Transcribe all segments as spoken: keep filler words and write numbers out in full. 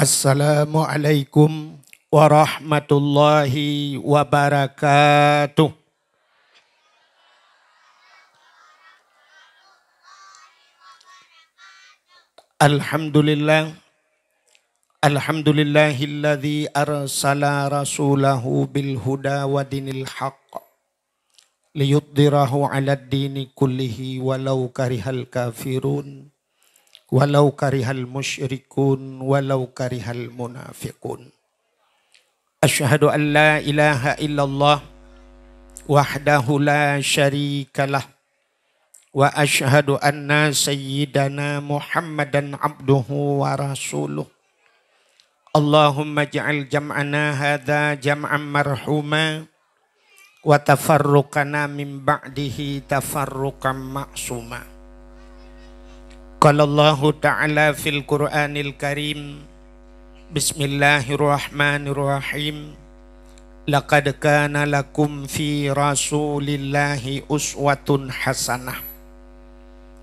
Assalamualaikum warahmatullahi wabarakatuh. Alhamdulillah. Alhamdulillahilladzi arsala rasulahu bil huda wa dinil haqq liyudhhirahu 'alad dini kullihi walau karihal kafirun, walau karihal musyrikun, walau karihal munafiqun. Asyhadu an la ilaha illallah wahdahu la syarikalah, wa asyhadu anna sayyidana Muhammadan abduhu wa rasuluh. Allahumma ij'al jam'ana hadza jam'an marhuma, wa tafarruqana min ba'dihi tafarruqan ma'suma. Qala Allahu ta'ala fil Qur'anil Karim, Bismillahirrahmanirrahim. Laqad kana lakum fi Rasulillahi uswatun hasanah.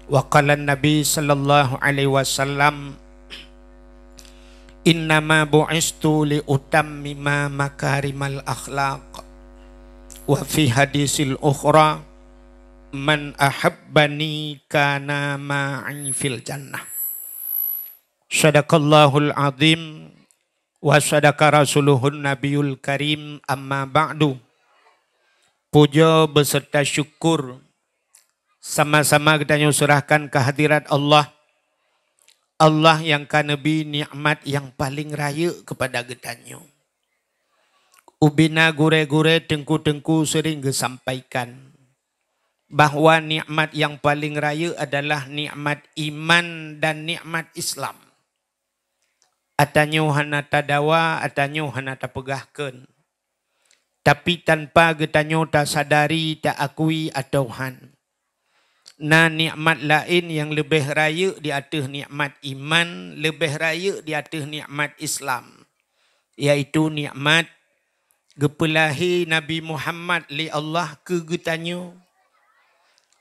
Wa qala Nabi sallallahu alaihi wasallam, "Innama bu'istu li utammima makarimal akhlaq. Wa fi hadisil ukhra, man ahabbani kana ma'i fil jannah." Sadaqallahul azim wa sadaqa rasuluhun nabiyul karim, amma ba'du. Puja beserta syukur sama-sama geutanyoe serahkan kehadirat Allah. Allah nyang ka neubri nikmat nyang paleng rayeuk keupada geutanyoe. Ubena gurée-gurée, teungku-teungku sering geusampaikan bahwa nikmat nyang paleng rayeuk adalah nikmat iman dan nikmat Islam. Atanyoe hana tadawa, atanyoe hana tapeugah kheun. Tapi tanpa geutanyoe tasadari, taakui atawa han, na nikmat laén nyang leubeh rayeuk di ateueh nikmat iman, leubeh rayeuk di ateueh nikmat Islam, yaitu nikmat geupeulahé Nabi Muhammad lé Allah keu geutanyoe.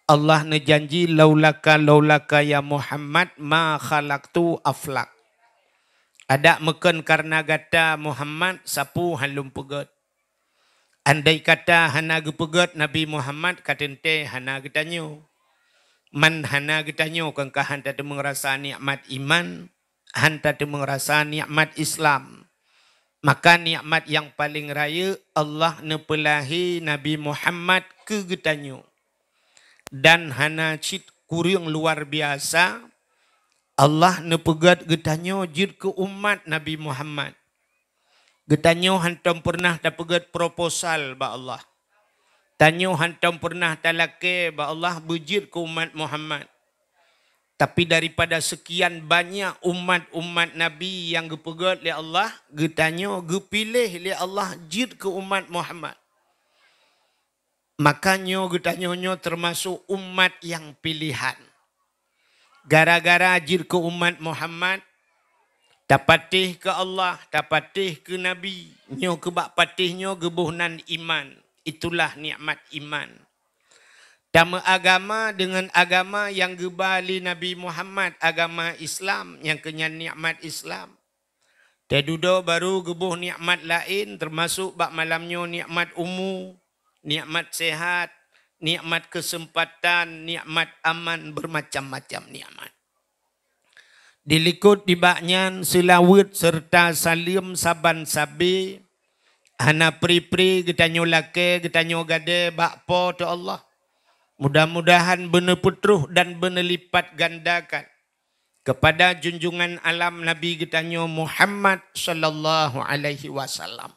Allah neujanji, "Laulaka, laulaka ya Muhammad, ma khalaqtu aflak." Adak meukheun kareuna gata Muhammad, sapeue han lôn peugét. Andai kata hana geupeugét Nabi Muhammad, ka teuntée hana geutanyoe. Man hana geutanyoe kon ka han tateumeung rasa nikmat iman, han tateumeung rasa nikmat Islam. Maka nikmat nyang paleng rayeuk, Allah neupeulahé Nabi Muhammad keu geutanyoe. Dan hana cit kureueng luar biasa, Allah neupeugét geutanyoe jeuet keu umat Nabi Muhammad. Geutanyoe hantom peureunah tapeugét proposal bak Allah. Tanyoe hantom peureunah talakée bak Allah beujeuet keu umat Muhammad. Tapi daripada seukian banyak umat-umat Nabi nyang geupeugét lé Allah, geutanyoe geupiléh lé Allah jeuet keu umat Muhammad. Maka nyoe geutanyoe nyoe teumasok umat nyang piléhan. Gara-gara jeuet keu umat Muhammad, tapatéh keu Allah, tapatéh keu Nabi, nyoe keu bak patéh nyoe geuboh nan iman. Itulah nikmat iman. Tameuagama deungon agama nyang geuba lé Nabi Muhammad, agama Islam, nyang keu nyan nikmat Islam. Teududoe barô geuboh nikmat laén, teumasok bak malam nyoe nikmat umu, nikmat sehat, nikmat keuseumpatan, nikmat aman, beumacam-macam nikmat. Dilikot nibak nyan seulaweuet seureuta saleuem saban sabe, hana pri-pri geutanyoe lakée, geutanyoe gadée bak Po teu Allah. Mudah-mudahan beuneupeutroh dan beuneulipat gandakan keupada junjungan alam Nabi geutanyoe Muhammad sallallahu alaihi wasallam,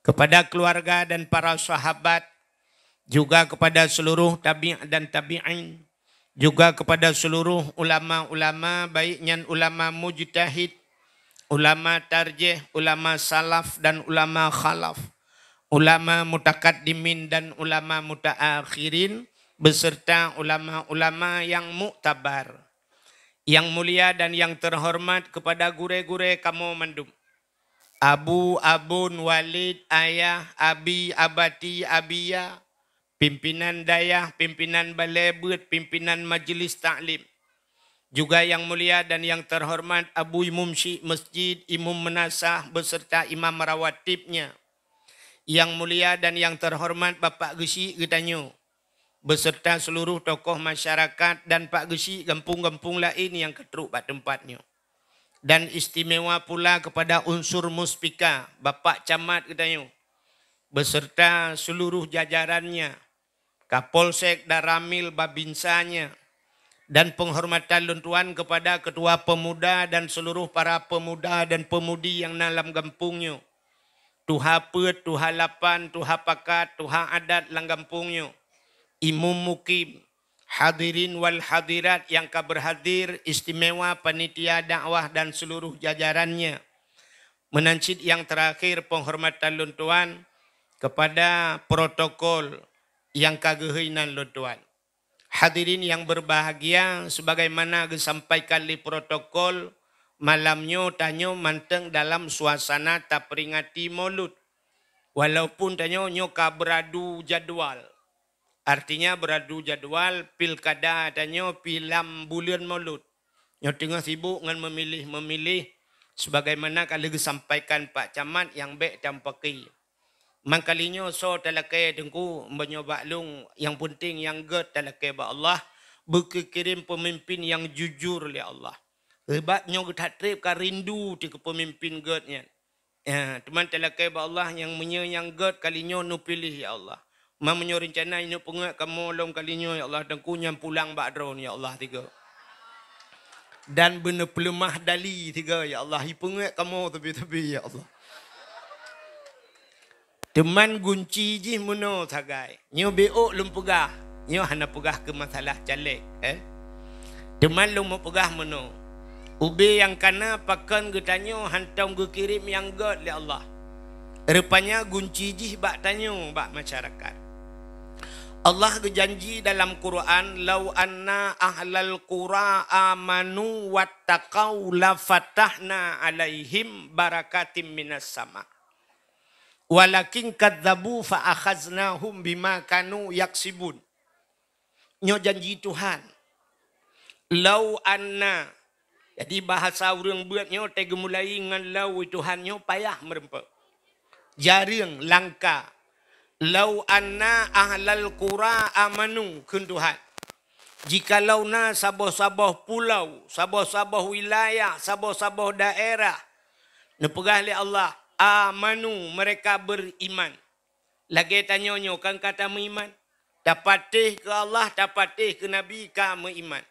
keupada keuluwarga dan para sahabat, juga keupada seuluruh tabi' dan tabi'in, juga keupada seuluruh ulama-ulama, baik nyan ulama mujtahid, ulama tarjih, ulama salaf dan ulama khalaf, ulama mutakaddimin dan ulama mutaakhirin, beserta ulama-ulama nyang muktabar. Nyang mulia dan nyang teuhoreumat keupada gurée-gurée kamoe mandum, Abu, Abon, Walid, Ayah, Abi, Abati, Abiya, pimpinan dayah, pimpinan balée beuet, pimpinan majeulis taklim, Juga yang mulia dan yang terhormat Abu Imum Syik Masjid, Imum Meunasah beserta Imam Rawatibnya. Yang mulia dan yang terhormat Bapak Geusyik geutanyoe, beserta seluruh tokoh masyarakat dan Pak Geusyik gampông-gampông laén nyang ka trok bak teumpat nyoe. Dan istimewa pula kepada unsur Muspika, Bapak Camat geutanyoe, beserta seluruh jajarannya, Kapolsek, Danramil, Babinsanya, dan penghormatan lôn tuan kepada Ketua Pemuda dan seluruh para pemuda dan pemudi nyang na lam gampông nyoe. Tuha peuet, tuha lapan, tuha pakat, tuha adat lam gampông nyoe, imum mukim, hadirin wal hadirat nyang ka berhadir, istimewa panitia dakwah dan seluruh jajarannya. Meunan cit nyang terakhir, penghormatan lôn tuan kepada protokol nyang ka geuhôi nan lôn tuan. Hadirin yang berbahagia, sebagaimana geusampaikan lé protokol, malam nyoe tanyoe mantong dalam suasana taperingati Maulud. Walaupun tanyoe nyoe ka beradu jadwal. Artinya beradu jadwal pilkada tanyoe pi lam buleuen Maulud. Nyoe teungoh sibuk ngon memilih-memilih, sebagaimana ka lheueh geusampaikan Pak Camat nyang bék tampaki. Mangkalinyoe soe talakée Teungku, meunyoe bak lôn, nyang peunteng nyang gét talakée bak Allah, beukirém peumimpén nyang jujur lé Allah. Sabab nyoe geutat treb ka rindu teuh keu peumimpén gét nyan. Ya, teuma talakée bak Allah nyang meunyoe nyang gét kalinyoe neupiléh, ya Allah. Ma meunyoe reuncana ineuk peungét kamoe lom kalinyoe, ya Allah, Teungku nyan pulang bak droeneuh, ya Allah, tiga. Dan beuneupeuleumah dali tiga, ya Allah, ipeungét kamoe teubi-teubi, ya Allah. Teuma gunci jih meunoe sagai. Nyoe bék lôn peugah. Nyoe hana peugah keu masalah caleg, eh. Teuma lôn meupeugah meunoe. Ubé nyang kana pakon geutanyoe hantom geukirém nyang gét lé Allah. Rupanya gunci jih bak tanyoe, bak masyarakat. Allah geujanji dalam Quran, "Lau anna ahlal qura amanu wattaqau lafatahna alaihim barakatim minas sama." Walakin kadzabu fa akhaznahum bima kanu yaksibun. Nyoe janji Tuhan. Lau anna. Jadi bahasa ureuëng beuet nyoe teugeumulai ngon lau, Tuhan nyoe payah meureumpok. Jareueng langka. Lau anna ahlal qura amanu, kheun Tuhan. Jikalau na saboh-saboh pulau, saboh-saboh wilayah, saboh-saboh daerah, neupeugah lé Allah, "Amanu," mereka beriman. Lagée tanyoe nyoe kan ka tameuiman. Tapatéh keu Allah, tapatéh keu Nabi ka meuiman.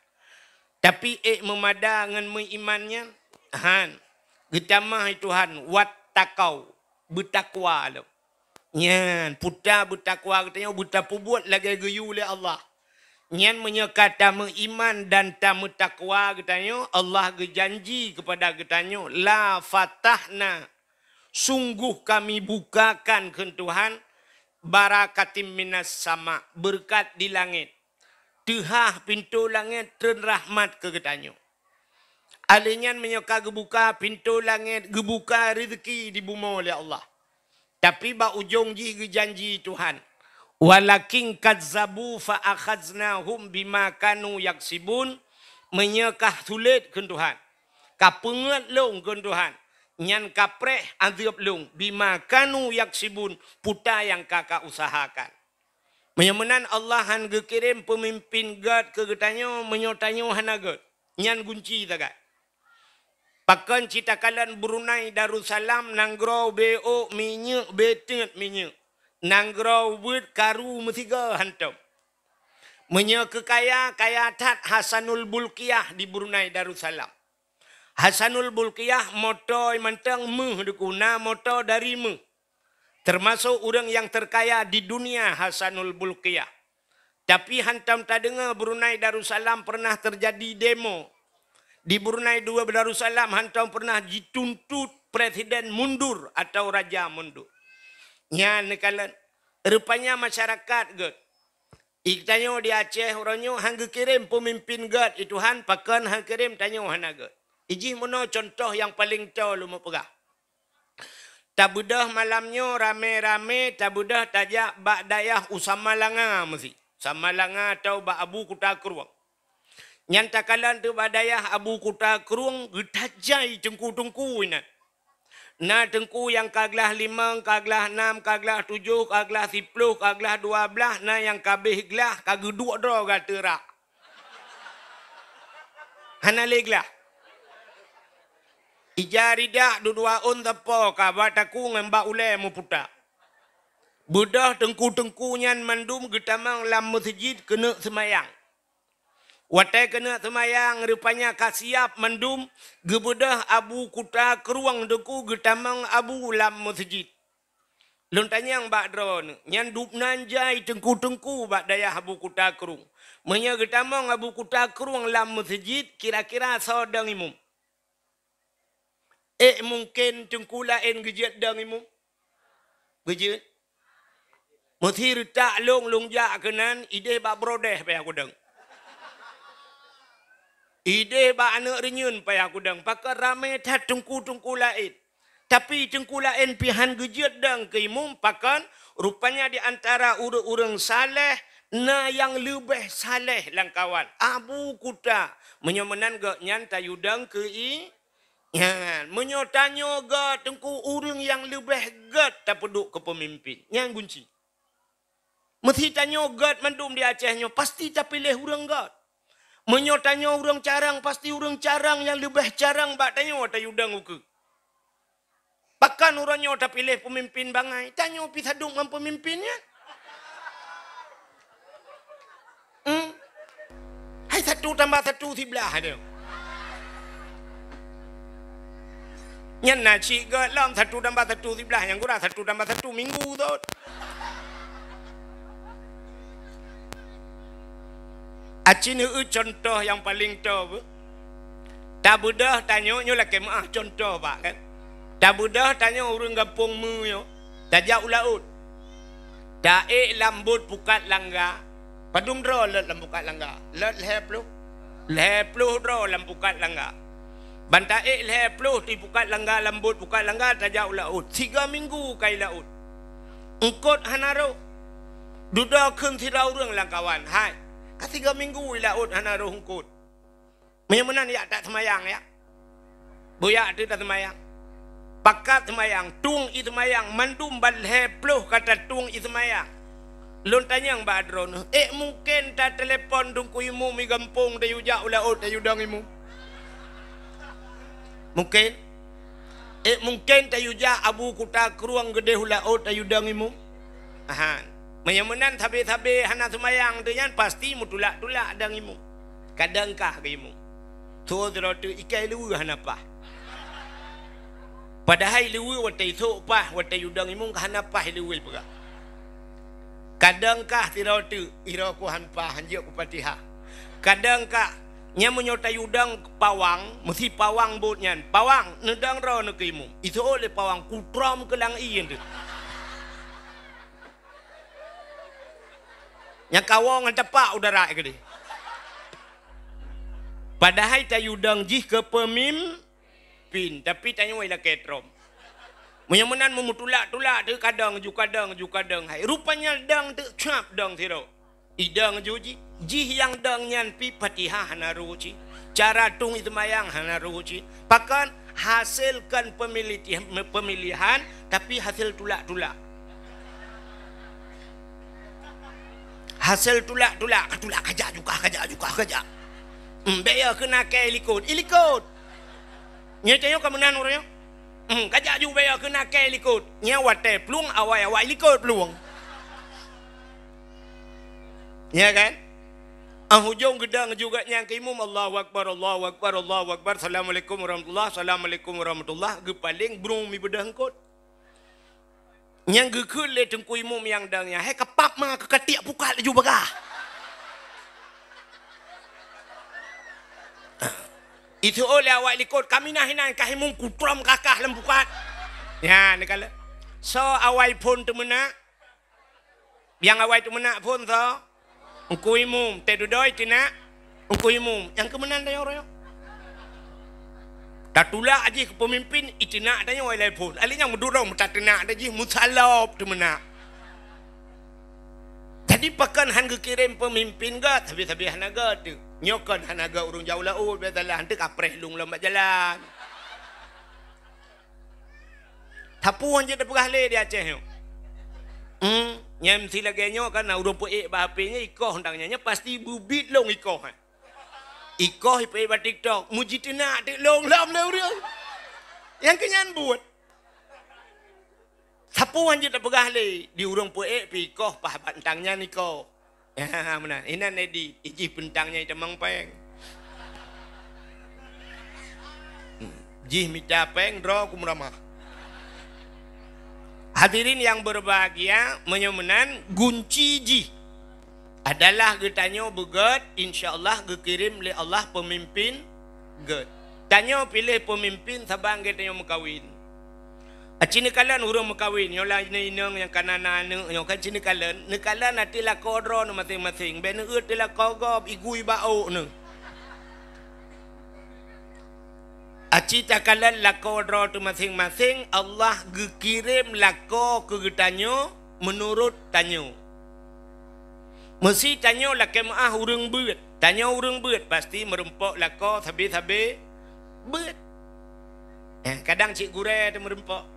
Tapi ék meumada ngon meuiman nyan? Han. Geutamah Tuhan, "Wattaqau," beutakwa lom. Nyan, puta beutakwa geutanyoe, beutapeubuet lagée geuyue lé Allah. Nyan meunyoe ka tameuiman dan tameutakwa geutanyoe, Allah geujanji keupada geutanyoe, "La fatahna," sungguh Kami bukakan, kheun Tuhan, "barakatim minas sama," beureukat di langét. Teuhah pintoe langét treun rahmat keu geutanyoe. Alheuh nyan meunyoe ka geubuka pintoe langét, geubuka reuzeuki di bumoe lé Allah. Tapi bak ujong jih geujanji Tuhan, "Walakin kazzabu fa akhaznahum bima kanu yaksibun," meunyoe ka sulet kheun Tuhan, ka peungét lôn kheun Tuhan, nyan ka preh azeueb lôn, "bima kanu yaksibun," puta nyang ka ka usahakan. Meunyoe meunan Allah han geukirém peumimpén gét keu geutanyoe, meunyoe tanyoe hana gét, nyan gunci sagai. Pakon cit takalon Brunei Darussalam, nanggroe bék minyeuk, bék teut minyeuk. Nanggroe ubit karu meusigoe hantom. Meunyoe keu kaya, kaya that Hasanul Bulkiah di Brunei Darussalam. Hasanul Bulkiah moto mantong méuh dikeue, na moto dari méuh. Termasuk ureuëng nyang terkaya di dunia Hasanul Bulkiah. Tapi hantom tadeungoe Brunei Darussalam pernah terjadi demo. Di Brunei Darussalam hantom pernah jituntut presiden mundur atau raja mundur. Nyan neukalon, rupanya masyarakat gét. Itanyoe di Aceh uroe nyoe han geukirém peumimpén gét, i Tuhan pakon han kirém, tanyoe hana gét. Ijih meunoe contoh nyang paleng toe lôn meupeugah. Tabeudôh malam nyoe ramé-ramé tabeudôh tajak bak dayah u Samalanga meusi. Samalanga atau bak Abu Kuta Krueng. Nyan takalon teuk bak dayah Abu Kuta Krueng geutajai teungku-teungku inan. Na teungku nyang ka glah limong, ka glah nam, ka glah tujoh, ka glah siploh, ka glah dua blaih, na nyang ka abéh glah, ka geuduek droe gata rak. Hana lé glah. Ija ridak dudoe ôn sapo ka bak takue ngon bak ulée meuputa. Beudôh teungku-teungku nyan mandum geutamong lam meuseujid keuneuk seumayang. Watée keuneuk seumayang, rupanya ka siab mandum, geubeudôh Abu Kuta Krueng teungku geutamong Abu lam meuseujid. Lôn tanyong bak droeneuh, nyan dubnan jai teungku-teungku bak dayah Abu Kuta Krueng. Meunyoe geutamong Abu Kuta Krueng lam meuseujid, kira-kira soe dong imum? Ék mungken teungku laén geujeuet dong imum? Geujeuet? Meusi reutak lông, lông jak keunan, idéh bak brodeh payah kudong. Idéh bak aneuk reunyeun payah kudong. Pakon ramé that teungku-teungku laén. Tapi teungku laén pih han geujeuet dong keu imum, pakon? Rupanya di antara ureuëng-ureuëng saleh na nyang leubeh saleh lam kawan. Abu Kuta. Meunyoe meunan gobnyan tayue dong keu i, nyan, meunyoe tanyoe gét teungku ureuëng nyang leubeh gét tapeuduek keu peumimpin, nyan gunci. Meusi tanyoe gét mandum di Aceh nyoe, pasti tapiléh ureuëng gét. Meunyoe tanyoe ureuëng carông, pasti ureuëng carông nyang leubeh carông bak tanyoe tayue dong ukeue. Pakon uroe nyoe tapiléh peumimpin bangai, tanyoe pih saduek ngon peumimpin nyan. Hmm. Hai satu tambah satu siblaih aja. Nyan na cit gét lom satu tambah satu siblaih, nyang gura satu tambah satu minggu tu. Aci neueu contoh nyang paleng toe beuh. Tabeudôh tanyoe nyoe lakée meuáh contoh bak kan. Tabeudôh tanyoe ureuëng gampông meu nyoe, tajak u laôt. Taék lam bot pukat langga. Padum droe lôt lam pukat langga? Lôt lhée ploh. Lhée ploh droe lam pukat langga. Ban taék lhée ploh di pukat langga, lam bot pukat langga tajak u laôt. Sigoe minggu ka i laôt. Eungkôt hana rhoh. Dudoe kheun sidroe ureuëng lam kawan, "Hai, ka sigoe minggu i laôt hana rhoh eungkôt." Meunyoe meunan yak taseumayang yak. Beuyak teuk taseumayang. Pakat seumayang, tueng ie seumayang, mandum ban lhée ploh ka tatueng ie seumayang. Lôn tanyong bak droeneuh, ék mungken tatelepon teungku imum i gampông tayue jak u laôt tayue dong imum? Mungken? Ék mungken tayue jak Abu Kuta Krueng geudeh u laôt tayue dong imum? Ahan. Meunyoe meunan sabe-sabe hana seumayang teuh nyan pasti meutulak-tulak dong imum. Kadang kah keu imum. Soe sidroe teuk ikai luweue hana paih. Padahai luweue watée isôk paih, watée yue dong imum ka hana paih luweue peugah. Kadang kah sidroe teuk, iroe ku han paih, han jeuet ku Fatihah. Kadang kah, nyan meunyoe tayue dong pawang, meusi pawang bot nyan. Pawang, neudong droeneuh keu imum. Isôk lé pawang, kutrom keu lam ie teuk. Nyang kawoe ngon tapak udara keudeh. Padahai tayue dong jih keu peumimpin, tapi tanyoe lakée trom. Meunyoe meunan meutulak-tulak teuk kadang ju kadang ju kadang hai. Rupanya dong teuk cap dong sidroe. Idong ju jih, jih nyang dong nyan pih Fatihah hana rhoh cit. Cara tueng ie seumayang hana rhoh cit. Pakon? Hasilkan pemilih-, pemilihan, tapi hasil tulak-tulak. Hasil tulak-tulak, ka tulak kajak juga, kajak juga, kajak. Hmm, bék ya keu nakée ilikot, ilikot. Nyoe tanyoe ka meunan uroe nyoe. Hmm, kajak ju bék ya keu nakée ilikot. Nyoe watée plueng awai awak ilikot plueng. Ya kan? Ah, ujong geudong juga nyang keu imum, Allahu Akbar, Allahu Akbar, Allahu Akbar, Assalamualaikum warahmatullah, Assalamualaikum warahmatullah, geupaleng brung mi beudôh eungkot. Nyang geukheun lé teungku imum nyang dang nyan, "Hai kapap ma keu katiek pukat laju bagah." Itu oh lé awak likot, "Kami nah inan kah imum kutrom kakah lam pukat." Nyan kala. So awai phon teumeunak. Nyang awai teumeunak phon so. Teungku imum, teududoe teunak. Teungku imum, nyang keumeunan tanyoe royong. Tatulak jih keu peumimpin, iteunak tanyoe ilai phon. Alé nyang meudurong meutateunak dah jih meusalop teumeunak. Dan Di pakon han geukirém peumimpén gét, sabe-sabe hana gét teuk. Nyoe kon hana gét ureuëng jaweueb laôt, biasalah han teuk kapreh lôn lom bak jalan. Sapeue nyang jeuet tapeugah lé di Aceh nyoe? Hmm, nyang meusi lagée nyoe kan, na ureuëng peuék bak H P nyoe ikoh tang nyan, nyan pasti beubiet lôn ikoh, eh. Ikoh ipeuék bak TikTok, mujiteunak teuk lôn lom lé ureuëng. Nyang keu nyan buet. Sapeue nyang jeuet tapeugah lé di ureuëng peuék pih ikoh paih bak tang nyan ikoh. Ha, meunan. Inan edit, ijih peue tang nyan itamong péng. Hmm. Jih mita péng, droe keu meuramah. Hadirin yang berbahagia, meunyoe meunan, gunci jih adalah geutanyoe beugét, insya Allah geukirém lé Allah peumimpén gét. Tanyoe piléh peumimpén saban geutanyoe meukawen. Aci neukalon ureuëng meukawen, nyoe lah inong-inong nyang kana na aneuëk nyoe kan ci neukalon, neukalon ateueh lakoe droe neuh maséng-maséng, bék neueu ateueh lakoe gob igui bak ôk neuh. Aci takalon lakoe droe teuh maséng-maséng, Allah geukirém lakoe keu geutanyoe meunurot tanyoe. Meusi tanyoe lakée meuáh ureuëng beuet. Tanyoe ureuëng beuet pasti meureumpok lakoe sabe-sabe beuet. Eh, kadang cit gurée teuh meureumpok.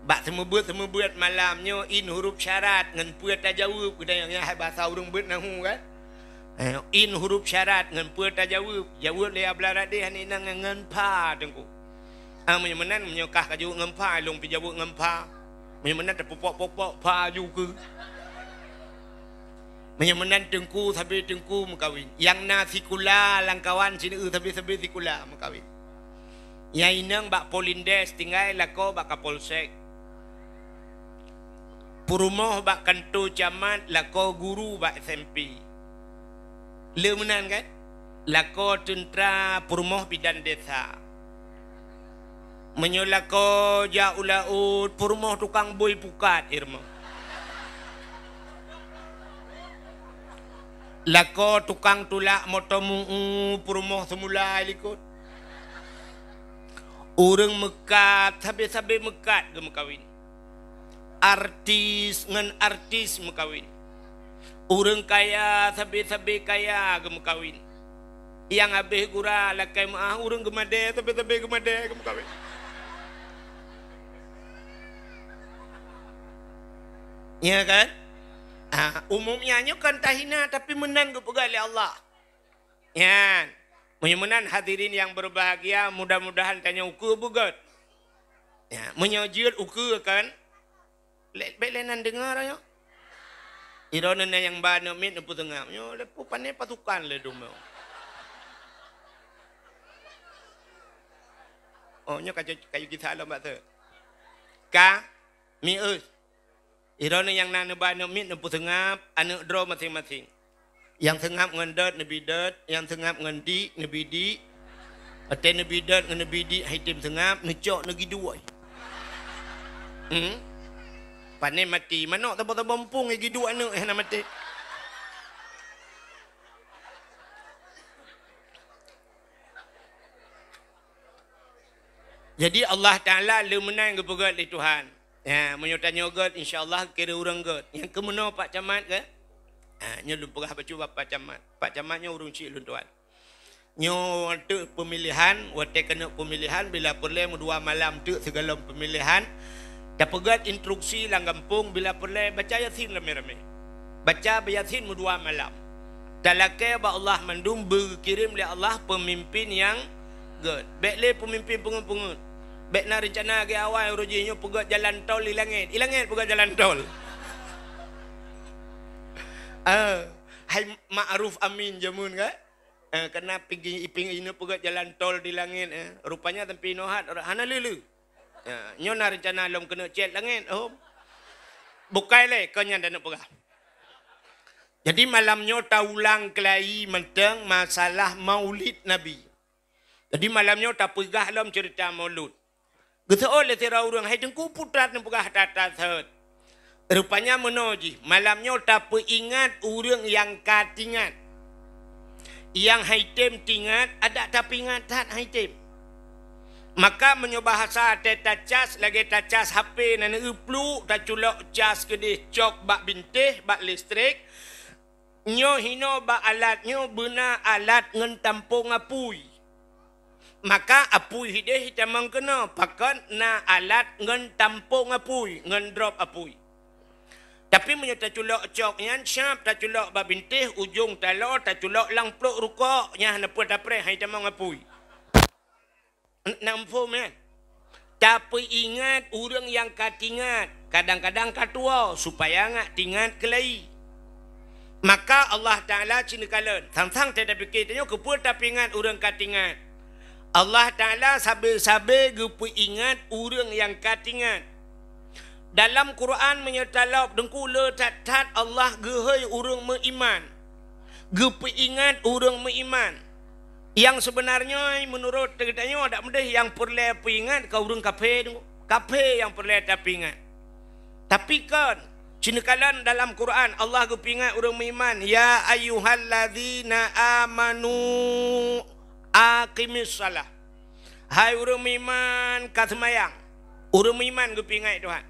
Bak seumeubeuet-seumeubeuet malam nyoe in huruf syarat ngon peue tajaweueb, geutanyoe nyan hai basa ureuëng beuet nahu kan. Eh, in huruf syarat ngon peue tajaweueb. Jaweueb lé Abdullah Radeh aneuk inong nyan ngon pha teungku. Ah, meunyoe meunan, meunyoe kah kajaweueb ngon pha, lôn pih jaweueb ngon pha. Meunyoe meunan tapupok-pupok pha ju keu. Meunyoe meunan teungku sabe teungku meukawen. Nyang na sikula lam kawan sineuk sabe-sabe sikula meukawen. Nyang inong bak Polindes tinggai lakoe bak Kapolsek. Peurumoh bak kanto camat lakoe guru bak S M P. Le meunan kan? Lakoe teuntra peurumoh bidan desa. Meunyoe lakoe jak u laôt peurumoh tukang bui pukat ireumoh. Lakoe tukang tulak moto mu'u peurumoh seumulai likot. Ureuëng meukat sabe-sabe meukat geumeukawen. Artis ngon artis meukawen. Ureuëng kaya sabe-sabe kaya geumeukawen. Nyang habéh gura lakée meuáh ureuëng geumadée sabe-sabe geumadée geumeukawen. Ya kan? Ah, umumnya nyoe kan tahina tapi meunan geupeugah lé Allah. Nyan. Meunyoe meunan hadirin yang berbahagia, mudah-mudahan tanyoe ukeue beugét. Ya, meunyoe jeuet ukeue kan, lé-, bék lé nan deungoe nyoe. Droeneuh nyang ba aneuk miet neupeuseungab. Nyoe lé peue pané pasukan lé dum nyoe. Oh, nyoe kayu, kayu kisah lom bak tu. Ka, mius. Droeneuh nyang na neuba aneuk miet neupeuseungab, aneuk droe maséng-maséng. Nyang seungab ngon dot neubi dot, nyang seungab ngon dik neubi dik. Watée neubi dot ngon neubi dik hai tem seungab, neucok neugiduek. Hmm? Pané maté, manök saboh-saboh muphom giduek aneuk hana maté. Jadi Allah Taala le meunan geupeugét lé Tuhan. Ya, meunyoe tanyoe gét, insya Allah kira ureuëng gét. Nyang keumeunoe Pak Camat ke? Ha, nyoe lôn peugah bacut bak Pak Camat. Pak Camat nyoe ureuëng chik lôn tuan. Nyoe teuk peumilihan, watée keuneuk peumilihan bila peureulée meudua malam teuk sigohlom peumilihan. Tapeugét instruksi lam gampông bila peureulée baca Yasin ramé-ramé. Baca Yasin meudua malam. Talakée bak Allah mandum beukirém lé Allah peumimpén nyang gét. Bék lé peumimpén peungeuet-peungeuet. Bék na reuncana lagée awai uroe jih nyoe peugét jalan tol i langét. I langét peugét jalan tol. Ah, hai Ma'ruf Amin jameun kan? Eh, kana pigi iping ineuk peugét jalan tol di langét, eh. Rupanya sampai inoe hat hana lé-lé. Ya, nyoe na reuncana lom keuneuk cét langét, hom. Bukai lé, kon nyan taneuk peugah. Jadi malam nyoe taulang keulai mantong masalah Maulid Nabi. Jadi malam nyoe tapeugah lom ceurita Maulud. Geuseuôt lé sidroe ureuëng, "Hai Teungku, peue that neupeugah that-that seuôt?" Rupanya meunoe jih, malam nyoe tapeuingat ureuëng nyang ka tingat. Nyang hai tem tingat, adak tapeuingat that hai tem. Maka meunyoe bahasa teuh tacas lagée tacas H P na neueu pluek, taculok cas keudeh cok bak bintéh, bak listrik. Nyoe hinoe bak alat nyoe beuna alat ngon tampông apui. Maka apui hideh tamong keunoe, pakon na alat ngon tampông apui, ngon drop apui. Tapi meunyoe taculok cok nyan, siab taculok bak bintéh, ujong taloe taculok lam pluek rukok, nyan hana peue tapreh, hai tamong apui. N-, na muphom nyan? Tapeuingat ureuëng nyang ka tingat, kadang-kadang ka tuwoe, supaya ngat tingat keulai. Maka Allah Taala cit neukalon, sang-sang teuh tapike tanyoe keupeue tapeuingat ureuëng ka tingat. Allah Taala sabe-sabe geupeuingat ureuëng nyang ka tingat. Dalam Quran meunyoe talop deungku le that-that Allah geuhôi ureuëng meuiman, geupeuingat ureuëng meuiman. Nyang seubeunarnyoe meunurot geutanyoe dak meudeh nyang peureulée peuingat ka ureuëng kafé deungku. Kafé nyang peureulée tapeuingat. Tapi kon, cit neukalon dalam Quran Allah geupeuingat ureuëng meuiman, "Ya ayyuhalladzina amanu aqimis shalah." Hai ureuëng meuiman ka seumayang. Ureuëng meuiman geupeuingat Tuhan.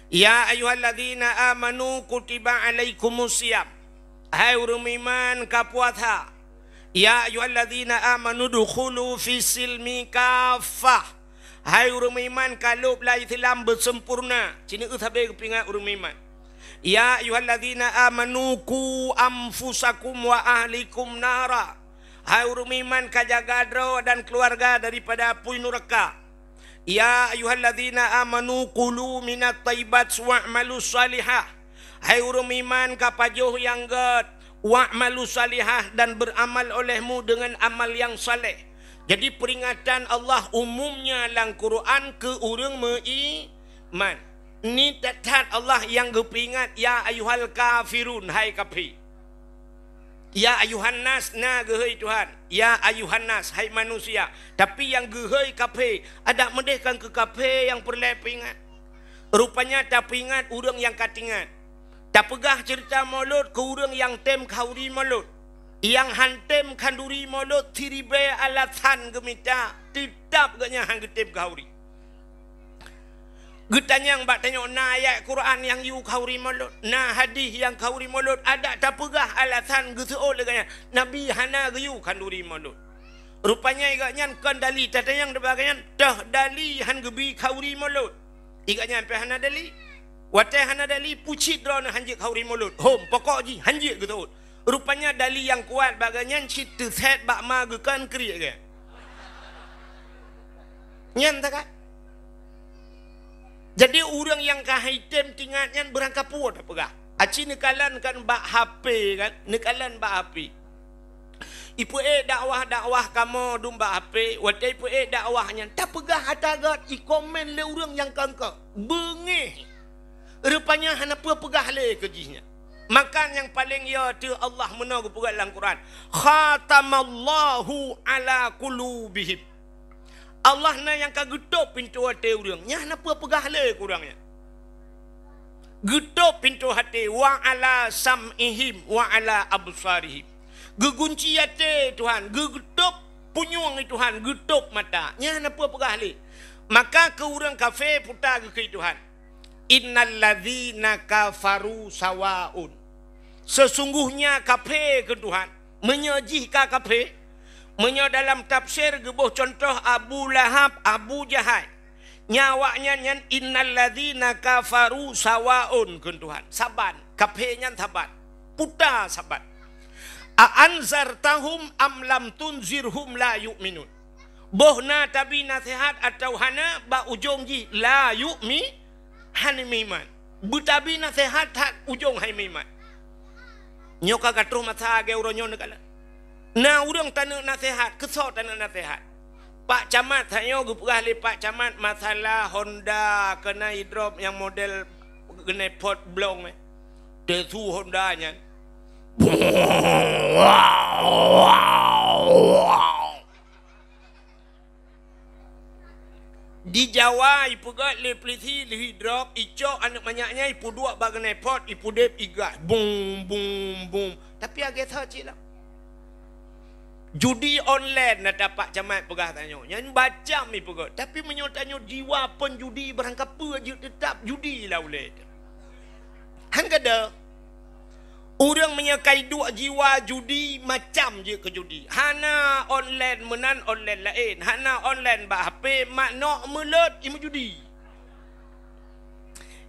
"Ya ayyuhalladzina amanu kutiba alaikumus shiyam." Hai ureuëng meuiman ka puasa. "Ya ayyuhalladzina amanu dukhulu fis silmi kaffah." Hai ureuëng meuiman ka lôb lam Islam beusempurna. Cit neueu sabe geupeuingat ureuëng meuiman. "Ya ayyuhalladzina amanu qu anfusakum wa ahlikum nara." Hai ureuëng meuiman ka jaga droe dan keuluwarga daripada apui nuraka. "Ya ayyuhalladzina amanu kulu minat thayyibat wa'malu shalihah." Hai ureuëng meuiman ka pajoh nyang gét, "wa'malu shalihah," dan beramal olehmu dengan amal yang saleh. Jadi peringatan Allah umumnya lam Quran keu ureuëng meuiman. Ni that-that Allah nyang geupeuingat, "Ya ayyuhal kafirun," hai kafé. "Ya ayyuhan nas," na geuhôi Tuhan. "Ya ayyuhan nas," hai manusia. Tapi nyang geuhôi kafé, adak meudeh kan keu kafé nyang peureulée peuingat. Rupanya tapeuingat ureuëng nyang ka tingat. Tapeugah ceurita Molot keu ureuëng nyang tem khanduri Molot. Nyang han tem khanduri Molot siribée alasan geumita, teutab gobnyan han geutem khanduri. Geutanyong bak tanyoe na ayat Quran nyang yue khanduri Molot, na hadih nyang khanduri Molot, adak tapeugah alasan geuseuôt lé gobnyan, Nabi hana geuyue khanduri Molot. Rupanya gobnyan kon dali, tatanyong teuma gobnyan, toh dali han geubi khanduri Molot. Gobnyan pih hana dali. Watée hana dali, pucit droeneuh han jeuet khanduri Molot. Hom, pokok jih han jeuet geuseuôt. Rupanya dali nyang kuat bak gobnyan cit teusét bak ma geukheun kriek geuh. Nyan takat. Jadi ureuëng nyang ka hai tem tingat nyan beurangkapeue tapeugah. Aci neukalon kan bak H P kan, neukalon bak H P. Ipeuék dakwah-dakwah kamoe dum bak H P, watée ipeuék dakwah nyan tapeugah ata gét, ikomen lé ureuëng nyang kongkong. Beungéh. Rupanya hana peue peugah lé keu jih nyan. Maka nyang paleng yo teuh Allah meunoe geupeugah lam Quran, "Khatamallahu ala qulubihim." Allah na nyang ka geutôb pintoe até ureuëng, nyan hana peue peugah lé keu ureuëng nyan. Geutôb pintoe até, "Wa ala sam'ihim wa ala absarihim." Geugunci até Tuhan, geu-, geutôb punyueng Tuhan, geutôb mata, nyan hana peue peugah lé. Maka keu ureuëng kafé puta geukheun Tuhan, "Innal ladzina kafaru sawaun." Sesungguhnya kafé keu Tuhan, meunyoe jih ka kafé, meunyoe dalam tafsir geuboh cuntoh Abu Lahab, Abu Jahal, nyan awaknyan nyan, "Innal ladzina kafaru sawaun," keu Tuhan. Saban, kafé nyan saban. Puta saban. "A anzartahum am lam tunzirhum la yu'minun." Boh na tabi naseuhat atawa hana, bak ujong jih la yu'mi-, hana meuiman. Beutabi naseuhat that ujong hai meuiman. Nyoe ka ka troh masa lagée uroe nyoe neukalon. Na ureuëng taneuk naseuhat, keusoe taneuk naseuhat. Pak Camat, tanyoe geupeugah lé Pak Camat masalah Honda keunan idrop nyang model keunan pot blong, eh. Teusu Honda nyan. Di Jawa, ipeugét lé peulisi lheueh idrop, icok aneuëk manyak nyan, ipeuduek bak keunan pot, ipeudeb igas. Bum, bum, bum. Tapi lagée that cit lah. Judi online na tapak camat peugah tanyoe. Nyan macam ipeugah. Tapi meunyoe tanyoe jiwa penjudi barangkapeue jeuet teutap judi lam ulèe teuh. Han kada. Ureuëng meunyoe ka iduek jiwa judi macam jeuet keu judi. Hana online meunan online laén. Hana online bak H P, mak nok meulot imeujudi.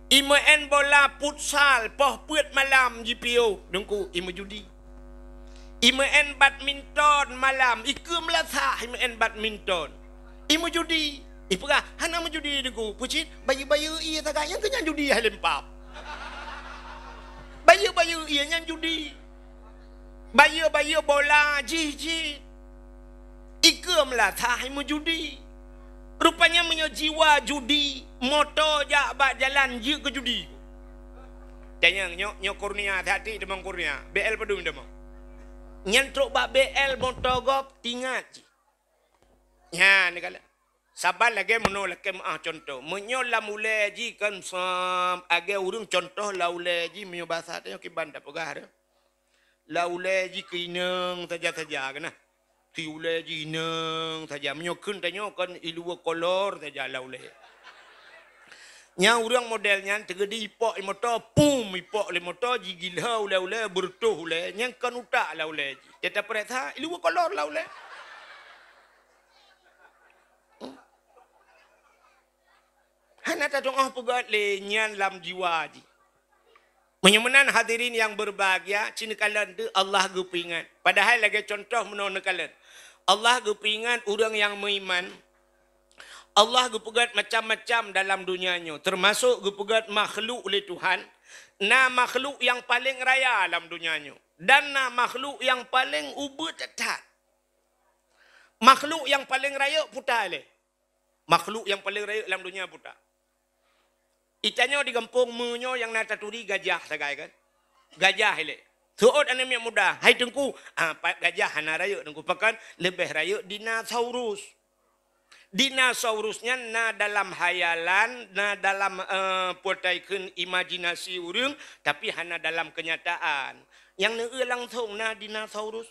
Imeu'en bola futsal poh peuet malam jipiôh, Teungku, imeujudi. Imeu'en badminton malam, ikeue meulasah imeu'en badminton. Imeujudi. Ipeugah, hana meujudi Teungku. Peucit, bayeue-bayeue ie sagai, nyang keu nyan judi hai lempap. Bayeue-bayeue ie nyan judi. Bayeue-bayeue bola jih-jih. Ikeue meulasah imeujudi. Rupanya meunyoe jiwa judi, moto jak bak jalan jeuet keu judi. Tanyong nyoe, nyoe Kurnia, hati-hati tamong Kurnia. B L padum tamong. Nyan trok bak B L moto gob tingat jih. Nyan kala. Saban lagèe meunoe lakèe meu'ah contoh. Meunyoe lam ulèe jih kan sam, lagèe ureuëng contoh lam ulèe jih meunyoe basa tanyoe kiban tapeugah deh. Lam ulèe jih keu inong saja-saja keunan. Keu ulèe jih inong saja. Meunyoe kheun tanyoe kan iluwa kolor saja lam ulèe. Nyang ureuëng model nyan teugedi ipok i moto, pum ipok lé moto, jigila ulèe-ulèe, beureutoh ulèe, nyang kan utak lam ulèe jih. Teutab peuriksa, iluwa kolor lam ulèe. Hana tatu'oh peugöt lé nyan lam jiwa jih. Meunyoe meunan hadirin nyang beubahgia, ci neukalon teuh Allah geupeuingat. Padahai lagèe contoh meunoe neukalon. Allah geupeuingat ureuëng nyang meuiman. Allah geupeugöt macam-macam dalam donya nyoe, teumasok geupeugöt makhluk lé Tuhan. Na makhluk nyang paleng raya lam donya nyoe, dan na makhluk nyang paleng ubeut that-that. Makhluk nyang paleng rayeuk peue lé? Makhluk nyang paleng rayeuk lam donya peue? Itanyoe di gampông meunyoe nyang na taturi gajah sagai kan? Gajah ilèe. Seuôt aneuk miet muda, "Hai Teungku, ah, pat gajah hana rayeuk Teungku, pakon leubeh rayeuk dinosaurus." Dinosaurus nyan na dalam hayalan, na dalam, eh, peue ta kheun imajinasi ureuëng, tapi hana dalam kenyataan. Nyang neueu langsong na dinosaurus.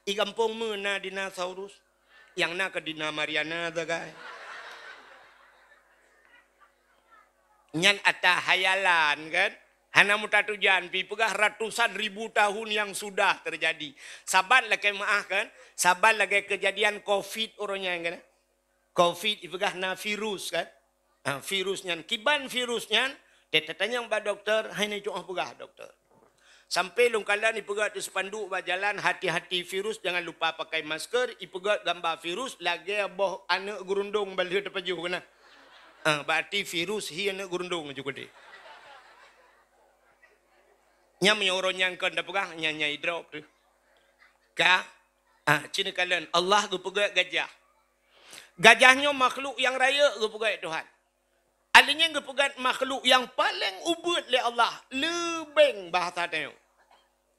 I gampông meuna dinosaurus. Nyang na keu Dina Mariana sagai. Nyan ata hayalan kan? Hana mutatujan, pi peugah ratusan ribu tahun yang sudah terjadi. Saban lagèe meu'ah kan? Saban lagèe kejadian covid uroe nyan kan? Covid ipeugah na virus kan? Ha, virus nyan, kiban virus nyan, teutatanyong bak dokto, hai nyoe cu'oh peugah dokto. Sampai lôn kalon ipeugah di spanduk bak jalan, "Hati-hati virus, jangan lupa pakai masker," ipeugah gamba virus, lagèe boh aneuk geurundong ban lheueh teupajoh keunan. Ha, berarti virus hi aneuk geurundong ju keudeh. Nyang meunyoe uroe nyan kon tapeugah, nyan nyang idrop teuh. Ka? Ah, ci neukalon, Allah geupeugah gajah. Gajah nyoe makhluk nyang rayeuk geupeugah Tuhan. Alinyan geupeugah makhluk nyang paleng ubeut lé Allah, leubeng bahasa tanyoe.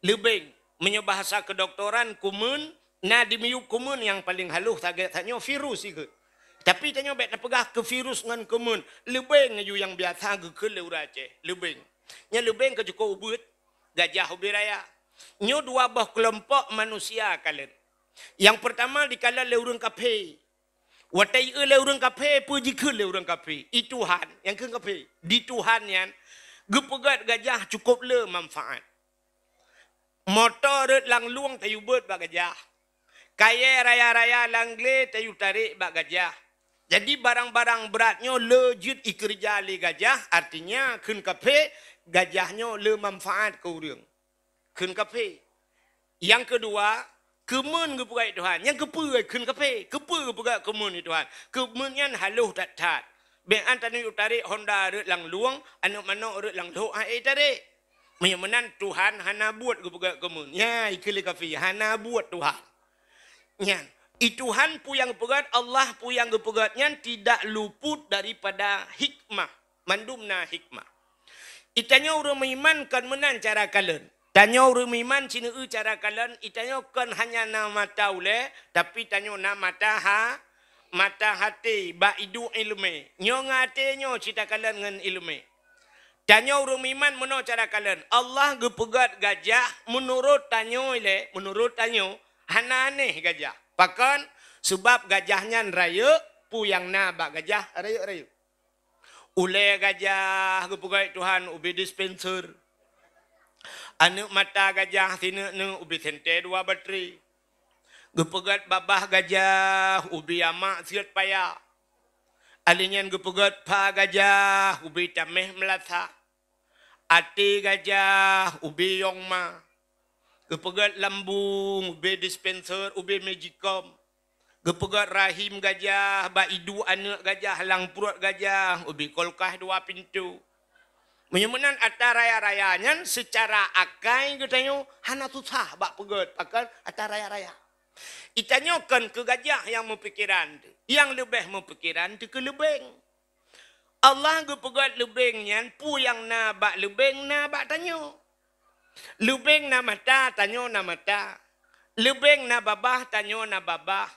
Leubeng. Meunyoe bahasa kedoktoran, kumeun, na di miyueb kumeun nyang paleng halôh sagai tanyoe virus ikheun. Tapi tanyoe bèk tapeugah keu virus ngon kumeun, leubeng aju nyang biasa geukheun lé ureuëng Aceh, leubeng. Nyan leubeng ka cukôp ubeut, gajah ubé raya. Nyoe dua boh keulompok manusia kalon. Nyang peurtama dikalon lé ureuëng kafé. Watèe ieu lé ureuëng kafé, peue jikheun lé ureuëng kafé? I Tuhan, nyang kheun kafé. Di Tuhan nyan, geupeugöt gajah cukôp le manfaat. Moto rhot lam lueng tayue beuet bak gajah. Kayèe raya-raya lam glé tayue tarek bak gajah. Jadi barang-barang brat nyoe le jeuet ikeureuja lé gajah, artinya kheun kafé, gajah nyoe le manfaat keu ureuëng. Kheun kafé. Nyang keudua, kumeun geupeugah Tuhan. Nyang keupeue kheun kafé? Keupeue geupeugah kumeun Tuhan? Kumeun nyan halôh that-that. Bèk an tanyoe tarek honda rhot lam lueng, aneuk manok rhot lam lhok han ék tarek. Meunyoe meunan Tuhan hana buet geupeugah kumeun. Nyan ikheun lé kafé, hana buet Tuhan. Nyan, i Tuhan peue nyang geupeugah, Allah peue nyang geupeugah nyan tidak luput daripada hikmah. Mandum na hikmah. Itanyoe ureuëng meuiman kon meunan cara kalon. Tanyoe ureuëng meuiman ci neueu cara kalon, itanyoe kon hanya na mata ulèe, tapi tanyoe na mata ha-, mata haté, bak iduek iéleumé. Nyoe ngon até nyoe ci takalon ngon iéleumé. Tanyoe ureuëng meuiman meunoe cara kalon. Allah geupeugöt gajah meunurot tanyoe ilèe, meunurot tanyoe, Hana aneh gajah. Pakon? Sabab gajah nyan rayeuk, peue nyang na bak gajah rayeuk-rayeuk. Ulée gajah geupeugét Tuhan ubé dispenser. Aneuëk mata gajah sineuk-neuk ubé sentée dua batré. Geupeugét babah gajah ubé amak siot paya. Alé nyan geupeugét pha gajah ubé taméh meulasa. Até gajah ubé yong ma. Geupeugét lambung ubé dispenser, ubé magicom. Geupeugét rahim gajah bak idu aneuëk gajah, lam pruet gajah ubé kulkas dua pintoe. Meunyoe meunan atra raya-raya nyan, seucara akai geutanyoe hana susah bak peugét, pakon atra raya-raya. Geutanyoe kon keu gajah nyang meupikeran teuh, nyang leubeh meupikeran teuh keu leubeng. Allah geupeugét leubeng nyan, peue nyang na bak leubeng na bak tanyoe. Leubeng na mata, tanyoe na mata. Leubeng na babah, tanyoe na babah.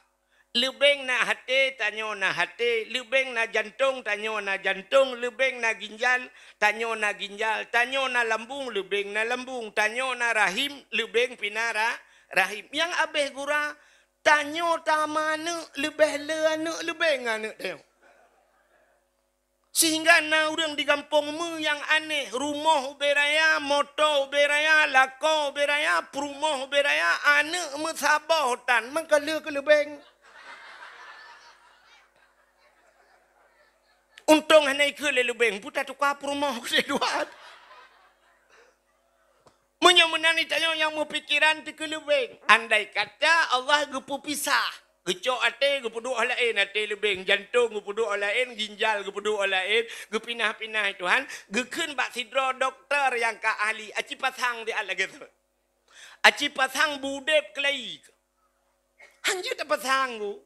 Leubeng na até, tanyoe na até. Leubeng na jantong, tanyoe na jantong. Leubeng na ginjal, tanyoe na ginjal. Tanyoe na lambung, leubeng na lambung. Tanyoe na rahim, leubeng pih na ra-, rahim. Nyang abéh gura, tanyoe tameuaneuk leubeh le aneuëk leubeng aneuëk tanyoe. Sehingga na ureuëng di gampông meu nyang aneh, rumoh ubé raya, moto ubé raya, lakoe ubé raya, peurumoh ubé raya, aneuëk meusaboh tan, meukeuleu keu leubeng. Untông hana ikheun lé leubeng, peue tatuka peurumoh keudua. Meunyoe meunan tanyoe nyang meupikeran teuh keu leubeng. Andai kata Allah geupeupisah, geucok até geupeuduek laén até leubeng, jantong geupeuduek laén, ginjal geupeuduek laén, geupinah-pinah Tuhan, geukheun bak sidroe dokto nyang ka ahli, aci pasang siat lagée nyoe. Aci pasang beudeb keulayi. Hanjeuet tapasang ku.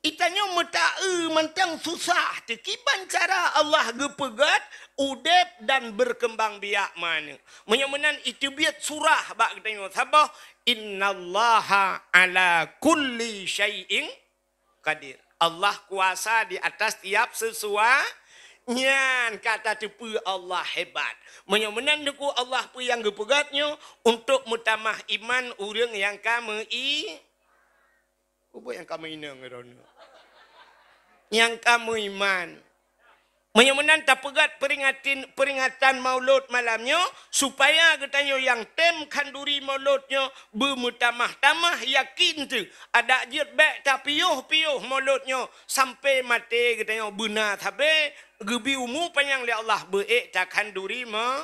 Geutanyoe meutaeu mantong susah teuh kiban cara Allah geupeugét udeb dan berkembang biak meuaneuk. Meunyoe meunan iteubiet surah bak geutanyoe saboh, "Innallaha ala kulli syai'in qadir." Allah kuasa di atas tiap sesuatu. Nyan ka tateupeue Allah hebat. Meunyoe meunan Teungku, Allah peue nyang geupeugét nyoe untuk meutamah iman ureuëng nyang ka meu-i-, Ubé nyang ka meuinong droeneuh. Nyang ka meuiman. Meunyoe meunan tapeugét peuringatin-, peuringatan Maulud malam nyoe, supaya geutanyoe nyang tem khanduri Maulud nyoe beumeutamah-tamah yakin teuh. Adak jeuet bék tapiôh-piôh Maulud nyoe sampai maté geutanyoe beuna sabe geubi umu panyang lé Allah beu-ék takhanduri ma-,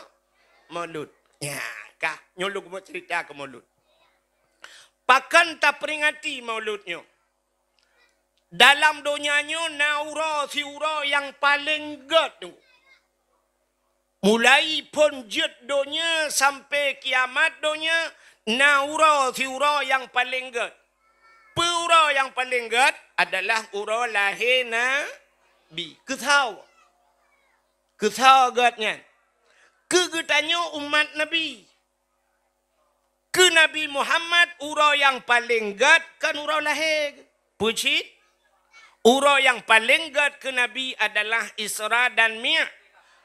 Maulud. Nyan ka, nyoe lôn keumeung cerita keu Maulud. Pakon tapeuringati Maulud nyoe? Dalam donya nyoe na uroe siuroe nyang paleng gét. Mulai phon jeuet donya sampai kiamat donya, na uroe siuroe nyang paleng gét. Peue uroe nyang paleng gét? Adalah uroe lahé Nabi. Keusoe? Keusoe gét nyan? Keu geutanyoe umat Nabi. Keu Nabi Muhammad, uroe nyang paleng gét kon uroe lahé. Peue cit? Uroe nyang paleng gét keu Nabi adalah Isra dan Mi-,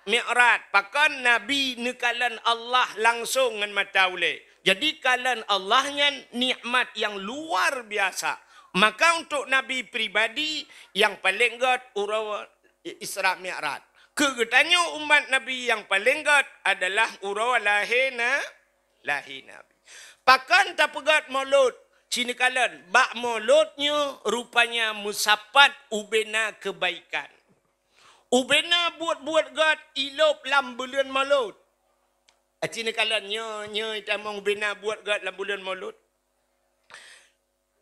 Mi'raj. Pakon Nabi neukalon Allah langsong ngon mata ulée. Jadi, kalon Allah nyan nikmat nyang luar biasa. Maka, untuk Nabi pribadi, nyang paleng gét uroe Isra Mi'raj. Keu geutanyoe umat Nabi nyang paleng gét adalah uroe lahé na-, lahé Nabi. Pakon tapeugét Maulud? Ci neukalon, bak Maulud nyoe rupanya meusapat ubena keubaikan. Ubena buet-buet gét ilôb lam buleuen Maulud. Ci neukalon nyoe, nyoe tamong ubena buet gét lam buleuen Maulud.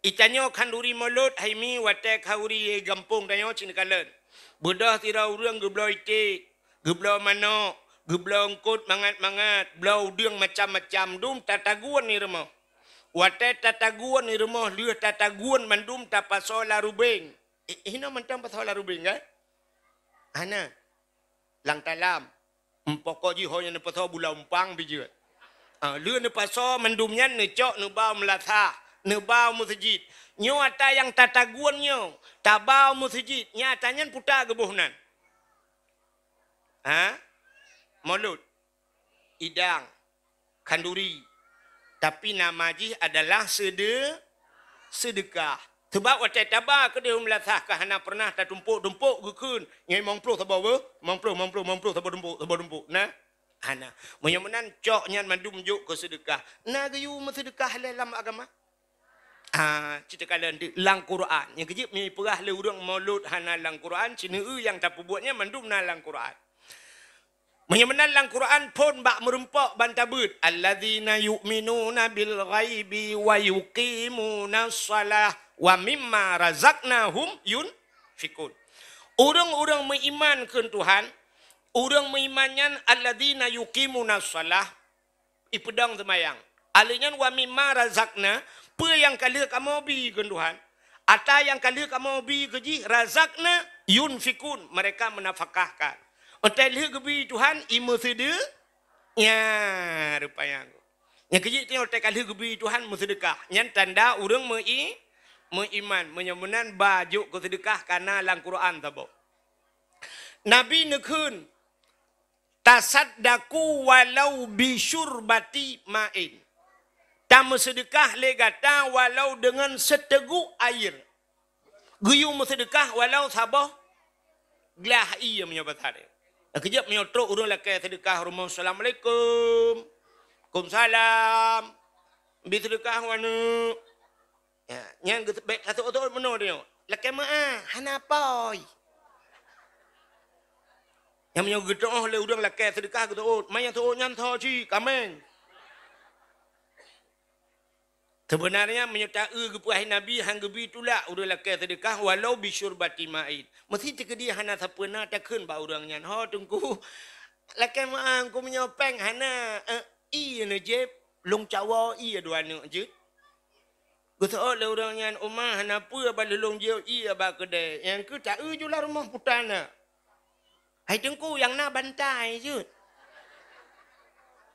Geutanyoe khanduri Maulud hai mi watée khanduri gampông tanyoe ci neukalon. Beudôh sidroe ureuëng geubloe iték, geubloe manök, geubloe eungkôt mangat-mangat, bloe udeueng macam-macam dum tatagun di rumoh. Watée tatagun di rumoh lheueh tatagun mandum tapasoe larubeng. I-, hinoe mantong pasoe larubeng, kan? Hana. Lam talam. Em, pokok jih ho nyang neupasoe bula umpang pih jeuet. Ah, lheueh neupasoe mandum nyan neucok neuba u meulasah, neuba u meuseujid. Nyoe ata nyang tatagun nyoe, taba u meuseujid, nyan ata nyan peue ta geuboh nan? Ha? Maulud. Idang. Khanduri. Tapi nama jih adalah seude-, seudeukah. Sabab watée taba keudeh u meulasah ka hana peureunah tatumpok-tumpok geukheun, nyoe limong ploh saboh beuh, limong ploh, limong ploh, limong ploh saboh tumpok, saboh tumpok. Nah, hana. Meunyoe meunan cok nyan mandum jok keu seudeukah. Na geuyue meuseudeukah lé lam agama? Ah, cit takalon di lam Quran. Nyang keujeuet meupeugah lé ureuëng mulod hana lam Quran, sineue nyang tapeubuet nyan mandum na lam Quran. Meunyoe meunan lam Quran phon bak meurumpok ban tabeuet, "Alladzina yu'minuna bil ghaibi wa yuqimunas shalah wa mimma razaqnahum yunfikun." Ureuëng-ureuëng meuiman keu Tuhan, ureuëng meuiman nyan alladzina yuqimunas shalah, ipeudong seumayang. Aleuh nyan, "Wa mimma razaqna," peue nyang ka lheueh kamoe bi keu Tuhan. Ata nyang ka lheueh kamoe bi keu jih, "razaqna yunfikun," mereka meunafakahkan. Watée lheueh geubi Tuhan, i meuseude-, nya, rupanya. Nyang keujeuet nyoe watée ka lheueh geubi Tuhan meuseudeukah. Nyan tanda ureuëng meui-, meuiman. Meunyoe meunan ba jok keu seudeukah ka na lam Quran saboh. Nabi neukheun, "Tasaddaqu walau bisyurbati ma'in." Tameuseudeukah lé gata walau deungon seuteugok air. Geuyue meuseudeukah walau saboh glah ié meunyoe basa. Keujeuet meunyoe trok ureuëng lakée seudeukah rumoh, "Assalamualaikum." "Waalaikumsalam." Bi seudeukah waneuk. Ya, nyan geuteubiet ka seuôt-seuôt meunoe tanyoe. Lakée meu'ah, hana poi. Nyang meunyoe geuteu'oh lé ureuëng lakée seudeukah geuteuôt, ma nyang teuôt nyan tho cit, kaméng. Seubeunarnya meunyoe ta-eu geupeugah Nabi han geubi tulak ureuëng lakée seudeukah walau bisyurbati ma'in. Meusti teukeudi hana sapeue na takheun bak ureuëng nyan, "Ho Teungku, lakée meu'ah Teungku meunyoe péng hana, eh, ié neujieb, lôn cawoe ié dua neuk jeuet." Geuseuôt lé ureuëng nyan, "Uma hana peue, ba lôn jiôh ié bak keudée." Nyang keu ta-eu ju lam rumoh puta na. "Hai Teungku, nyang na bantai jeuet."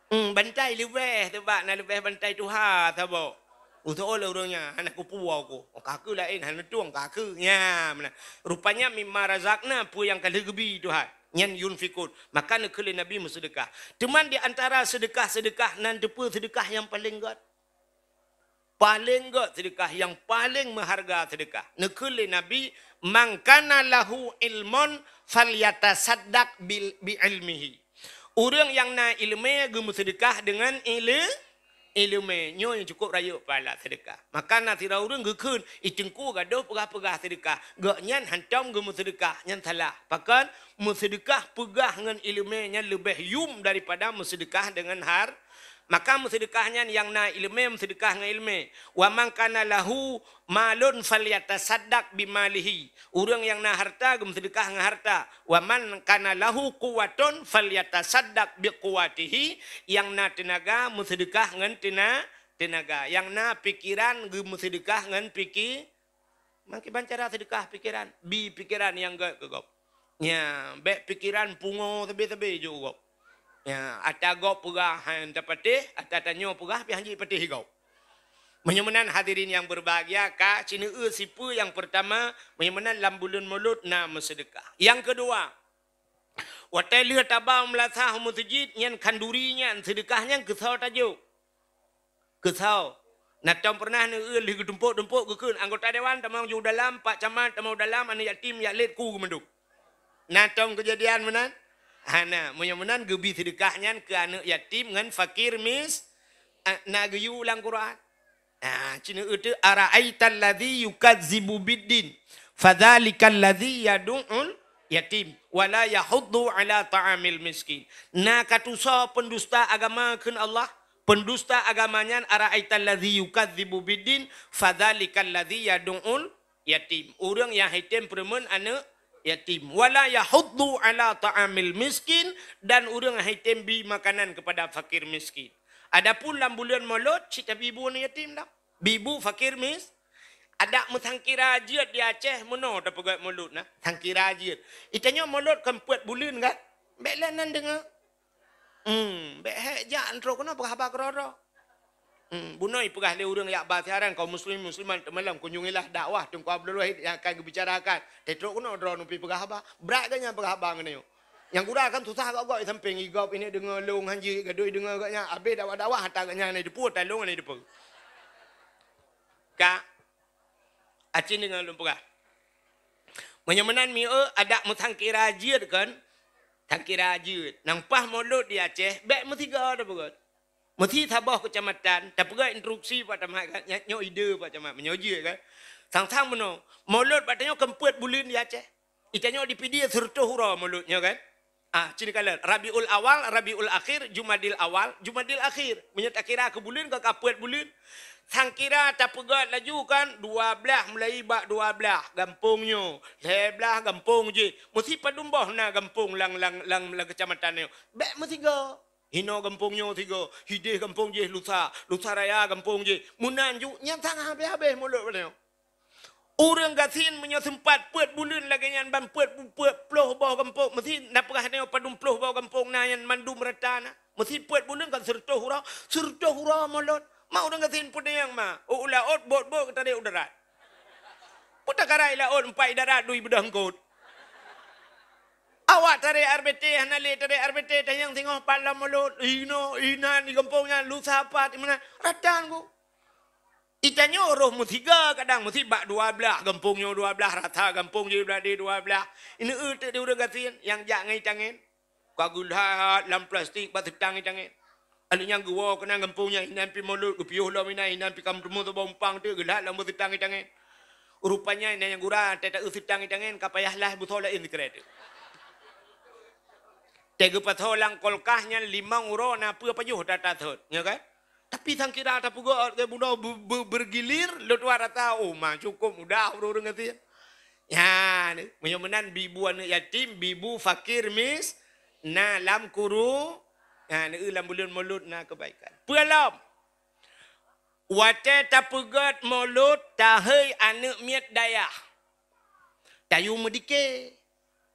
Hmm, bantai leubeh, sabab na leubeh bantai tuha saboh. Geuseuôt lé ureuëng nyan, "Hana kupuwoe ku." Oh, ka keu laén, hana tueng ka keu. Nya, meunan. Rupanya mimma razaqna, peue nyang ka lheueh geubi Tuhan. Nyan yunfikun. Maka neukheun lé Nabi meuseudeukah. Teuma di antara seudeukah-seudeukah nan teupeue seudeukah nyang paleng gét? Paleng gét seudeukah, nyang paleng meuharga seudeukah. Neukheun lé Nabi, "Man kana lahu ilmun falyatasaddaq bil, bi ilmihi." Ureuëng nyang na iéleumé geumeuseudeukah deungon iéle-, iéleumé. Nyoe nyang cukup rayeuk pahala seudeukah. Maka na sidroe ureuëng geukheun, "I Teungku gadôh peugah-peugah seudeukah." Gobnyan hantom geumeuseudeukah, nyan salah. Pakon? Meuseudeukah peugah ngon iéleumé nyan leubeh yum daripada meuseudeukah deungon har-, Maka meuseudeukah nyan nyang na iéleumé meuseudeukah ngon iéleumé. "Wa man kana lahu malun falyatasaddaq bimalihi." Ureuëng nyang na hareuta geumeuseudeukah ngon hareuta. "Wa man kana lahu quwwatun falyatasaddaq biquwwatihi." Nyang na teunaga meuseudeukah ngon teuna-, teunaga. Nyang na pikeran geumeuseudeukah ngon pike-, Mangkiban cara seudeukah pikeran, bi pikeran nyang gét keu gob. Nya, bék pikeran pungo sabe-sabe jok gob. Nya, ata gob peugah han tapatéh, ata tanyoe peugah pih han jipatéh gob. Meunyoe meunan hadirin yang berbahagia, ka sineue sipeue nyang peurtama, meunyoe meunan lam buleuen Mulod na meuseudeukah. Nyang keudua, watée lheueh taba meulasah u meuseujid nyan khanduri nyan seudeukah nyan keusoe tajok. Keusoe. Na tom peureunah neueu lheueh geutumpok-tumpok geukheun anggota dewan tamong ju dalam, pak camat tamong dalam, aneuk yatim jak lét ku geumandum. Na tom keujadian meunan? Hana. Meunyoe meunan geubi seudeukah nyan keu aneuk yatim ngon fakir mis-, a, na geuyue lam Quran. Ah, sineue teuk, "Ara'aital ladzi yukazzibu biddin, fadzalikal ladzi yadu'ul yatim, wa la yahuddu ala ta'amil miskin." Na ka tusoe peundusta agama kheun Allah. Peundusta agama nyan, "Ara'aital ladzi yukazzibu biddin, fadzalikal ladzi yadu'ul yatim." Ureuëng nyang hai tem peureumeun aneuk yatim. "Wa la yahuddu ala ta'amil miskin," dan ureuëng hai tem bi makanan kepada fakir miskin. Adapun lam buleuen Mulod, cit tabi bu aneuk yatim dah. Bi bu fakir mis-, adak meusangkira jeuet di Aceh meunoe tapeugét Mulod na. Sangkira jeuet. Itanyoe Mulod kan peuet buleuen kan? Bék lé nan deungoe. Hmm, bék hék jak trok keunoe peugah haba keudroe-droe. Hmm, bunoe peugah lé ureuëng jak ba siaran kaum muslimin muslimat teumalam kunjungilah dakwah Teungku Abdul Wahid yang akan geubicarakan. Teutrok keunoe droeneuh pi peugah haba. Brat geuh nyan peugah haba ngon nyoe. Nyang gura kan susah gok-gok i sampéng, i gob ini deungoe lôn hanji gadoi deungoe gobnyan. Abéh dakwah-dakwah ata gobnyan hana jiteupeu, ata lôn hana jiteupeu. Ka Aci deungoe lôn peugah. Meunyoe meunan mieu adak meusangkira jeuet kan? Sangkira jeuet. Nang paih mulod di Aceh, bèk meusigoe tapeugöt. Meusi saboh keucamatan, tapeugah instruksi Pak Camat kan, nya-, nyoe ide Pak Camat, meunyoe jeuet kan. Sang-sang meunoe, mulod bak tanyoe kan peuet buleuen di Aceh. Di tanyoe di Pidie sireutôh uroe mulod nyoe kan. Ah, ci neukalon, Rabiul Awal, Rabiul Akhir, Jumadil Awal, Jumadil Akhir. Meunyoe takira keu buleuen, ka, ka peuet buleuen. Sangkira tapeugöt laju kan, dua blaih mulai bak dua blaih gampông nyoe, lhèe blaih gampông jih. Meusi padum boh na gampông lam, lam, lam, lam keucamatan nyoe. Bèk meusigoe. Hinoe gampông nyoe sigoe, hideh gampông jih Lusa, Lusa Raya gampông jih. Meunan ju, nyan sang habéh-habéh mulod bak tanyoe. Ureueng gasien meunyoe seumpat peuet buleuen lagèe nyan ban peuet, peuet ploh boh gampông, meusi na peugah nyoe padum ploh boh gampông na nyan mandum rata na. Meusi peuet buleuen kan sireutôh uroe, sireutôh uroe mulod. Ma ureueng gasien peudayang ma, u laôt bot-bot geutarek u darat. Peue takarai laôt empat i darat dua i beudôh eungkôt. Awak tarek R B T hana lé tarek R B T tanyong singoh pat lam mulod, inoe, inan di gampông nyan, Lusa pat, di meunan, rata ngon. Di tanyoe roh meusigoe kadang meusi bak dua blaih, gampông nyoe dua blaih, rata gampông jih blaih di dua blaih. Ineuk teuk di ureueng gasien nyang jak ngon itangen. Ka geulhat lam plastik bak seutang itangen. Lheueh nyan geuwoe keunan gampông nyan, inan pih mulod, geupiôh lom inan, inan pih ka meuteumé saboh umpang teuk, geulhat lam bak seutang itangen. Rupanya inan nyang gura, teuh taeu seutang itangen, ka payah lah beusoe laén sikrek teuk. Teuh geupasoe lam kulkas nyan limong uroe na peue pajoh that-that sot, nyo kan? Tapi sangkira tapeugöt lagèe bunoe be-, be-, bergilir, lôn tuan rasa, oh, ma cukôp mudah ureueng-ureueng gasien. Nyan, meunyoe meunan bi bu aneuk yatim, bi bu fakir mis-, na lam kuru-, na, neu lam buleuen mulod na keubaikan. Peue lom? Watèe tapeugöt mulod, tahei aneuk miet dayah. Tayue meudike.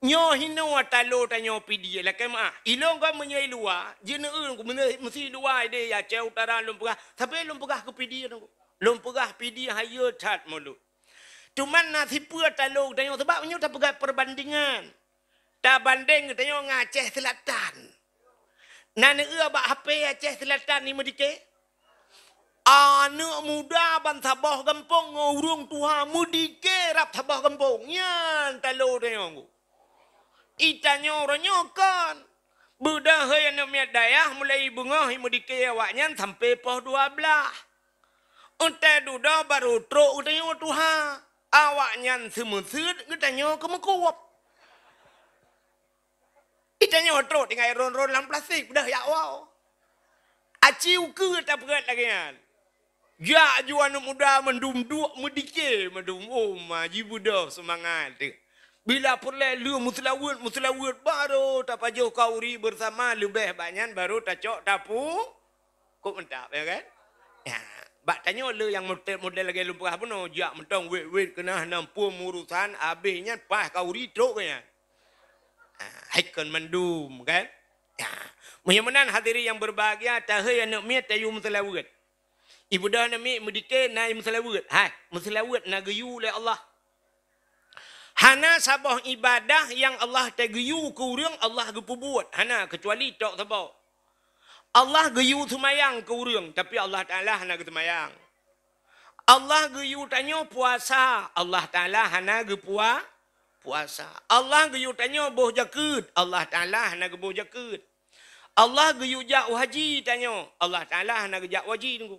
Nyoe hinoe talo tanyoe Pidie, lakèe meu'ah. Ilôn kon meunyoe i luwa, jeuneuen meunyoe meusi i luwa ideh ya Aceh Utara lôn peugah, tapi lôn peugah keu Pidie nyoe. Lôn peugah Pidie hayeue that mulod. Cuman na sipeue talo tanyoe, sabab nyoe tapeugah perbandingan. Tabandeng tanyoe ngon Aceh Selatan. Na neueu bak H P Aceh Selatan ni meudike? Aneuk muda ban saboh gampông ngon ureueng tuha meudike rab saboh gampông. Nyan talo tanyoe. I tanyoe uroe nyoe kon. Beudôh hai aneuk miet dayah mulai beungoh i meudike awaknyan sampoe poh dua blaih. Watèe dudoe barô trok geutanyoe tuha. Awaknyan seumeuseut geutanyoe keumeukuwöb. Geutanyoe trok tinggai ron-ron lam plastik, beudôh jak woe. Aci ukeue tapeugöt lagèe nyan. Jak ju aneuk muda mandum duek meudike mandum. Oh, ma jibeudôh seumangat teuk. Bila peureulèe lheueh meuseulaweuet, meuseulaweuet barô tapajoh khauri beusama, leubeh bak nyan barô tacok tapu-, Kok mantap, ya kan? Ya. Bak tanyoe le nyang model, model lagèe lôn peugah bunoe, jak mantong wet-wet keunan hana muphom urosan, abéh nyan paih khauri trok keu nyan. Ha, hai kon mandum, kan? Ya. Meunyoe meunan hadirin yang berbahagia, tahei aneuk miet tayue meuseulaweuet. Ibeudôh aneuk miet meudike na meuseulaweuet. Hai, meuseulaweuet na geuyue lé Allah. Hana saboh ibadah nyang Allah tageuyue keu ureueng Allah geupeubuet. Hana, keucuali tok saboh. Allah geuyue seumayang keu ureueng, tapi Allah Taala hana geuseumayang. Allah geuyue tanyoe puasa, Allah Taala hana geupua-, puasa. Allah geuyue tanyoe boh jakeuet, Allah Taala hana geuboh jakeuet. Allah geuyue jak u haji tanyoe, Allah Taala hana geujak u haji teungku.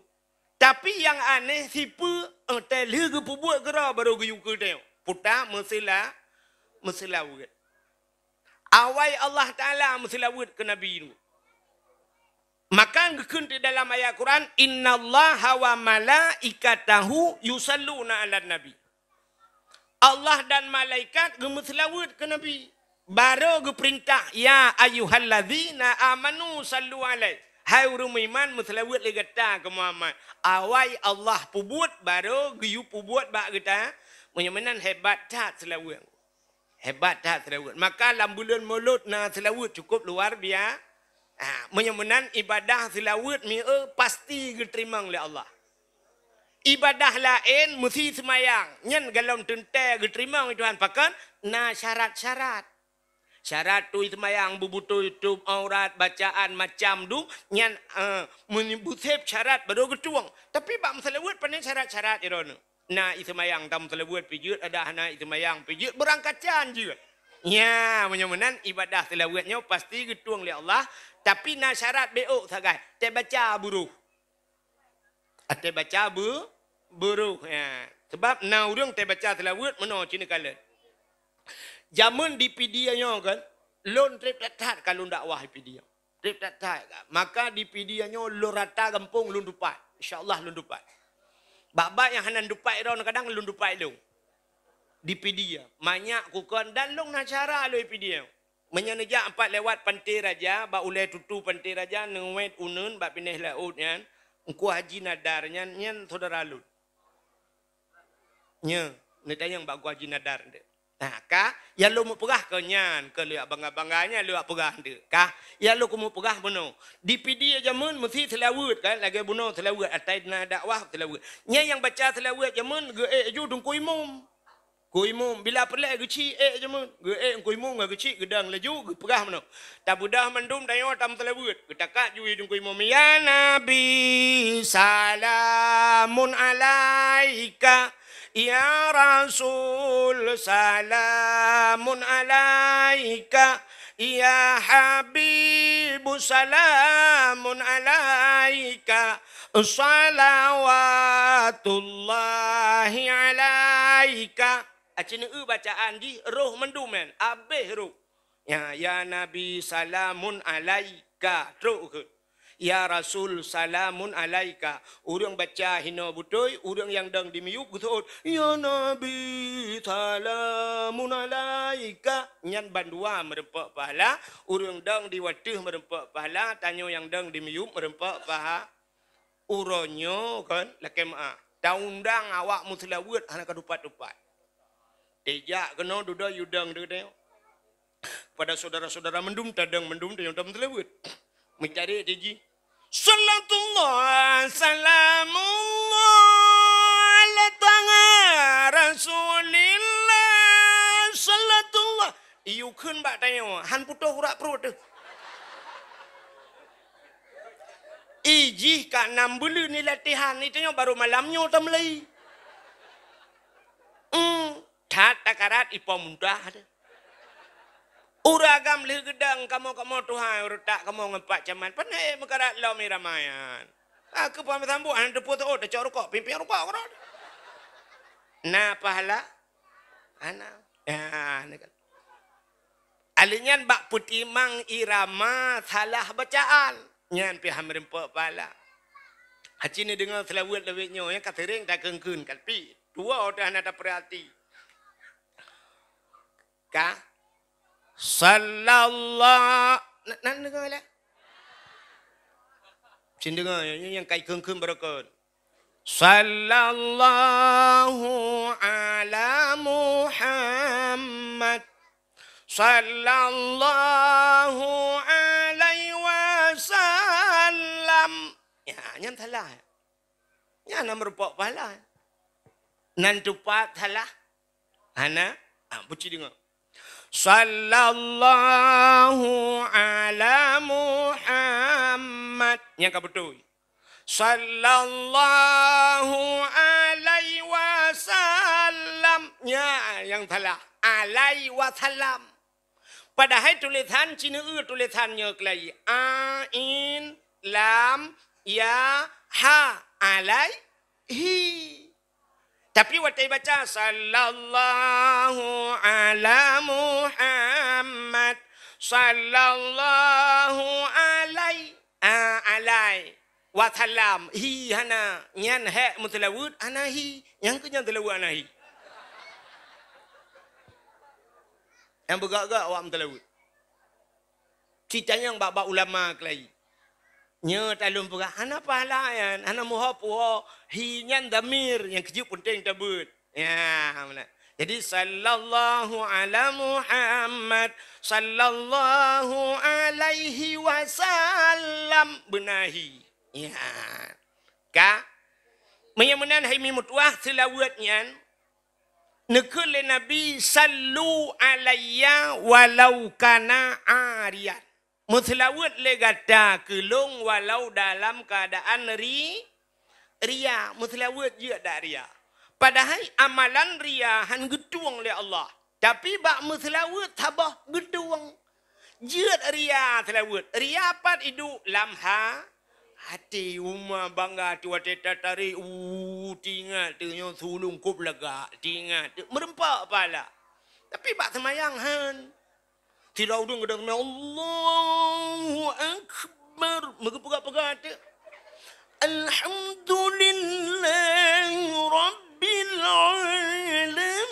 Tapi nyang aneh, sipeue, eh, teuh lheueh geupeubuet keudroe barô geuyue keu tanyoe. Puta meuseula-, meuseulaweuet. Awai Allah Taala meuseulaweuet keu Nabi nyoe. Maka geukheun di dalam ayat Quran, "Innallaha wa malaikatahu yusalluna 'alan nabi." Allah dan malaikat geumeuseulaweuet keu Nabi. Barô geupeurintah, "Ya ayyuhallazina amanu sallu alaihi." Hai ureueng meuiman, meuseulaweuet lé gata keu Muhammad. Awai Allah peubuet, barô geuyue peubuet bak gata. Meunyoe meunan hebat that seulaweuet. Hebat that seulaweuet. Maka lam buleuen Mulod na seulaweuet cukup luar bia-, ha, meunyoe meunan ibadah seulaweuet mieu pasti geuteurimong lé Allah. Ibadah laén meusi seumayang, nyan golom teuntèe geuteurimong lé Tuhan, pakon na syarat-syarat. Syarat tui seumayang, beubeutôi tôb aurat, bacaan macam dum, nyan, eh, meunyoe beuseb syarat baru geutueng. Tapi bak meuseulaweuet pane syarat-syarat droeneuh. Na iseumayang tam seulaweuet pijeuet, ada hana iseumayang pijeuet, beurangkacan jeuet. Nya, meunyoe meunan ibadah seulaweuet nyoe pasti geutueng lé Allah, tapi na syarat béok sagai, teubaca buroh. Ateueh baca be-, buroh, ya. Sebab na ureuëng teubaca seulaweuet meunoe cit neukalon. Jameun di Pidie nyoe kan, lôn treb that-that ka lôn dakwah di Pidie. Treb that-that ka. Maka di Pidie nyoe lôn rata gampông lôn tupat. Insya Allah lôn tupat. Bak-bak nyang hana tupat droe kadang lôn tupat lôn. Di Pidie. Manyak kukon dan lôn na syedara lôn di Pidie. Meunyoe neujak pat lewat Panté Raja, bak ulée tutu Panté Raja, neuwet uneuen bak binéh laôt nyan, Teungku Haji Nadar nyan, nyan syedara lôn. Nyoe, neutanyong bak Teungku Haji Nadar nyoe. Nah, ka, nyang lôn meupeugah keu nyan, keu lheueh bangga-bangga nyan lôn peugah nyoe. Ka, nyang lôn keumeung peugah bunoe. Di Pidie jameun meusti seulaweuet kan, lagée bunoe seulaweuet, asai na dakwah seulaweuet. Nyan nyang baca seulaweuet jameun geuék ju Teungku Imum. Teungku Imum, bila peureulée geuchik ék jameun. Geuék Teungku Imum ngon geuchik geudong laju geupeugah meunoe. Tabeudôh mandum tanyoe tam seulaweuet. Geutakat ju Teungku Imum, "Ya Nabi, salamun alaika. Ya Rasul, salamun alaika. Ya Habibu, salamun alaika. Salawatullahi alaika." Aci neu bacaan jih roh mandum nyan, abéh roh. Ya, ya Nabi, salamun alaika. Trok keuh. Ya Rasul, salamun alaika. Ureuëng baca hinoe beutôi, ureuëng nyang dong di miyueb geuseuôt, "Ya Nabi, salamun alaika." Nyan bandua meureumpok pahala, ureuëng dong di wateuh meureumpok pahala, tanyoe nyang dong di miyueb meureumpok paha-, Uroe nyoe kan, lakée meuáh, taundang awak meuseulaweuet hana ka tupat-tupat. Tejak keunoe dudoe yue dong deungon tanyoe. Pada syedara-syedara mandum tadong mandum tanyoe tam seulaweuet. Meucari tiji. Salatullah, salamullah, ala taha Rasulillah, salatullah. Iyue kheun bak tanyoe, han putôh urat pruet teuh. Ijih ka nam buleuen ni latihan, ni tanyoe baru malam nyoe tameulai. Hmm, that takarat ipo muntah teuh. Ureuëng agam lheueh geudong kamoe-kamoe tuha, ureuëng tak kamoe ngon Pak Camat. Pane meukarat lom irama nyan. Ah, keu pamé sambot, hana teupeu teuôt, tacok rukok, pimpin rukok keudroe. Na pahala? Hana. Ya, ni kan. Alèh nyan bak peutimang irama salah bacaan. Nyan pih han meureumpok pahala. Aci neudeungoe seulaweuet lawét nyoe nyang ka seuréng takheun-kheun kan pih. Tuwoe teuh hana tapeurati. Ka? Sallallah-, na, na neudeungoe lé? Cen deungoe, nyoe nyang kai kheun-kheun barokon. Sallallahu ala Muhammad. Sallallahu alaihi wasallam. Ya, nyan salah. Nyan na meureumpok pahala. Nan tupat salah. Hana? Ah, buci deungoe. Sallallahu ala Muhammad. Nyang ka beutôi. Sallallahu alaihi wasallam. Nya nyang salah. Alaihi wasallam. Padahai tulésan cine eu tulésan nyoe keulai. Ain, lam, ya, ha. Alaihi. Tapi watée baca, "Sallallahu ala Muhammad, sallallahu alai-," ah, alai, wasallam, hi hana, nyan hék meuseulaweuet hana hi, nyang keu nyan seulaweuet hana hi. Nyang beugak-gak awak meuseulaweuet. Citanyong bak-bak ulama keulai. Nyoe talôn peugah, hana pahala nyan, hana meuho puho, hi nyan damir nyang keujeuet peunteng tabeuet. Ya, meunan. Jadi, sallallahu ala Muhammad, sallallahu alaihi wasallam, beuna hi. Ya. Ka? Meunyoe meunan hai mi meutuah seulaweuet nyan, Neukheun lé Nabi, "Sallu alayya walau kana ariyan." Meuseulaweuet lé gata keu lôn walau dalam keuadaan ri-, ria. Meuseulaweuet jeuet dak ria. Padahai amalan ria han geutueng lé Allah, tapi bak meuseulaweuet saboh geutueng. Jeuet ria seulaweuet. Ria pat iduek lam ha-, hati. Uma bangga tu watée tatarek, uh, tingat tu nyoe sulong kop lagak, tingat tu meureumpok pahala. Tapi bak seumayang han. Sidroe ureuëng kadang seumayang, "Allahu Akbar." Meugeupeuga-peuga teuk. "Alhamdulillahi Rabbil Alamin."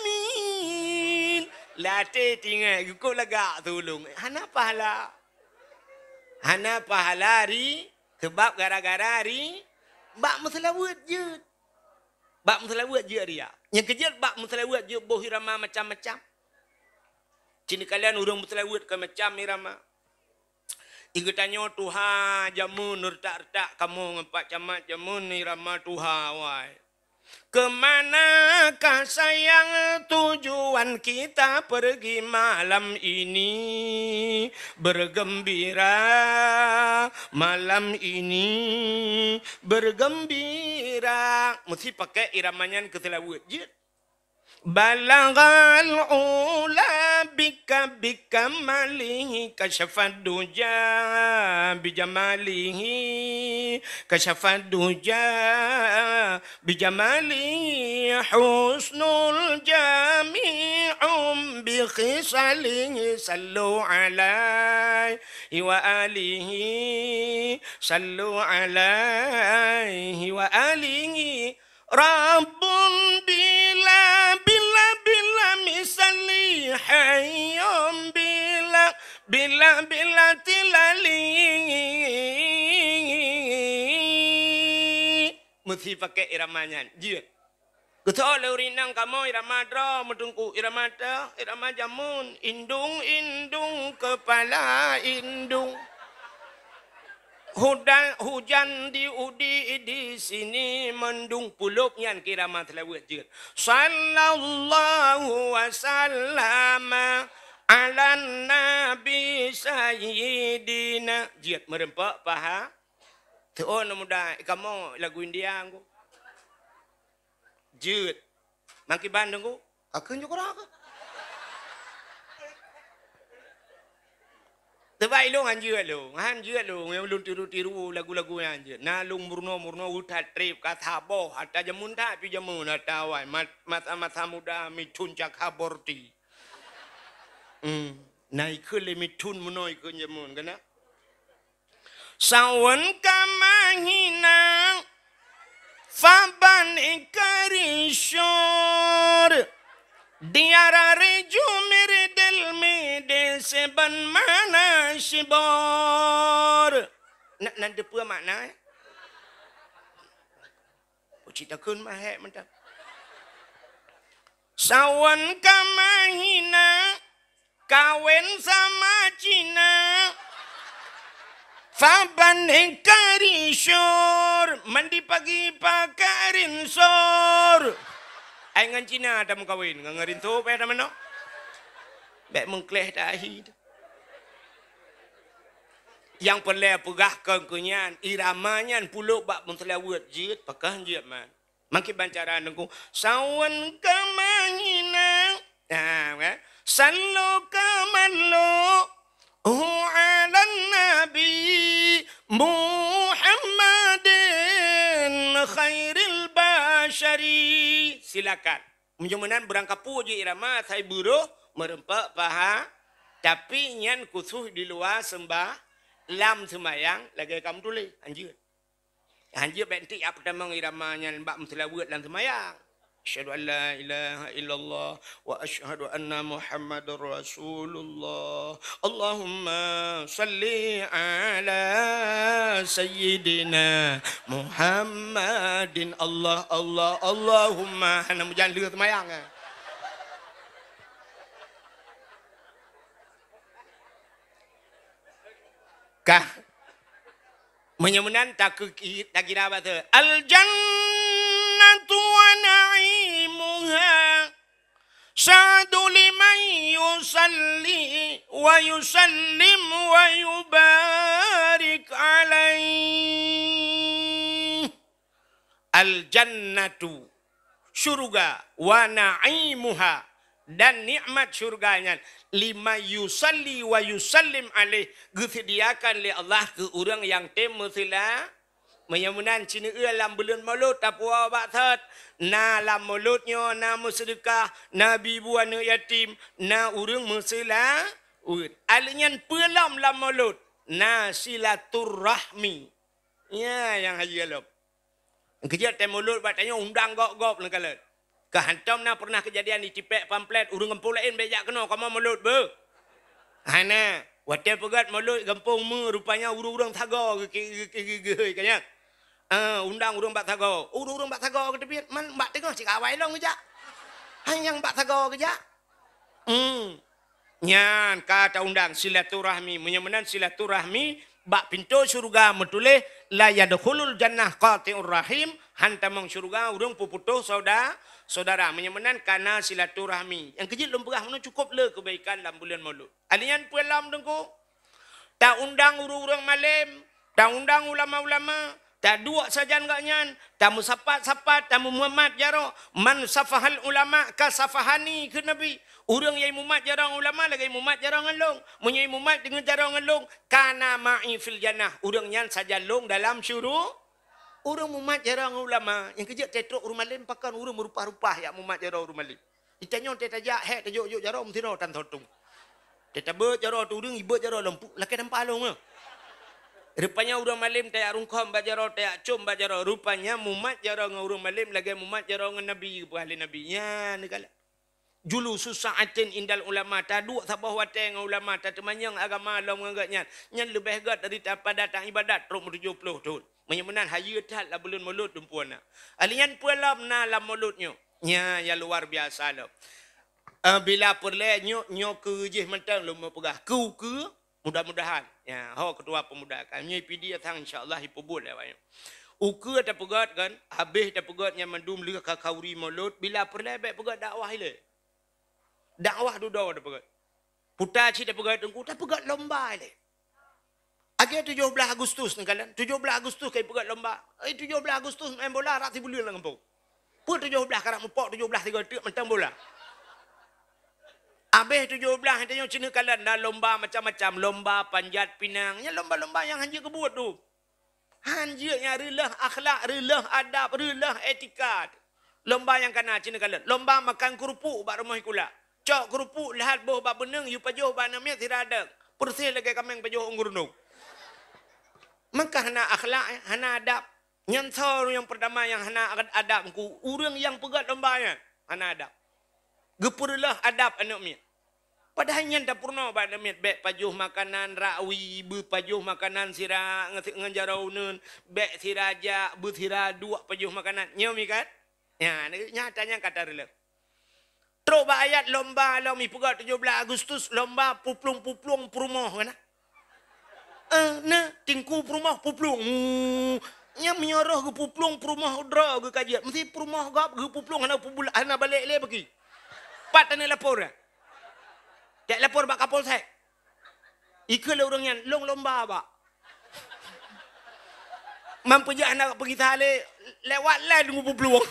Latée tingat, geukok lagak tulông. Hana pahala. Hana pahala ri, sebab gara-gara ri, bak meuseulaweuet jeuet. Bak meuseulaweuet jeuet ria. Nyang keujeuet bak meuseulaweuet jeuet boh irama macam-macam. Cit kalon ureuëng meuseulaweuet ka macam irama. Geutanyoe tuha jameun, retak-retak kamoe ngon Pak Camat jameun, irama tuha wai. Ke manakah sayang tujuan kita pergi malam ini? Bergembira malam ini, bergembira. Meusti pakai irama nyan keu seulaweuet jeuet. Balaghal ula bika, bika malihi kasyafad duja bijamalihi, kasyafad duja bijamalihi, husnul jami'um bi khisalihi, sallu alaihi wa alihi, sallu alaihi wa alihi. Rabbun bila, bila, bila misali, hayyun bila, bila, bila tilali. Meusti pakai irama nyan. Jeuet. Geusok lé ureuëng inong kamoe irama droe meuteungku, irama teuh, irama jameun, indung, indung, kepala indung. Hudan, hujan di udi di sini mendung pulop nyan keu irama seulaweuet jeuet. Sallallahu wasallama ala nabi sayyidina. Jeuet meureumpok paha. Teuon muda kamoe lagu India ngku. Jeuet. Makiban teungku. Akeun jukura ke? Teubai lôn han jeuet lôn, han jeuet lôn, nyang lôn tiru-tiru lagu-lagu nyan jeuet. Na lôn meurunoe-meurunoe utat treb ka saboh, ata jameun that pi jameun ata awai, mat-, masa-masa muda mithun cakha borti. Hmm. Na ikheun lé mithun meunoe ikheun jameun keunan. Sawan ka mahina, faban ikarishor, diara reju miridil mide seban mana shibor. Nak nan teupeue makna, eh? Uci takun mahek mentang. Sawan ka mahina, kawen sama Cina. Faban hingkari syur, mandi pagi pakai rinsur. Ai ngon Cina dah meukawen, ngon rinsur payah dah meunoe. Bek mengkleh tahi tu. Yang perlu peugah keu nyan, irama nyan pulok bak meuseulaweuet jeuet, pakah jeuet man. Makin bancaran nunggu. Sawan ka mahina. Ha, kan? Sallu ka mallu hu ala nabi Muhammadin khairil basyari. Silakan. Meunyoe meunan beurangkapeue jih irama, sai buroh, meureumpok paha, tapi nyan khusus di luwa seumbah, lam seumayang lagèe kamoe tuléh. Hanjeuet. Hanjeuet bèk entik jak peutamong irama nyan bak meuseulaweuet lam seumayang. Asyhadu an la ilaha illallah wa asyhadu anna Muhammadar Rasulullah. Allahumma salli ala sayyidina Muhammadin. Allah, Allah, Allahumma. Hana meujan lheueh seumayang, eh. Kah? Meunyoe meunan takeu-, takira bahasa. Al-jannatu wa na'imuha sa'du liman yusalli wa yusallim wa yubarik alaih. Al-jannatu. syurga, wa na'imuha, dan nikmat syurga nyan, liman yusalli wa yusallim alaih, geuseudiakan lé Allah keu ureuëng nyang tem meusila-, Meunyoe meunan, ci neueu lam buleuen Molot tapuwoe bak thot. Na lam Molot nyoe na meuseudeukah, na bi bu aneuëk yatim, na ureuëng meusila-, uet. Aleuh nyan peue lom lam Molot? Na silaturahmi. Nya nyang hayeue lom. Keujeuet tée Molot bak tanyoe undang gob-gob neukalon. Ka hantom na pernah keujadian jitipék pamflet, ureuëng gampông laén bék jak keunoe kamoe Molot beuh. Hana, watée peugét Molot gampông meu, rupanya ureuëng-ureuëng sagoe geuki-, geuki-, geuhôi ka nyan. Ah, undang ureuëng bak sagoe. Ureuëng-ureuëng bak sagoe geuteubiet, man bak teungoh cit awai lom geujak. Hai nyang bak sagoe geujak. Hmm. Nyan ka taundang silaturahmi. Meunyoe meunan silaturahmi, bak pintoe syeuruga meutuléh, "La yadkhulul jannah qati'ur rahim", han tamong syeuruga ureuëng peuputôh sauda-, saudara. Meunyoe meunan ka na silaturahmi. Nyang keujeuet lôn peugah meunoe cukôp le keubaikan lam buleuen Molot. Aleuh nyan peue lom Teungku? Taundang ureuëng-ureuëng malém, taundang ulama-ulama, taduek sajan gobnyan, tameusapat-sapat, tameumat jaroe. "Man safahal ulama ka safahani," kheun Nabi. Ureuëng nyang mumat jaroe ngon ulama lagée mumat jaroe ngon lôn. Meunyoe mumat deungon jaroe ngon lôn, kana ma'i fil jannah. Ureuëng nyan sajan lôn dalam syuru-, ureuëng mumat jaroe ngon ulama, nyang keujeuet teutrok ureuëng malém pakon ureuëng meurupah-rupah jak mumat jaroe ureuëng malém. Di tanyoe teuh tajak hék tajok-jok jaroe meusidroe tan thotong. Teuh tabeuet jaroe teuh ureuëng ibeuet jaroe lom pu-, lakée tampa lôn nyoe. Rupanya ureuëng malém tajak rungkhom bak jaroe, tajak com bak jaroe. Rupanya mumat jaroe ngon ureuëng malém lagée mumat jaroe ngon Nabi, geupeugah lé Nabi. Nyan neukalon. Julusu sa'atin indal ulama, taduek saboh watée ngon ulama, tateumanyong agama lom ngon gobnyan. Nyan leubeh gét daripada taibadat trok meutujoh ploh thon. Meunyoe meunan hayeue that lam buleuen Molot dumpeue na. Aleuh nyan peue lom na lam Molot nyoe? Nya, nyang luar biasa lom. Eh, bila peureulée nyoe, nyoe keu jih mantong lôn meupeugah. Keu, keu, mudah-mudahan. Ya, ho ketua pemuda. Ka nyoe P D sang insya-Allah ipeubuet lé awak nyoe. Ukeue tapeugét kan, habéh tapeugét nyan mandum lheueh ka khauri Molot, bila peureulée bék peugét dakwah ilée. Dakwah dudoe tapeugét. Puta cit tapeugét Teungku, tapeugét lomba ilée. Lagée tujoh blaih Agustus neukalon. Tujoh blaih Agustus ka ipeugét lomba. Eh, tujoh blaih Agustus main bola rot sibuleuen lam gampông. Peue tujoh blaih karap mupok tujoh blaih tiga teuk mantong bola. Abéh tujoh blaih tanyoe ci neukalon na lomba macam-macam, lomba panjat pinang. Nyan lomba-lomba nyang hanjeuet keubuet tu. Hanjeuet nyang reuloh akhlak, reuloh adab, reuloh etika. Lomba nyang kana ci neukalon. Lomba makan keurupuk bak rumoh sikula. Cok keurupuk lheueh boh bak beuneueng, yue pajoh bak aneuk miet sira deuek. Peureséh lagée kaméng pajoh ôn gurundong. Maka hana akhlak, eh, hana adab. Nyan soe nyang peurtama nyang hana ad-, adab Teungku, ureuëng nyang peugét lomba nyan hana adab. Geupeureuloh adab aneuk miet. Padahai nyan tapeurunoe bak aneuk miet, bék pajoh makanan rakwi, beupajoh makanan sira nge-, ngon jaroe uneuen, bék sira jak, beusira duek pajoh makanan. Nyoe mi kan? Nya, nyata nyang ka tareuloh. Trok bak ayat lomba lom ipeugah tujoh blaih Agustus, lomba puplueng-puplueng peurumoh kan? Eh, na, Teungku peurumoh puplueng. Hmm, nyang meunyoe roh geupuplueng peurumoh droe geukajiet. Meusti peurumoh gob geupuplueng hana pubula-, hana balek lé bagi. Pat taneuk lapor dah. Jak lapor bak Kapolsek. Ikeu lé ureuëng nyan, lôn lomba bak. Mampu jak hana peugisa lé, lewat lé deungon puplueng.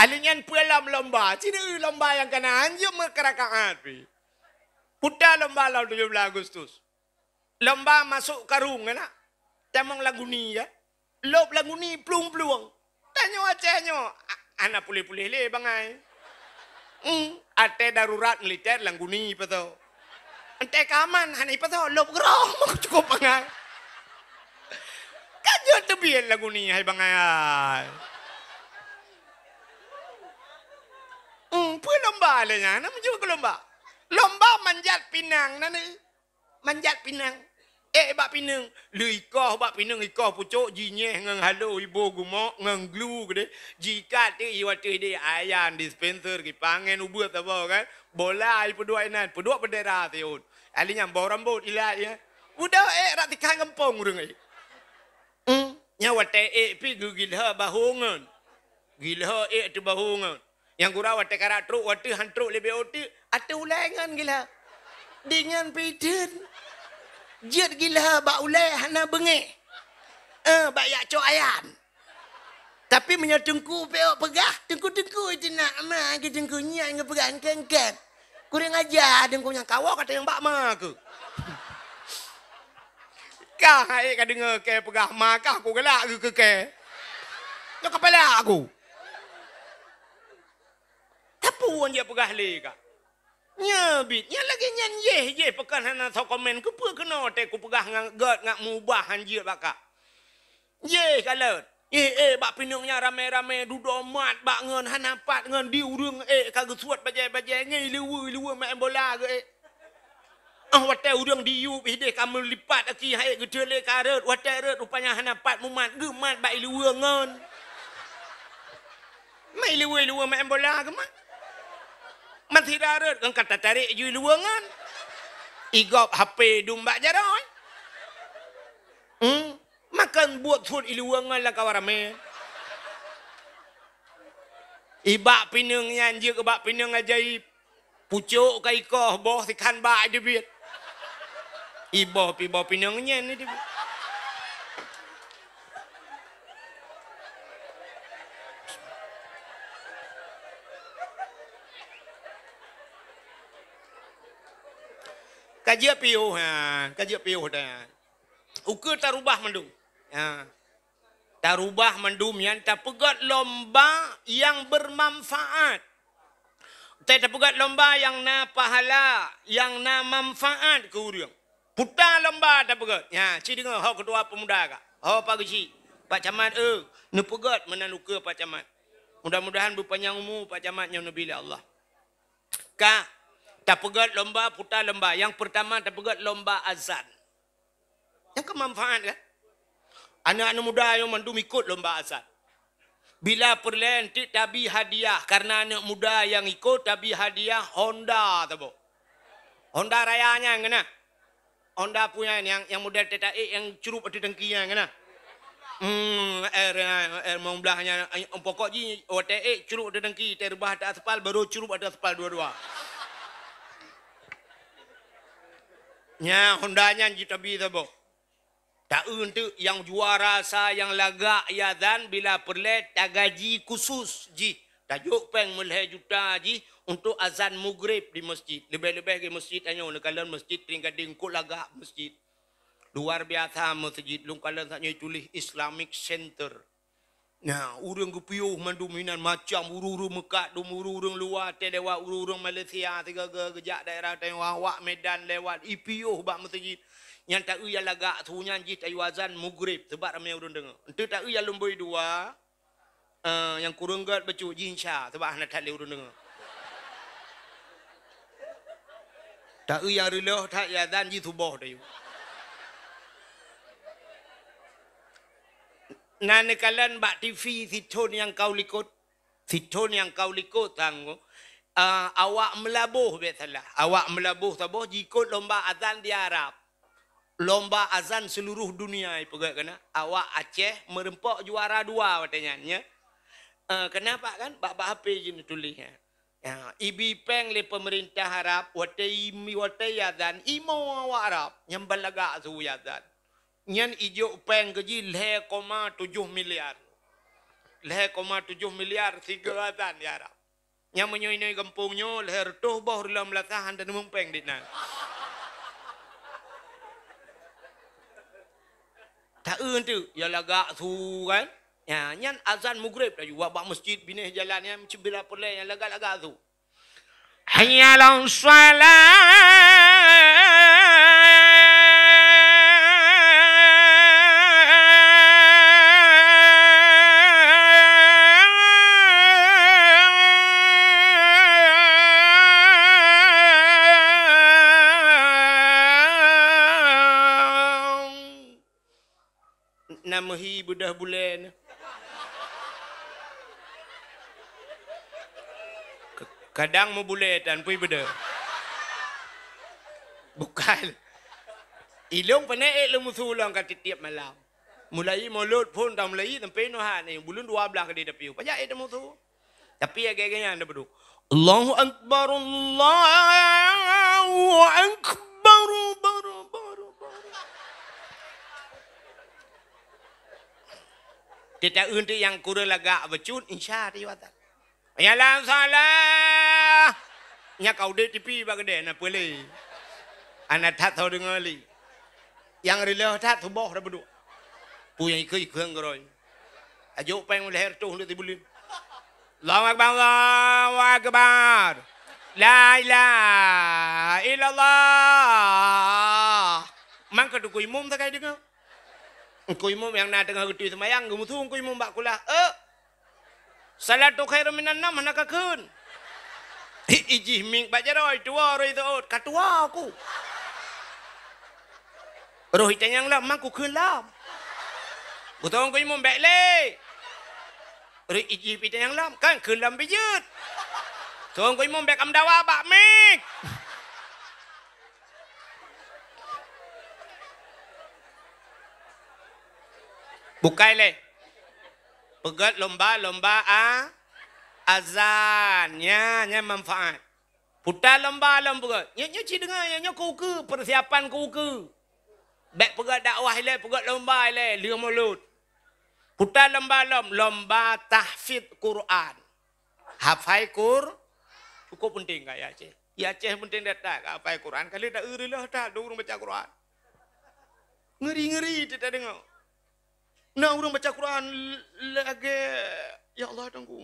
Aleuh nyan peue lom lomba? Ci neueu lomba nyang kana hanjeuet meukeurakaat pih. Puta lomba lom tujoh blaih Agustus. Lomba masôk karung, kan? Tamong lam guni, kan? Lôb lam guni plueng-plueng. Tanyoe Aceh nyoe, a-, hana puléh-puléh lé bangai. Hmm, até darurat militer lam guni ipasoe. Até keaman hana ipasoe, lôb keudroe meucukôp bangai. Ka jeuet teubiet lam guni hai bangai ai. Hmm, peue lomba lé nyan? Na meujeuet keu lomba. Lomba manjat pinang na ni. Manjat pinang. Ék bak pineung. Lheueh ikoh bak pineung, ikoh pucôk, jinyéh ngon halo, iboh gumok, ngon glu keudeh. Jiikat teuk ié ateueh idéh, ayan, dispenser, kipangen ubeut saboh kan. Bola ipeuduek inan, peuduek beundera siôn. Alèh nyan boh rambôt ilat ya. Udah ék rot tikhan gampông ureueng ék. Hmm, nyan watèe ék pih geugilhö bahô ngon. Gilhö ék ateueh bahô ngon. Nyang gura watèe karap trok, watèe han trok lé B O T, ateueh ulèe ngon gilhö. Dingon pih deuh. Jeuet gila bak ulée hana beungéh. Eh, bak yak cok ayan. Tapi meunyoe teungku peuet peugah, teungku-teungku itu nak ma ke teungku nyan ngon peugah engken-engken. Kurang aja teungku nyang kawoe kata nyang bak ma ke. Kah hai ka deungoe ke peugah ma kah ku galak ke ke. Nyoe kepala aku. Tapi wan je peugah le ka. Nya bit, nya lagi nyan yeh, yeh pekan hana soe komen. Keupeue keunoe teuh kupeugah ngon gét ngon mubah han jeuet bak kah. Yeh kalon. Eh, eh, bak pineung nyan ramé-ramé dudoe mat bak ngon hana pat ngon di ureuëng eh ka geusuet bajée-bajée ngon iluweue-iluweue main bola geuh eh. Ah, watée ureuëng diyueb ideh ka meulipat aki hai geuteulé ka rot, watée rot rupanya hana pat mumat geumat bak iluweue ngon. Mai iluweue-iluweue main bola geumat. Masih rarot kan kata tarék ju iluweue ngon. Igop H P dum bak jaroe. Hmm. Makan buet suet iluweue ngon lam kawan ramé. Ibak pineung nyan jeuet bak pineung ajaib. Pucok ka ikoh boh sikan bak dibiet. Iboh pi boh pineung nyan ni dibiet. Ka jeuet piôh ha, ka jeuet piôh dah. Ukeue tarubah mandum. Ha. Tarubah mandum nyan tapeugét lomba nyang bermanfaat. Teu tapeugét lomba nyang na pahala, nyang na manfaat keu ureuëng. Puta lomba tapeugét. Nya, ci deungoe ho ketua pemuda ka. Ho Pak Geuchik, Pak Camat, eh, neupeugét meunan ukeue Pak Camat. Mudah-mudahan beupanyang umu Pak Camat nyoe neubi lé Allah. Ka tapeugét lomba, puta lomba. Nyang peurtama tapeugét lomba azan. Nyang keu manfaat kan? Aneuk-aneuk muda nyang mandum ikot lomba azan. Bila peureulée enteuk tabi hadiah, karena aneuk muda nyang ikot tabi hadiah Honda saboh. Honda Raya nyan keunan. Honda punya nyang, nyang model tetaek nyang curup ateueh tangki nyan keunan. Hmm, air, air, air meubelah nyan, pokok jih watée ék curup ateueh tangki, teureubah ateueh aspal, baru curup ateueh aspal dua-dua. Nya Honda nyan jitabi saboh. Taeu enteuk nyang juara sa nyang lagak azan bila peureulée tagaji khusus jih. Tajok péng meulhée juta jih untuk azan mugrib di masjid. Leubeh-leubeh di masjid tanyoe neukalon masjid Tring Gadeng kok lagak masjid. Luar biasa masjid lôn kalon saat nyoe tuléh Islamic Center. Nah, ureuëng geupiôh mandum inan macam ureuëng-ureuëng meukat dum ureuëng-ureuëng luwa teuh lewat ureuëng-ureuëng Malaysia sigaga geujak daerah Taiwan wak Medan lewat ipiôh bak meuseujid. Nyang taeu nyang lagak su nyan jih tayue azan mugrib sebab ramé ureuëng deungoe. Enteuk taeu nyang lumboi dua, eh, nyang kureueng gét bacut jih insya sebab hana that lé ureuëng deungoe. Taeu nyang reuloh that azan jih suboh tayue. Na neukalon bak TV sithon nyang ka u likot. Sithon nyang ka u likot sang, ah, awak Meulaboh bék salah. Awak Meulaboh saboh jikot lomba azan di Arab. Lomba azan seluruh dunia ipeugét keunan. Awak Aceh meureumpok juara dua watée nyan, nya. Ah, kenapa kan? Bak, bak H P jih neutuléh, nya. Ya, ibi péng lé peumeurintah Arab, watée imi, watée azan, imoe awak Arab, nyang ban lagak su azan. Nyan ijok péng keu jih lhée koma tujoh miliar. Lhée koma tujoh miliar sigoe azan di Arab. Nyang meunyoe inong gampông nyoe lhée reutôh boh reuloh meulasah han taneumeueng péng dit nan. Taeu enteuk, ya lagak su kan? Ya, nyan azan mugrib laju. Wak bak masjid binéh jalan nyan, bila peureulée nyang lagak-lagak su. Hayya 'alas shalah. Na meuhi beudôh bulée nyoe. K-, kadang meubulée tan pui beudôh. Bukan. Ilong pane ék lôn meusu lôn ka tiep-tiep malam. Mulai mulod phon ta mulai sampai noha ni buleuen dua belas ka di tapi. Pajak ék meusu. Tapi agak-agak nyan dah beduk. Allahu Akbar, Allahu Akbar, bar, bar, bar. Teuta eunteuk nyang kureueng lagak bacut, insya Allah. Hayya 'alas shalah. Nyan ka udeb tipi bak keudè na peue lé. Hana that soe deungoe lé. Nyang reuloh that suboh dah beudôk. Peue nyang ikeu-ikeu ngon geurôi. Ajok péng lhèe reutôh untuk tibuleuen. Allahu Akbar, Allahu Akbar. La ilaha illallah. Mangka teungku imum sagai deungoe. Teungku imum nyang na teungoh geutui seumayang, geumusu teungku imum bak kulah. Eh, salatu khairum minan naum hana kakheun. Ijih mieng bak jaroe, tuwoe rhoi seuôt, ka tuwoe ku. Roh itanyong lom, mang kukheun lom. Geutanyoe teungku imum bèk lé. Roh ijih itanyong lom, kan kheun lom bijeuet. Tanyoe teungku imum bèk meudawa bak mieng. Bukai lé. Peugöt lomba-lomba a-, azan. Nya, nya manfaat. Puta lomba lom peugöt. Nyoe, nyoe ci deungoe, nyoe, nyoe keu ukeue, persiapan keu ukeue. Bèk peugöt dakwah ilèe, peugöt lomba ilèe, lheueh mulod. Puta lomba lom, lomba tahfidz Quran. Hafai Qur-, cukup penting ka ya Aceh. Ya Aceh penting that-that ka hafai Quran. Kali tak iri lah that, dua ureueng baca Quran. Ngeri-ngeri teuta deungoe. Na ureueng baca Quran l-, lagèe, ya Allah, teungku.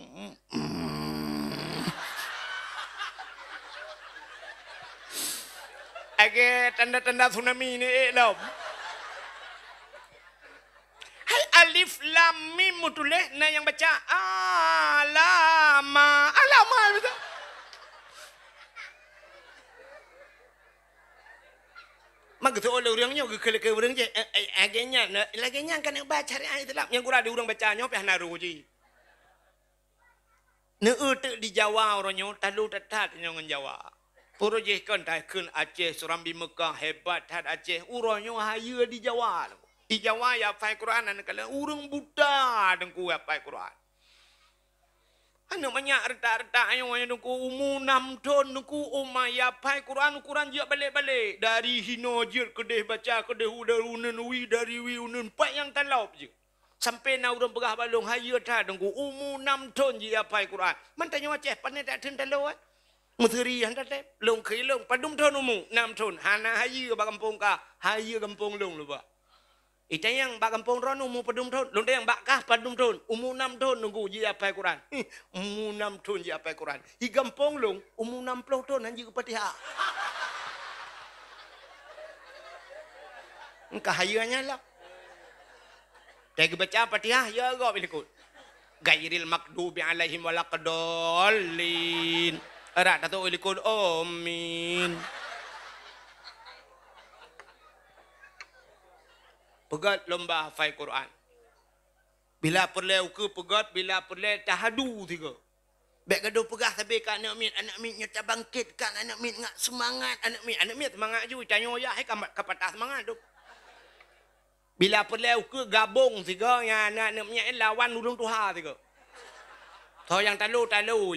Lagèe tanda-tanda tsunami ni, eh, lom. Hai alif lam mim meutuléh, na nyang baca alama, alama, betul? Mak geuseuôt lé ureueng nyoe, geukheun-kheun ureueng jih, eh, eh, lagèe nyan, lagèe nyan kan ba syariat Islam, nyang gura di ureueng baca nyoe pih hana roh jih. Neueu teuk di Jawa uroe nyoe, talo that-that nyoe ngon Jawa. Puro jih kon takheun Aceh, Surambi Meukah, hebat that Aceh. Uroe nyoe hayeue di Jawa. Di Jawa ya hafai Quran, aneuk kala ureueng buta teungku ya hafai Quran. Aneuk manyak reutak-reutak nyoe, nyoe teungku umu nam thon teungku, uma ya hafai Quran, Quran jeuet balek-balek. Dari hinoe jeuet keudeh baca, keudeh u-, dari uneuen wi, dari wi uneuen pat nyang talop jeuet. Sampai na ureueng peugah bak lôn, hayeue that teungku, umu nam thon ji hafai Quran. Man tanyoe Aceh, pane that thon talo, eh? Meuseuri han tatém. Lôn kheun lôn, padum thon umu? Nam thon. Hana hayeue bak gampông kah, hayeue gampông lôn luba. Itanyong bak gampông droeneuh umu padum thon? Lôn tanyong bak kah padum thon? Umu nam thon teungku ji hafai Quran. Umu nam thon ji hafai Quran. Di gampông lôn, umu nam ploh thon han jeuet Fatihah. Engka hayeue nyan lah. Teuh geubaca Fatihah, ya gob ilikot. Ghairil maghdubi alaihim waladdallin. Rak tato ilikot, amin. Peugöt lomba hafai Quran. Bila peureulèe ukeue peugöt, bila peureulèe tahadu sigoe. Bèk gadôh peugah sabe keu aneuk miet, aneuk miet nyoe tabangkét kan, aneuk miet ngat seumangat, aneuk miet, aneuk miet seumangat ju, tanyoe yah hai ka, ka patah seumangat tu. Bila peureulèe ukeue gabong sigoe nyan, aneuk miet lawan ureueng tuha sigoe. Soe nyang talo, talo.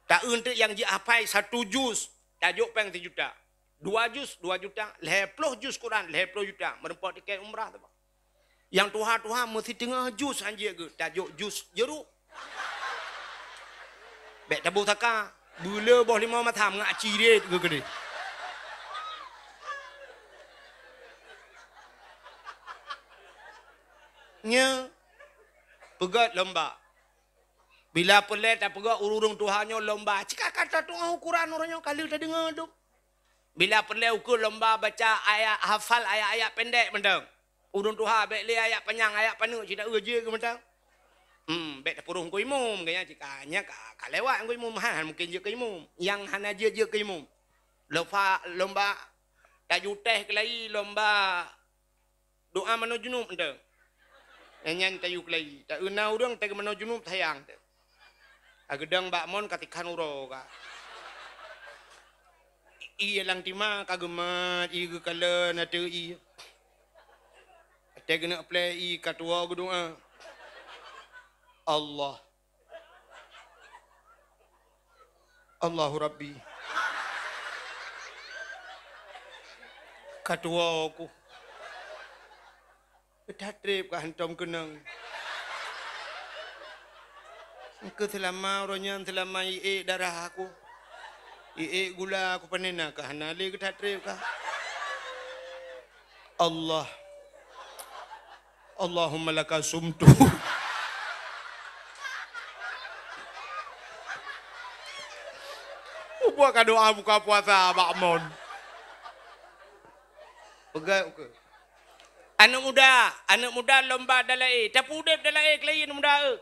Taeu teuk nyang jeuet hafai satu juz, tajok péng sijuta. Dua juz, dua juta, lhèe ploh juz Quran, lhèe ploh juta, meureumpok tiket umrah tu. Nyang tuha-tuha meusiteungoh juz han jeuet geuh, tajok juz jeuruk. Bèk taboh saka, beuleu boh limong matam ngak cirét geuh keudeh. Nyoe peugöt lomba. Bila peureulèe tapeugöt ureueng tuha nyoe lomba, cit ka, ka tatu'oh ukuran ureueng nyoe ka lheueh tadeungoe dum. Bila peureulèe ukeue lomba baca ayat, hafal ayat-ayat pendek mantong. Ureueng tuha bèk lé ayat panyang, ayat paneuk cit taeu jeuet geuh mantong. Hmm, bèk tapeuruh Teungku Imum, geuh nyan cit ka, nyan ka, ka lewat Teungku Imum, han, han mungken jeuet keu imum. Nyang hana jeuet, jeuet keu imum. Lomba, lomba tajutèh keulayi, lomba doa manoe junub mantong. Nyan, nyan tayue keulayi. Taeu na ureueng teuh manoe junub sayang teuh. Ka geudong bak mon ka tikhan uroe ka. Ie lam tima ka geumat, ie geukalon ateueh ie. Watèe geuneuk plè ie ka tuwoe geudoa. Allah. Allahu Rabbi. Ka tuwoe ku. That trép ka hantom keunong. Keu seulama uroe nyan, seulama iék darah aku. Iék gula aku panen na ka hana lé geutat treb ka. Allah. Allahumma laka sumtu. Buat ka doa buka puasa bak mon. Peugah ukeue. Aneuk muda, aneuk muda lomba dalaé. Tapi udeb dalaé keulayi aneuk muda, eh.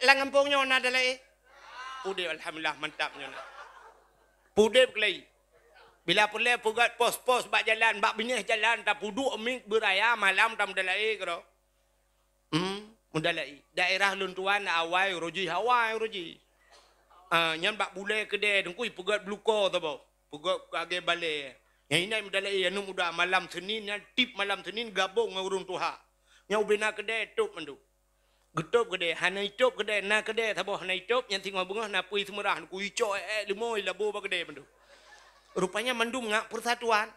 Lam gampông nyoe na dalaé? Udeb, alhamdulillah, mantap nyoe na. Udeb keulayi. Bila peureulée peugét pos-pos bak jalan, bak binéh jalan, tapeuduek miet beuraya malam tameudalaé keudroe. Hmm, meudalaé. Daerah lôn tuan awai uroe jih, awai uroe jih. Ah, nyan bak bulée keudée teungku peugét bluko saboh. Peugét kagée balée. Nyang inai meudalaé aneuk muda malam Senin nyan, tiep malam Senin gabong ngon ureuëng tuha. Nyang ubena keudée tôb mandum. Geutôb keudée, hana itôb keudée, na keudée saboh hana itôb, nyang singoh beungoh na pui seumeurah, ku icok ék-ék leumo ilabo bak keudée mandum. Rupanya mandum ngak persatuan.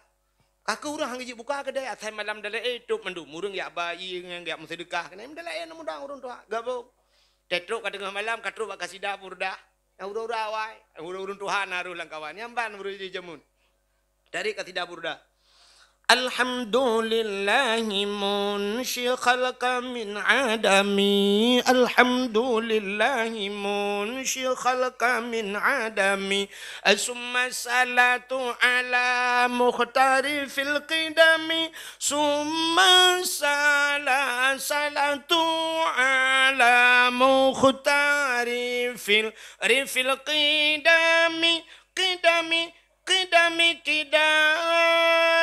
Ka keuh ureuëng han geujeuet buka keudée, asai malam dalaé tôb mandum. Ureuëng jak ba ié ngon jak meuseudeukah, keuneuk meudalaé aneuk muda ureuëng tuha. Gabong. Teutrok ka teungoh malam, ka trok bak kasida burdah. Nyang ureuëng-ureuëng awai, ureuëng-ureuëng tuha na rôh lam kawan. Nyang ban ureuëng jih jameun. Dari kasida burdah. Alhamdulillahi munshi khalqa min adami. Alhamdulillahi munshi khalqa min adami. Summa salatu ala mukhtari fil qidami. Summa sala-, salatu ala mukhtari fil, fil qidami. Qidami, qidami, qidami.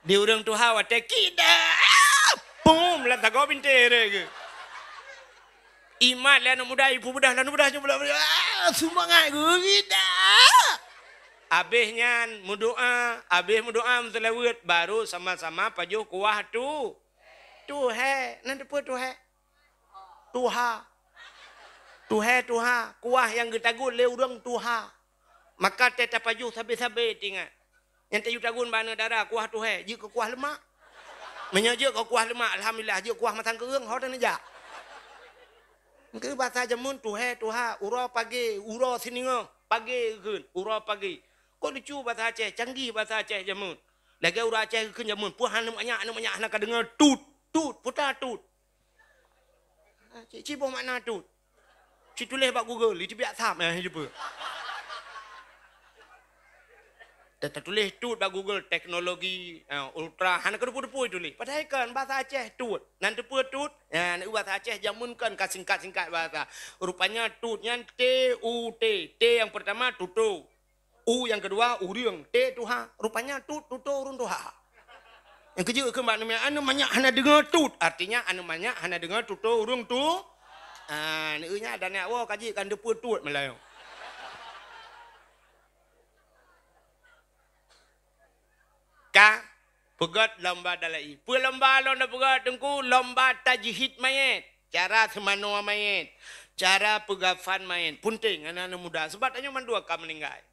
Di ureuëng tuha watée kida. Pum, lam tagoe bintéh re ke. Imat lé aneuk muda, ipeubeudah lé aneuk muda, ah, seumangat geuh kida. Abéh nyan meudoa, abéh meudoa meuseulaweuet, baru sama-sama pajoh kuah tu. Tuhée, nan teupeue tuhée? Tuha. Tuhée tuha, kuah nyang geutagun lé ureuëng tuha. Maka tée tapajoh sabe-sabe tingat. Nyang tayue tagun bak aneuk dara kuah tuhée, jeuet keu kuah leumak. Meunyoe jeuet keu kuah leumak, alhamdulillah, jeuet kuah masang keureung, ho taneujak. Keu basa jameun tuhée tuha, uroe pagée, uroe siningoh, pagée geukheun, uroe pagée. Kok lucu basa Aceh, canggih basa Aceh jameun. Lagée ureuëng Aceh geukheun jameun, peue hana manyak, hana manyak, hana ka deungoe tut, tut, peue ta tut. Ah, ci, ci boh makna tut. Ci tuléh bak Google, itu biak sam, eh, itu pun. Tatuléh tut bak Google, teknologi, eh, ultra, hana keudeupu-deupu tuléh. Padahai kan bahasa Aceh tut. Nan teupeue tut? Ya, nan bahasa Aceh jameun kan ka singkat-singkat bahasa. Rupanya tut nyan T U T. T yang pertama tuto. U yang kedua ureuëng, T tuha. Rupanya tut, tuto ureuëng tuha. Nyang keujeuet keu mak neumia, aneuk manyak hana deungoe tut. Artinya aneuk manyak hana deungoe tuto ureuëng tu. Ah, neueu nya dan nyak woe kaji kan deupeu tut meulayeue. Ka peugét lomba dala'i. Peue lomba lôn peugét teungku? Lomba tajhid mayét. Cara seumanoe mayét. Cara peugafan mayét. Punteng aneuk-aneuk muda. Sebab tanyoe mandua ka meuninggai.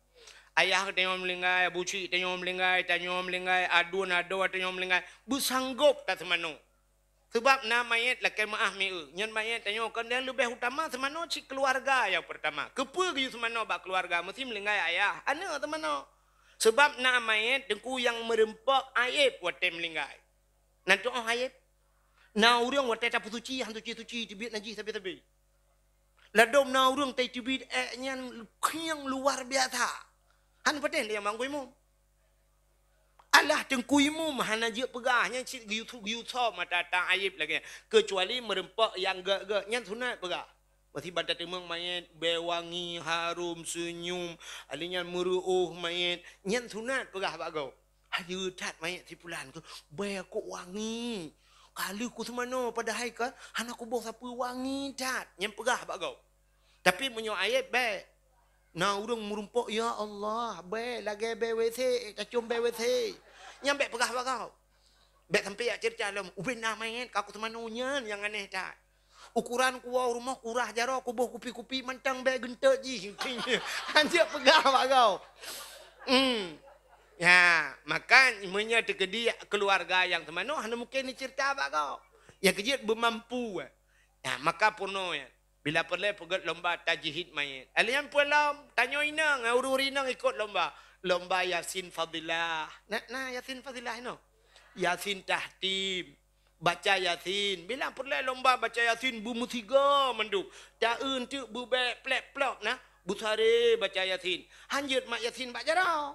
Ayah tanyoe meuninggai, abu cik tanyoe meuninggai, tanyoe meuninggai, aduen adoe tanyoe meuninggai. Beusanggop taseumanoe. Sebab na mayét lakée meuáh mieu. Nyan mayét tanyoe kon nyang leubeh utama seumanoe cit keuluwarga nyang peurtama. Keupeue geuyue seumanoe bak keuluwarga meusi meuninggai ayah? Aneuk seumanoe. Sebab na mayét teungku nyang meureumpok ayeb watée meuninggai. Na tuoh ayeb. Na ureuëng watée tapeusuci han suci-suci teubiet najih sabe-sabe. Ladom na ureuëng tai teubiet ék nyan khieng luar biasa. Han patéh lé nyang manggui mum. Alah teungku imum hana jeuet peugah, nyan cit geuyue-, geuyue soe mata ta ayeb lagée nyan. Keucuali meureumpok nyang gét-gét, nyan sunat peugah. Meusiban tateumeung mayét, bée wangi, harum, seunyum, ali nyan meureuôh mayét, nyan sunat peugah bak gob. Hayeue that mayét si pulan keuh, bée kok wangi. Ka lheueh kuseumanoe padahai kan hana kuboh sapeue, wangi that, nyan peugah bak gob. Tapi meunyoe ayeb bék. Na ureuëng meurumpok, "Ya Allah, bék lagée bék W C, tacom bék W C." Nyan bék peugah bak gob. Bék sampai jak ceurita lom, "Ubé na mayét ka kuseumanoe nyan nyang aneh that. Ukuran kuwoe u rumoh kurah jaroe kuboh kupi-kupi mantong bék geuntot jih." Hanjeuet peugah bak gob. Hmm. Ya, maka meunyoe teukeudi keuluwarga nyang seumanoe hana mungken diceurita bak gob. Nyang keujeuet beumampu, eh. Nah, maka peunoh nyan. Bila peureulée peugét lomba tajhid mayét. Alian peue lom, tanyoe inong, eh, ureuëng inong ikot lomba. Lomba Yasin Fadilah. Nah, nah, Yasin Fadilah inoe. Yasin Tahtim. Baca Yasin. Bila peureulée lomba baca Yasin, beumeusigoe mandum. Ta-eu enteuk beubék plek-plok nah. Beusaré baca Yasin. Hanjeuet mat Yasin bak jaroe.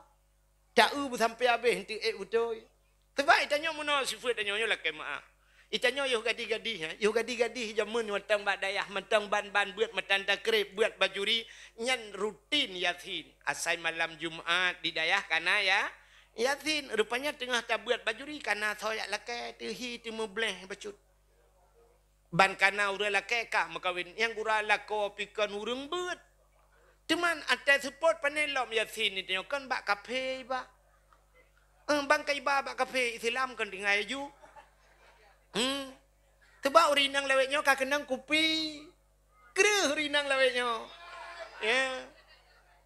Ta-eu beusampoe habéh enteuk ék beutôi. Sabab itanyoe meunoe sifeuet tanyoe nyoe lakée meuáh. Itanyoe yoh gadih-gadih, ha? Yoh gadih-gadih jameun mantong bak dayah, mantong ban-ban beuet matan takreb, beuet bajuri, nyan rutin Yasin. Asai malam Jumat di dayah kana ya, Yasin. Rupanya teungoh tabeuet bajuri kana soe jak lakée, teuhi teumeubleh bacut. Ban kana ureuëng lakée ka meukawen, nyang gura lakoe pih kon ureuëng beuet. Teuma até seupôt pané lom Yasin itanyoe kon bak kafé iba. Eh, ban ka iba bak kafé Islam kon tinggai ju. Hmm. Teuba ureuëng inong lawét nyoe ka keunong kupi. Kreueh ureuëng inong lawét nyoe. Ya.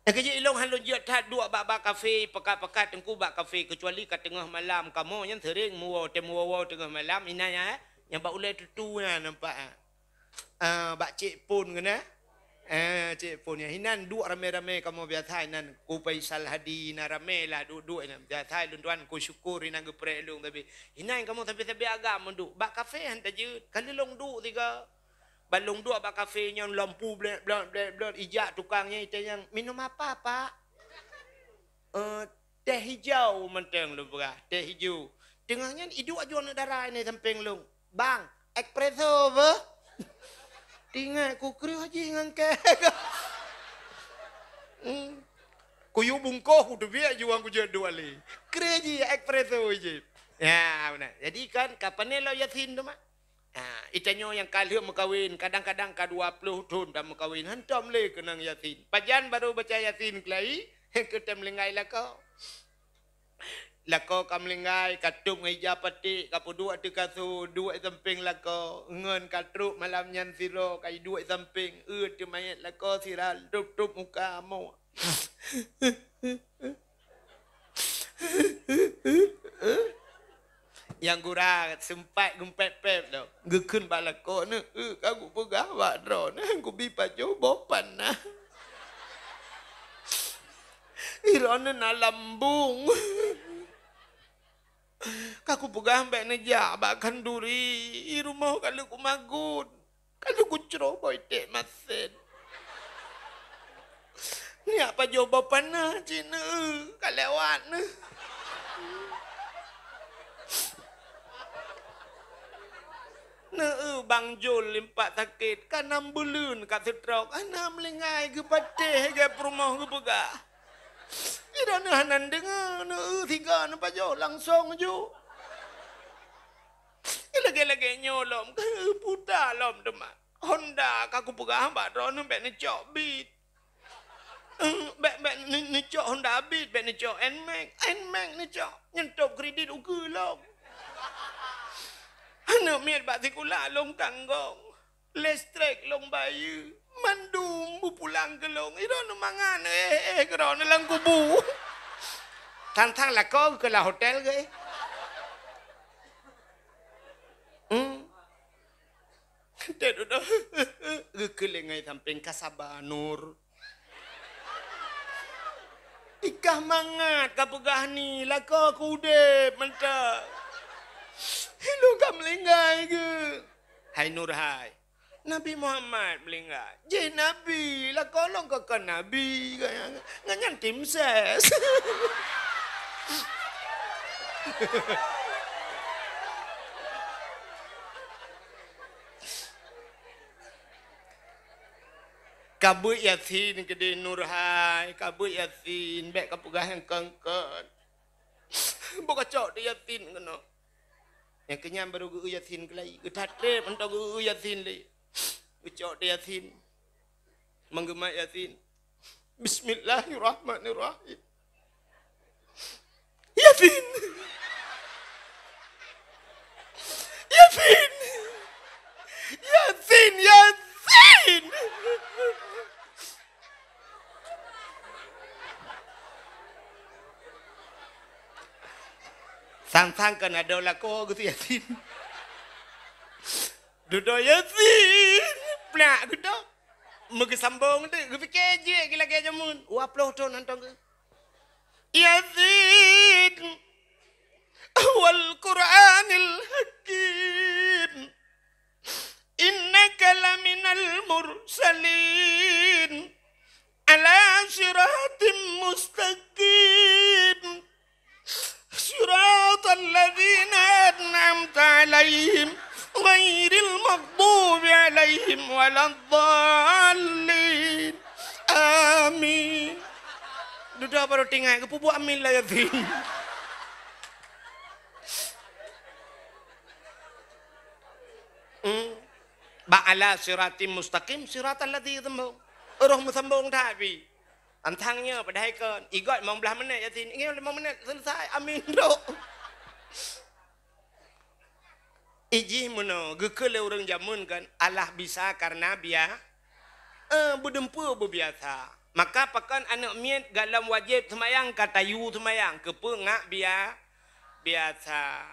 Nyang keujeuet ilong han lôn jeuet that duek bak, bak kafé, pekat-pekat teungku bak kafé, keucuali ka teungoh malam kamoe nyan sering muwoe, tem woe-woe teungoh malam, inan nyan, eh. Nyang bak ulée tutu nyan nampak, eh. Ah, bak cek pon keunan. Eh, cek pon nyan. Inan duek ramé-ramé kamoe biasa inan. Ku Faisal Hadi inan ramé lah duek-duek inan. Biasa lôn tuan ku Syukur inan geupreh lôn tapi. Inan kamoe sabe-sabe agam duek. Bak kafé han tajeuet. Ka lheueh lôn duek sigoe. Ban lôn duek bak kafé nyan lampu blek, blek, blek, blek, ijak tukang nyan itanyong, "Minum apa, Pak?" "Eh, teh hijau," mantong lôn peugah, "teh hijau." Teungoh nyan iduek aju aneuk dara inan sampéng lôn, "Bang, espresso beuh?" Tingat ku kreueh jih ngon kée. Hmm. Kuyue bungkôh kuteubiet aju ngon kujeuet duek lé. Kreueh jih espresso jih. Ya, beuna. Jadi kan, ka pané lom Yasin teuma. Ha, itanyoe nyang ka lheueh meukawen, kadang-kadang ka dua ploh thon tameukawen, hantom lé keunong Yasin. Pajan barô baca Yasin keulai, keu tem linggai lakoe. Lakoe ka meulinggai, ka tôb ngon ija paték, ka peuduek ateueh kasô, duek sampéng lakoe, ngon ka trok malam nyan sidroe, ka iduek sampéng, eu teuh manyét lakoe sira, tôb-tôb muka amoe. Nyang gura seumpat geumpép-pép lom. Geukheun bak lakoe, "Neu, eu, ka kupeugah bak droeneuh, kubi pajoh boh panah. Droeneuh na lambung. Ka kupeugah bék neujak bak khanduri, i rumoh ka lheueh kumagun." Ka lheueh kucroh boh iték masén. Neujak pajoh boh panah cit neu, ka lewat neu. Neu, Bang Jul limpat sakét, ka nam buleuen ka seutrok, hana meulinggai geupatéh lagée peurumoh geupeugah. Droeneuh hana deungoe, neu, sigoe neupajoh langsong ju. Lagée-lagée nyoe lom, keu puta lom teuma. Honda ka kupeugah bak droeneuh bék neucok Beat. Eh, bék, bék neu-, neucok Honda Beat, bék neucok Nmax. Nmax neucok, nyan tôb kredit ukeue lom. Aneuk miet bak sikula lôn tanggong. Listrik lôn bayeue. Mandum beupulang keu lôn. Droeneuh mangat, eh, eh, keu droeneuh lam kubu. Tang-tang lakoe keu lam hotel keu, eh. Hmm. Teuh dudoe, geukeuléng ngon sampéng ka saba Nur. Ikah mangat ka peugah ni, lakoe keu udeb mantong. Ilôn ka meulinggai geuh. Hai Nur hai, Nabi Muhammad meulinggai. Jih Nabi, lakoe lôn ka kon Nabi, ngon nyan tim ses. Ka beuet Yasin keudeh Nur hai, ka beuet Yasin, bék ka peugah nyang kon-kon. Boh ka cok di Yasin keunoe. Nyang keunyan barô geu-eu Yasin keulai, geuthatreb mantong geu-eu Yasin lé. Geucok di Yasin. Meugeumat Yasin. Bismillahirrahmanirrahim. Yasin. Yasin. Yasin, Yasin. Sang-sang kan ada lakoe geuh Yasin. Dudoe Yasin, plak geudoe. Meugeusambong teuk, geupike jeuet lagèe jameun. Dua ploh thon hantom geuh. Yasin, wal Qur'anil hakim. Innaka laminal mursalin. Ala siratim mustaqim. Siratal ladzina an'amta 'alaihim ghairil maghdubi 'alaihim waladdallin. Amin. Dudoe baru teuingat, geupeubuet amin lah Yasin. Hmm. Bak ala siratim mustaqim, siratal ladzi sambong. Roh meusambong that pih. Antang nyoe padahai kon. Igot limong blah menit Yasin. Ingat limong menit selesai. Amin dok. Ijih meunoe, geukheun lé ureueng jameun kan, alah bisa karena bia-, eh, beudeumpue beubiasa. Maka pakon aneuk miet galom wajéb seumayang ka tayue seumayang, keupeue ngak bia-, biasa.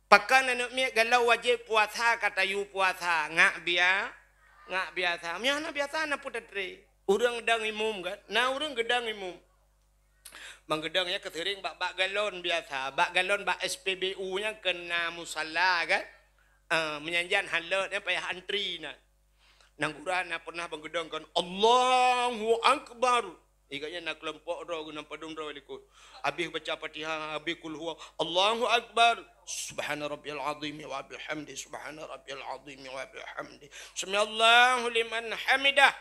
Pakon aneuk miet galom wajéb puasa ka tayue puasa, ngak bia-, ngak biasa. Meunyoe hana biasa, na peue tatré? Ureueng geudong imum kan? Na ureueng geudong imum. Bang geudong nyan keuseuring bak, bak galon biasa. Bak galon bak S P B U nyan keu na musala kan? Ah, meunyan jan han lôt nyan payah antri na. Nanggroe na pernah bang geudong kan, "Allahu Akbar." Iga nyan na keulompok droe geuh, na padum droe likot. Habéh baca Fatihah, habéh Qul Huwa, "Allahu Akbar. Subhana rabbiyal azim wa bihamdi. Subhana rabbiyal azim wa bihamdi. Sami'allahu liman hamidah.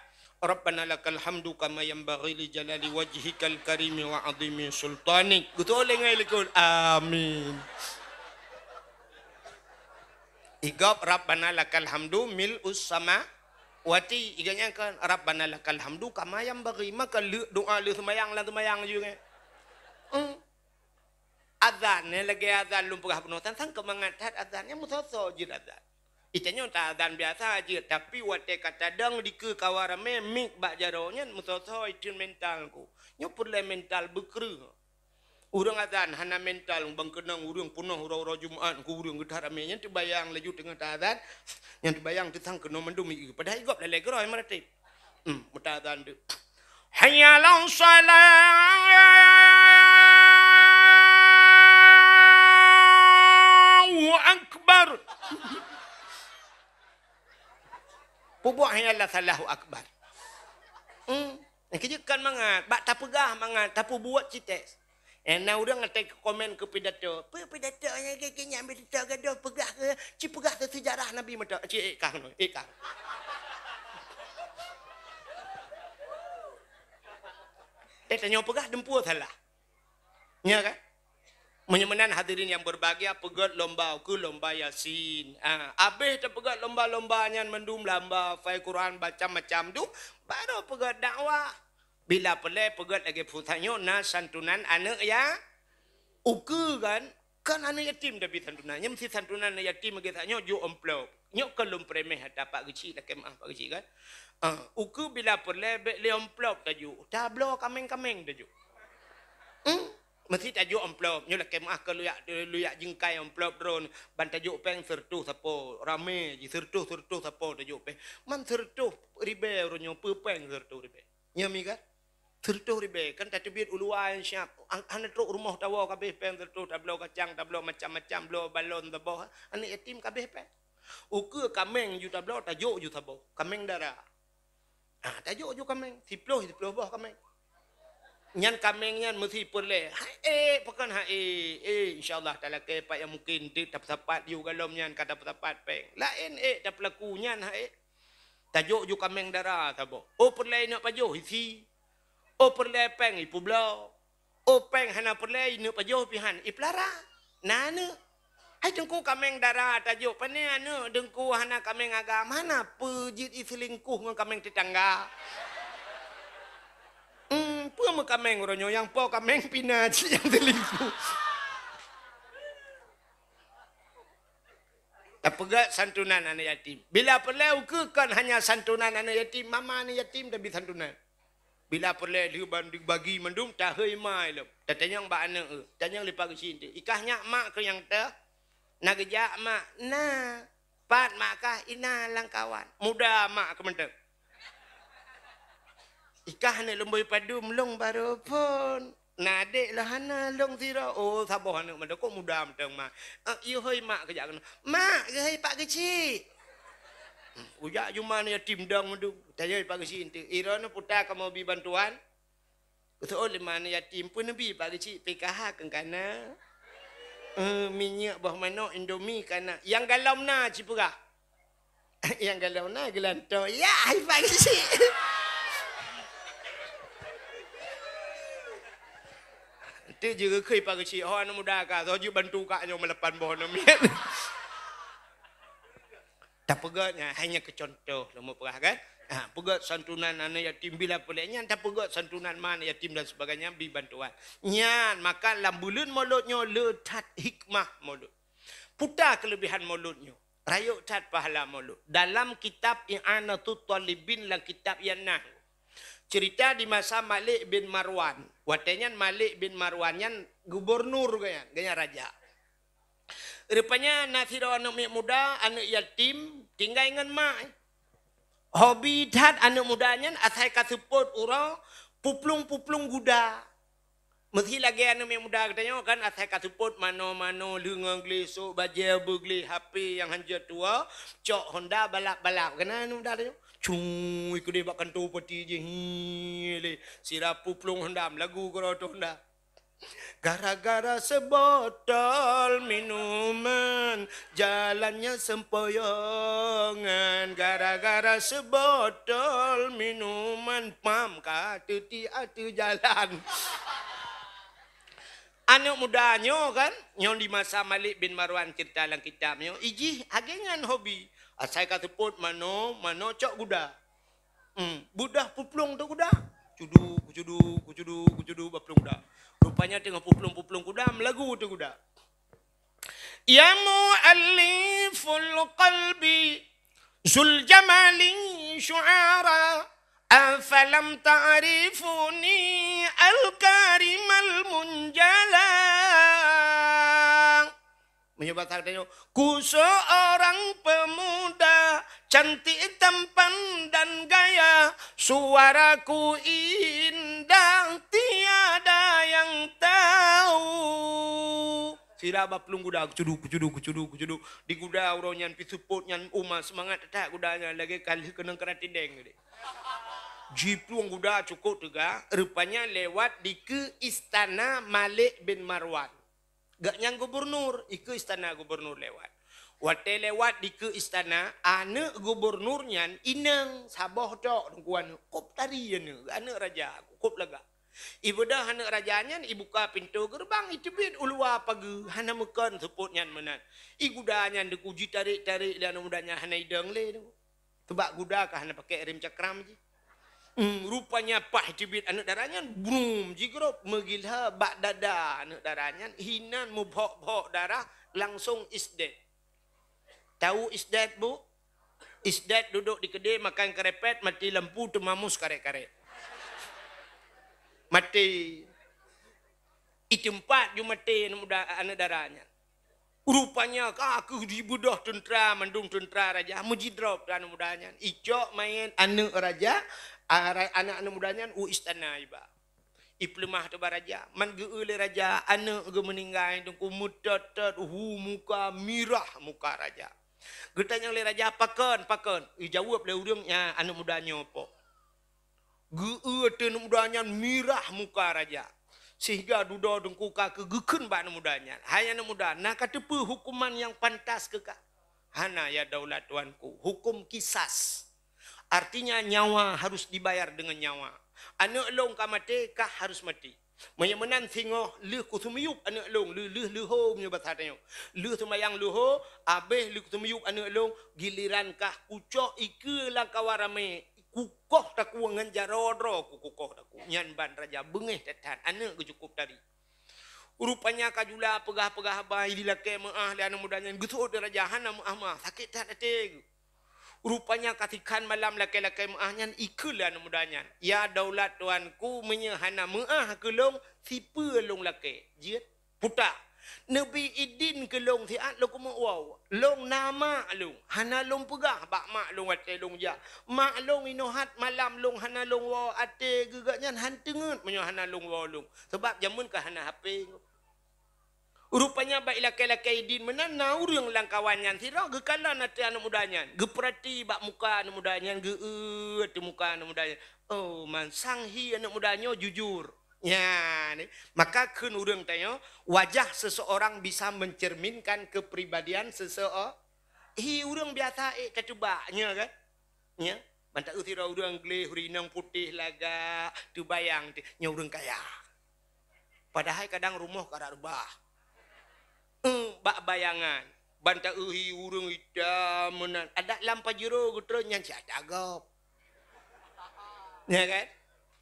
Rabbana lakal hamdu kama yanbaghi li jalali wajhikal karimi wa azimi sultanik." Geutuleng ai likot. Amin. Igob Rabbana lakal hamdu mil'us samawati. Iga nyan kan Rabbana lakal hamdu kama yanbaghi. Maka le-, doa le seumayang lam seumayang ju ngai. Hmm. Azan nyan lagèe azan lôn peugah bunoe, sang-sang keu mangat that azan nyan meusoe-soe jeuet azan. Itanyoe ta azan biasa jeuet, tapi watèe ka tadong dikeue kawa ramè, mik bak jaroe nyan meusoe-soe iteun mental ku. Nyoe peureulèe mental beukreueh. Ureueng azan hana mental, bang keunong ureueng peunoh uroe-uroe Jumat ku ureueng geudah ramè nyan teubayang laju teungoh ta azan, nyan teubayang teusang keunoe mandum ié. Padahai igob lalè keudroe meuratéb. Hmm, meuta azan tu. Hayya 'alas shalah. Allahu Akbar. Peubuet hayya 'alas shalah Allahu Akbar. Hmm. Nyang keujeuet kon mangat, bak tapeugah mangat, tapeubuet cit teks. Eh, na ureueng até komen keu pidato. Peue pidato nyang keu nyan pidato gadoh peugah keu, ci peugah teuh seujarah Nabi meuto. Ci ék kah nyoe, ék kah. Eh, tanyoe peugah deumpue salah. Nya kan? Meunyoe meunan hadirin yang berbahagia, peugöt lomba ukeue lomba Yasin. Ah, abéh tapeugöt lomba-lomba nyan mandum lamba, hafai Quran, macam-macam tu, baru peugöt dakwah. Bila peureulèe peugöt lagèe peue saat nyoe na santunan aneuk ya-, ukeue kan? Kan aneuk yatim tabri santunan. Nyan meusti santunan aneuk yatim lagèe saat nyoe jok amplop. Nyoe kon lôn premeh ata Pak Geuchik, lakèe meu'ah Pak Geuchik kan. Ah, ukeue bila peureulèe bèk lé amplop tajok. Tabloe kaméng-kaméng tajok. Hmm? Meusti tajok amplop. Nyoe lakèe meu'ah keu luyak, luyak jingkai amplop droeneuh. Ban tajok péng seureutôh sapo. Ramé jih seureutôh, seureutôh sapo tajok péng. Man seureutôh ribèe uroe nyoe peue péng seureutôh ribèe. Nyoe mi kan? Seureutôh ribèe. Kan tateubiet u luwa nyang siap. An-, hana trok rumoh tawoe kabéh péng seureutôh, tabloe kacang, tabloe macam-macam, bloe balon, taboh. Aneuk yatim kabéh péng. Ukeue kaméng ju tabloe, tajok ju saboh. Kaméng dara. Ah, tajok ju kaméng, siploh, siploh boh kaméng. Nyan kaméng nyan meusti peureulèe. Haék, pakon haék? Eh, insya Allah talakèe pat nyang mungken, deuek tapeusapat yue galom nyan ka tapeusapat péng. Laén ék tapeulaku nyan haék. Tajok ju kaméng dara saboh. Oh, peureulèe ineuk pajoh, isi. Oh, peureulèe péng, ipeubloe. Oh, péng hana peureulèe, ineuk pajoh pih han, ipeulara. Na aneuk. Hai Teungku, kaméng dara tajok, pané aneuk Teungku hana kaméng agam, hana peue jeuet iseulingkuh ngon kaméng teutangga. Hmm, peue meukaméng uroe nyoe nyang po kaméng pih na cit nyang seulingkuh. Tapeugöt santunan aneuk yatim. Bila peureulèe ukeue kon hanya santunan aneuk yatim, mama aneuk yatim tabri santunan. Bila peureulèe lheueh ban dibagi mandum, tahôi ma lom. Tatanyong bak aneuk, eh, tanyong lé Pak Geuchik, "I kah nyak mak keu nyang teuh?" "Na geujak mak?" "Na." Pat mak kah? Inan lam kawan. Muda mak keuh mantong. Ikah aneuk lôn bui padum, lôn barô phôn. Na adék lôn hana, lôn sidroe. Oh, saboh aneuk mantong, kok muda mantong mak. Eh, yue hôi mak keuh jak keunoe. Mak, geuhôi Pak Geuchik. Kujak jumah aneuk yatim dong mantong. Tanyong Pak Geuchik eunteuk. Droeneuh puta kamoe bi bantuan. Kuteuôt lé mak aneuk yatim, peue neubi Pak Geuchik? P K H keu kana. Eh, minyeuk boh manok, Indomie kana. Nyang galom na cit peugah. Nyang galom na geulantoe. Ya, hai Pak Geuchik. Eunteuk jeureukheun Pak Geuchik, ho aneuk muda ka, soe jeuet bantu kak nyoe meulapan boh aneuk miet. Tapeugét nyan hanya keu contoh lôn peugah kan. Ha, peugét santunan aneuk yatim bila peulée nyan, tapeugét santunan ma aneuk yatim dan sebagainya, bi bantuan. Nyan maka lam buleuen Molot nyoe le that hikmah Molot. Puta keulebihan Molot nyoe. Rayeuk that pahala Molot. Dalam kitab I'anatut Thalibin, lam kitab nyan na cerita di masa Malik bin Marwan. Watée nyan Malik bin Marwan nyan gubernur geuh nyan, geuh nyan raja. Rupanya na sidroe aneuk miet muda, aneuk yatim, tinggai ngon mak. Hobi that aneuk muda nyan asai ka seupôt uroe puplueng-puplueng guda. Meusi lagée aneuk miet muda geutanyoe kan, asai ka seupôt mano-mano, leungeung gleh, sôk bajée beugleh, H P nyang hanjeuet tuwoe, cok Honda balap-balap. Keunan aneuk muda tanyoe, cung, ikeudeh bak kantô pati jih, hi, lé sira puplueng Honda, meulagu keudroe teuh Honda. Gara-gara sebotol minuman, jalannya sempoyongan. Gara-gara sebotol minuman, pam ka teuti ateueh jalan. Aneuk muda nyoe kan, nyoe di masa Malik bin Marwan cerita lam kitab nyoe, ijih lagée nyan hobi. Asai ka seupôt mano, mano cok guda. Hmm, beudoh puplueng teuh guda. Cudu, kucudu, kucudu, kucudu, bak plueng guda. Rupanya teungoh puplueng-puplueng guda, meulagu teuh guda. Ya mu'alliful qalbi, zul jamali syu'ara, afalam ta'rifuni al-karimal munjala. Meunyoe basa geutanyoe, ku seorang pemuda, cantik tampan dan gaya, suaraku indah tiada yang tahu. Sira bak plueng guda, kucudu, kucudu, kucudu, kucudu. Di guda uroe nyan, pi seupôt nyan, uma seumangat that guda nyan, lagée ka lheueh keunong keuratideng tadi. Jiplueng guda cukôp teuga, rupanya lewat dikeue istana Malik bin Marwan. Gobnyan gubernur, ikeue istana gubernur lewat. Watée lewat dikeue istana, aneuk gubernur nyan inong saboh tok, Teungku, aneuk, kôb tari aneuk, aneuk raja, kôb lagak. Ibeudôh aneuk raja nyan, ibuka pintoe geureubang, iteubiet u luwa pageue, hana meukon seupôt nyan meunan. Iguda nyan, Teungku, jitarek-tarek lé aneuk muda nyan, hana idong lé, Teungku. Teubak guda ka hana pakai rem cakram jih. Hmm, rupanya paih teubiet aneuk dara nyan, brum, jigrob, meugila bak dada aneuk dara nyan, hinan meubhok-bhok darah, langsong is dead. Tahu is dead, Bu? Is dead duduk di keudè makan kerepet, mati lampu, teumamus karet-karet. Mati. I teumpat ju mati aneuk muda, aneuk dara nyan. Rupanya ka keuh jibeudôh teuntra, mandum teuntra raja meujidrob aneuk muda nyan. Icok manyét aneuk raja, ara-, aneuk, aneuk muda nyan u istana iba. Ipeuleumah teuh bak raja. Man geu-eu lé raja, aneuk geuh meuninggai, Teungku, meutot-tot hu muka, mirah muka raja. Geutanyong lé raja, "Pakon, pakon?" Ijaweueb lé ureuëng nyan, aneuk muda nyoe po. Geu-eu ateueh aneuk muda nyan mirah muka raja, sehingga dudoe Teungku ka keuh geukheun bak aneuk muda nyan, "Hai aneuk muda, na kateupeue hukuman nyang pantas keu kah?" "Hana, ya daulat tuanku, hukum kisas. Artinya nyawa harus dibayar dengan nyawa. Aneuk lôn ka maté, kah harus maté. Meunyoe meunan singoh lheueh kuseumiyueb aneuk lôn, lheueh, lheueh leuho meunyoe basa tanyoe. Lheueh seumayang leuho, abéh lheueh kuseumiyueb aneuk lôn, giliran kah kucok ikeue lam kawan ramé, kukoh takue ngon jaroe droe ku kukoh takue." Nyan ban raja beungéh that-that, aneuk geuh cukôp tari. Rupanya ka jula peugah-peugah haba ilakée meuáh lé aneuk muda nyan, geuseuôt lé raja hana meuáh-meuáh, sakét that até geuh. Rupanya ka sikhan malam lakée-lakée meuáh nyan, ikheun lé aneuk muda nyan, "Ya daulat tuanku, meunyoe hana meuáh keu lôn, sipeue lôn lakée?" Jeuet. Puta. Neubi idin keu lôn siat lôn keumeuk woe. Lôn na mak lôn, hana lôn peugah bak mak lôn watée lôn jak. Mak lôn inoe that malam lôn hana lôn woe até geuh, gobnyan han teungeut meunyoe hana lôn woe lôn. Sabab jameun ka hana H P. Rupanya bak ilakée-lakée idin meunan na ureuëng lam kawan nyan sidroe geukalon ateueh aneuëk muda nyan, geupeurati bak muka aneuëk muda nyan, geu-eu ateueh muka aneuëk muda nyan. Oh, mansang hi aneuëk muda nyoe jujur. Nyan, maka kheun ureuëng tanyoe, wajah seseorang bisa mencerminkan kepribadian seseorang. Hi ureuëng biasa ék tateuba, nya kan? Nya, ban ta-eu sidroe ureuëng gleh rinong putéh lagak, teubayang teuh, nyoe ureuëng kaya. Padahai kadang rumoh ka rubah. Eh, bak bayangan. Ban ta-eu hi ureuëng itam meunan. Adak lam pajero geutrön nyan siat gob. Ya kan?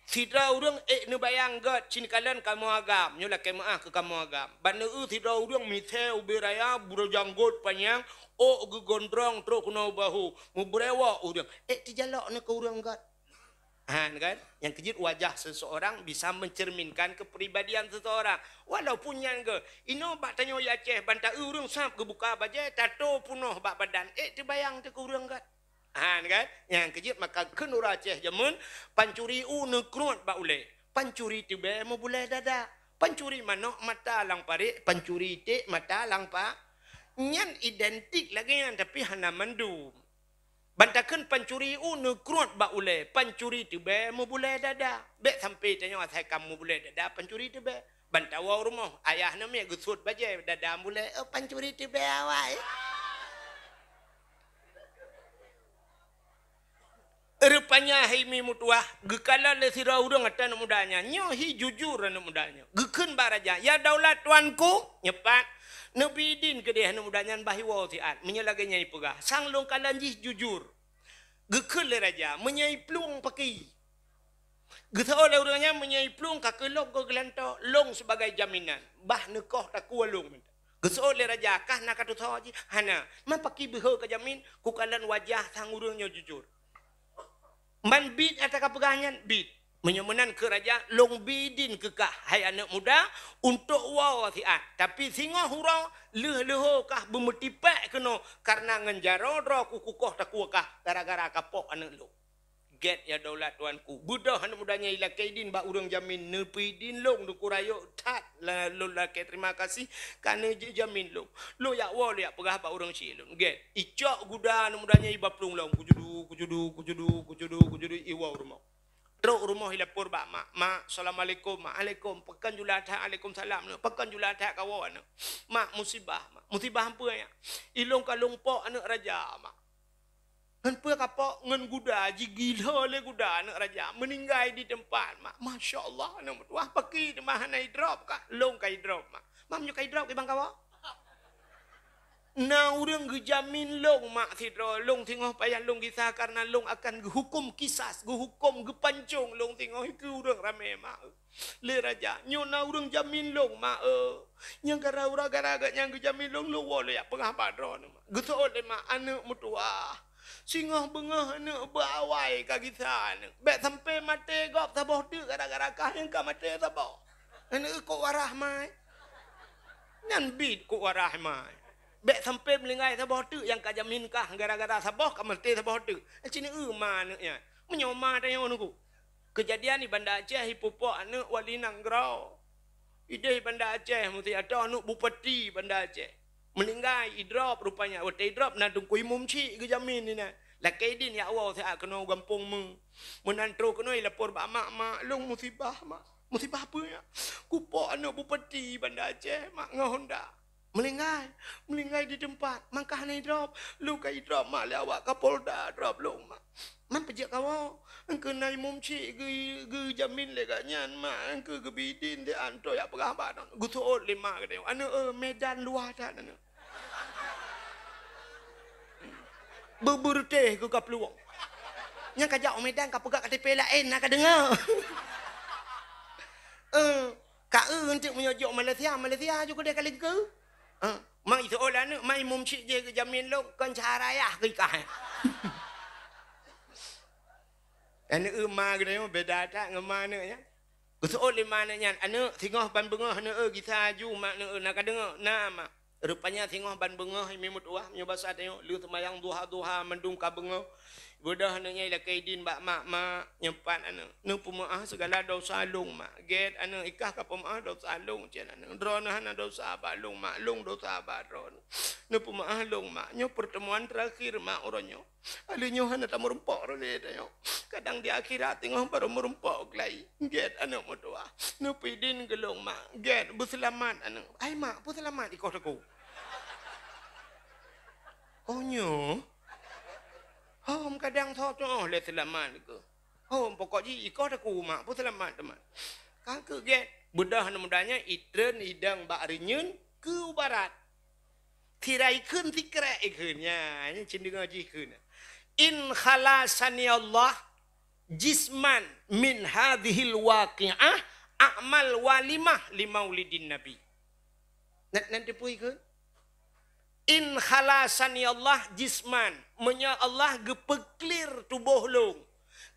Sidroe ureuëng ék neubayang gét, cit neukalon kamoe agam, nyoe lakée meuáh keu kamoe agam. Ban neueu sidroe ureuëng misée ubé raya, beurajanggot panyang, ôk geugondrong trok keunoe bahu, meubrewok ureuëng. Ék teujalok neuh keu ureuëng gét. Han kan? Nyang keujeuet wajah seseorang bisa mencerminkan kepribadian seseorang. Walaupun nyan geuh, inoe bak tanyoe Aceh, ban ta-eu ureuëng sab geubuka bajée, tato punoh bak badan, ék teubayang teuh keu ureuëng gét. Han kan? Nyang keujeuet maka kheun ureuëng Aceh jameun, pancuri u neukruet bak ulée, pancuri teubée meubulée dada, pancuri manok mata lam parék, pancuri iték mata lam pa-, nyan identik lagée nyan, tapi hana mandum. Ban ta kheun pancuri u neukruet bak ulée, pancuri teubée meubulée dada. Bék sampai tanyoe asai ka meubulée dada pancuri teubée. Ban tawoe u rumoh, ayah neumiet geusuet bajée dada meubulée, oh, pancuri teubée awai. Rupanya hai mi meutuwah, geukalon lé sidroe ureuëng ateueh aneuëk muda nyan. Nyoe hi jujur aneuëk muda nyoe. Geukheun bak raja, "Ya daulat tuanku," nyoe pat, neubi idin keudeh aneuëk muda nyan bah iwoe siat. Meunyoe lagée nyan ipeugah, sang lôn kalon jih jujur. Geukheun lé raja, "Meunyoe iplueng paki." Geuseuôt lé ureuëng nyan, "Meunyoe iplueng ka keuh lôn geulantoe, lôn sibagai jaminan. Bah neukoh takue lôn." Geuseuôt lé raja, "Kah na ka tusoe jih?" "Hana." "Man paki beuhe ka jamin?" "Kukalon wajah sang ureuëng nyoe jujur." "Man biet ata ka peugah nyan?" "Biet." "Meunyoe meunan," kheun raja, "lôn bi idin keu kah, hai aneuëk muda, untôk woe siat. Tapi singoh uroe lheueh leuho kah beumeutipék keunoe, kareuna ngon jaroe droe ku kukoh takue kah gara-gara kapok aneuëk lôn." Gét ya daulat tuanku. Beudôh aneuëk muda nyan ilakée idin bak ureuëng jamin, "Neubi idin lôn, Teungku Rayeuk, that lôn lakée terima kasih ka neujeuet jamin lôn. Lôn jak woe lôn jak peugah bak ureuëng syik lôn." Gét. Icok guda aneuëk muda nyan iba plueng lom, kujudu, kujudu, kujudu, kujudu, kujudu, iwoe u rumoh. Trok u rumoh ilapor bak mak, "Mak, assalamualaikum." "Mak, alaikum." "Pakon jula that?" "Alaikumsalam." "Pakon jula that kawoe, aneuk?" "Mak, musibah, Mak." "Musibah peue, Yak?" "Ilôn ka lôn pok aneuëk raja, Mak." "Ngon peue kapok?" "Ngon guda, jigilo lé guda aneuëk raja, meuninggai di teumpat, Mak." "Masya Allah, aneuëk meutuwah, paki teuma hana idrop kah?" "Lôn ka idrop, Mak." "Mak, meunyoe ka idrop, kiban kawoe?" "Na ureuëng geujamin lôn, Mak, sidroe, lôn singoh payah lôn gisa kareuna lôn akan geuhuköm kisas, geuhuköm geupancong lôn singoh keu ureuëng ramé, Mak." Lé raja, "Nyoe na ureuëng jamin lôn, Mak, eu. Nyang gara-gara gata nyan geujamin lôn, lôn woe lôn jak peugah bak droeneuh, Mak." Geuseuôt lé mak, "Aneuëk meutuwah, singoh beungoh aneuëk beuawai ka gisa aneuëk. Bék sampai maté gob saboh teuk gara-gara kah nyang ka maté saboh. Aneuëk kok warah mai. Nyan biet kok warah mai. Bék sampai meuninggai saboh teuk nyang ka jamin kah gara-gara saboh ka maté saboh teuk." Ci neueu ma aneuëk nyan. Meunyoe ma tanyoe neuku. Keujadian di Banda Aceh, ipupok aneuëk wali nanggroe. Ideh Banda Aceh, meusti atau aneuëk bupati Banda Aceh. Meuninggai, idrop rupanya. Watée idrop, na Teungku Imum Chik geujamin inan. Lakée idin jak woe siat keunoe u gampông meu. Meunan trok keunoe ilapor bak mak, "Mak, lôn musibah, Mak." "Musibah peue, Yak?" "Kupok aneuëk bupati Banda Aceh, Mak, ngon honda. Meuninggai, meuninggai di teumpat, mangkah hana idrop. Lôn ka idrop, Mak, lé awak Kapolda drop lôn, Mak." "Man peujeuet kawoe?" "Engkeu na Imum Chik geu-, geujamin lé gobnyan, Mak, engkeu geubi idin di anto jak peugah bak droeneuh." Geuseuôt lé mak geutanyoe, "Aneuëk, eu, Medan luwah that aneuëk. Beubeureutéh keu ka plueng. Nyang ka jak u Medan ka peugah K T P laén, na ka deungoe." Eh, ka eu, enteuk meunyoe jok Malaysia, Malaysia ju keudeh ka lingkeu. Eh, mak iseuôt aneuëk, mak Imum Chik jih geujamin lôn, kon cara yah keu ikah. Aneuëk ma geutanyoe beda that ngon ma aneuëk nyan. Geuseuôt lé ma aneuk nyan, "Aneuk, singoh ban beungoh aneuk eu, gisa aju mak aneuk eu, na ka deungoe?" "Na, mak." Rupanya singoh ban beungoh, mi meutuwah, meunyoe basa tanyoe, lheueh seumayang duha-duha mandum ka beungoh. Beudôh aneuk nyan ilakée idin bak mak, "Mak, nyoe pat aneuk, neupeumeuáh sigala dosa lôn, mak. Gét aneuk, i kah ka peumeuáh dosa lôn, cit aneuk. Droeneuh hana dosa bak lôn, mak. Lôn dosa bak droeneuh. Neupeumeuáh lôn, mak. Nyoe peurtemuan teurakhir, mak, uroe nyoe." Akhé nyoe hana tameurumpok lé tanyoe. Kadang di akhirat teungoh barô meurumpok keulai. Gét aneuk meutuwah. Neupeudin keu lôn, mak. Gét, beuseulamat aneuk. "Ai mak, peue seulamat ikoh teungku?" "Oh nyoe? Hom kadang soe cok lé seulamat keuh. Hom pokok jih ikoh teungku, mak, peue seulamat teuma." Ka keuh gét. Beudôh aneuk muda nyan itreun idong bak reunyeun keu u barat. Sira ikheun sikrek ikheun. Nya, nyan cit deungoe jih kheun. "In khalasani Allah jisman min hadzihil waqi'ah a'mal walimah li maulidin Nabi." Nan, nan teupeu ikheun. "In khalasani Allah jisman." Meunyoe Allah geupeuklir tuboh lôn,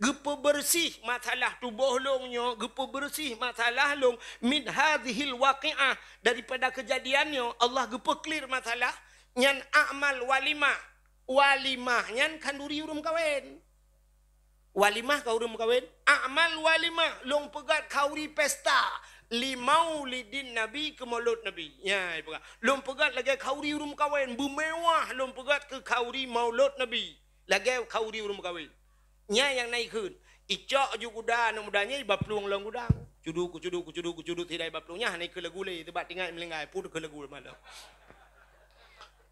geupeubeureuséh masalah tuboh lôn nyoe, geupeubeureuséh masalah lôn, "min hadzihil waqi'ah", daripada keujadian nyoe, Allah geupeuclear masalah nyan, "a'mal walimah." Walimah nyan khanduri ureuëng meukawen. Walimah ka ureuëng meukawen. "A'mal walimah", lôn peugét khanduri pesta, "li maulidin Nabi", keu maulud Nabi. Nya, ipeugah. Lôn peugét lagée khanduri ureuëng meukawen, beumewah lôn peugét keu khanduri maulud Nabi. Lagée khanduri ureuëng meukawen. Nyan nyang na ikheun. Icok ju guda aneuk muda nyan iba plueng lam gudang. Cudu, kucudu, kucudu, kucudu, sidai iba plueng nyan hana ikheun lagu lé, teubat tinggai meulinggai, pun ikheun lagu malam.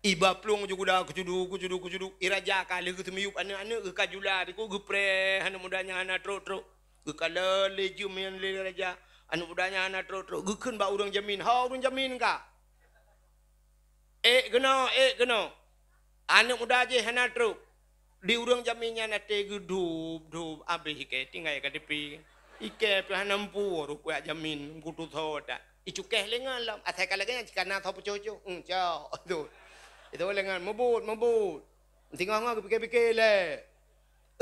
Iba plueng ju guda, kucudu, kucudu, kucudu. I raja ka lheueh geuseumiyueb aneuk-aneuk, geuka jula, diku geupreh aneuk muda nyan hana trok-trok. Geukalon lé jeuem nyan lé raja. Aneuk muda nyan hana trok-trok. Geukheun bak ureuëng jamin. "Ho ureuëng jamin ka?" "Ék keunoe, ék keunoe." Aneuk muda jih hana trok. Di ureuëng jamin nyan até geudub-dub, abéh ikée tinggai ka teupie. Ikée pih hana meupu, rukuk jamin, kutu tho that. Icukéh lé ngon lom. Asai ka lagée nyan, cit ka na tho peucocok. Hmm, cok. Tu. Itu lé ngon meubuet, meubuet. Singoh-ngoh geupike-pike lé.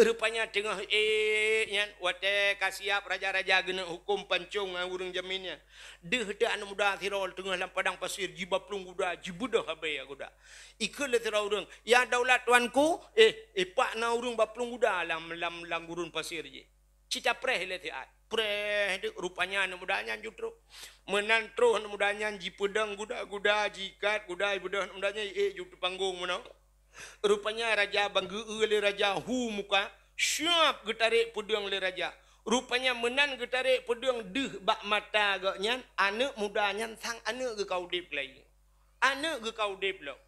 Rupanya teungoh ék nyan, watée ka siab raja-raja geuneuk huköm pancong ngon ureuëng jamin nyan. Deuh teuk aneuk muda sidroe teungoh lam padang pasir, jiba plueng guda, jibeudôh abée guda. Ikheun lé sidroe ureuëng, "Ya daulat tuanku, eh, eh, pak na ureuëng ba plueng guda lam, lam, lam gurun pasir jih." Cit tapreh lé siat. Preh deuk, rupanya aneuk muda nyan ju trok. Meunan troh aneuk muda nyan jipeudong guda-guda, jiikat guda, jibeudôh aneuk muda nyan, eh, ju teupanggong meunoe. Rupanya raja ban geu-eu lé raja hu muka, syab geutarek peudeueng lé raja. Rupanya meunan geutarek peudeueng deuh bak mata gobnyan, aneuk muda nyan sang aneuk geuh ka udeb keulayi. Aneuk geuh ka udeb lom.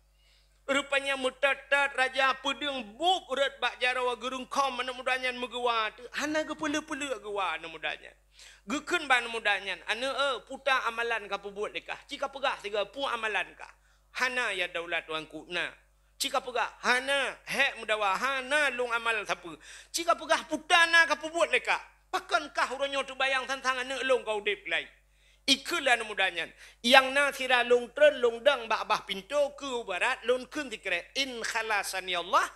Rupanya meutot-tot raja peudeueng buet rot bak jaroe, geureungkhom aneuk muda nyan meugeuwa teuk, hana geupeuleuek-peuleuek geuwa aneuk muda nyan. Geukheun bak aneuk muda nyan, "Aneuk eu, peue ta amalan ka peubuet lé kah? Ci ka peugah sigoe, peue amalan kah?" "Hana, ya daulat tuanku, na." "Ci ka peugah?" "Hana, hék meudawa, hana lôn amal sapeue." "Ci ka peugah, peue ta na ka peubuet lé kah? Pakon kah uroe nyoe teubayang sang-sang aneuk lôn ka udeb keulayi?" Ikheun lé aneuk muda nyan, "Nyang na sira lôn treun lôn dong bak bah pintoe keu barat, lôn kheun sikrek, 'In khalasani Allah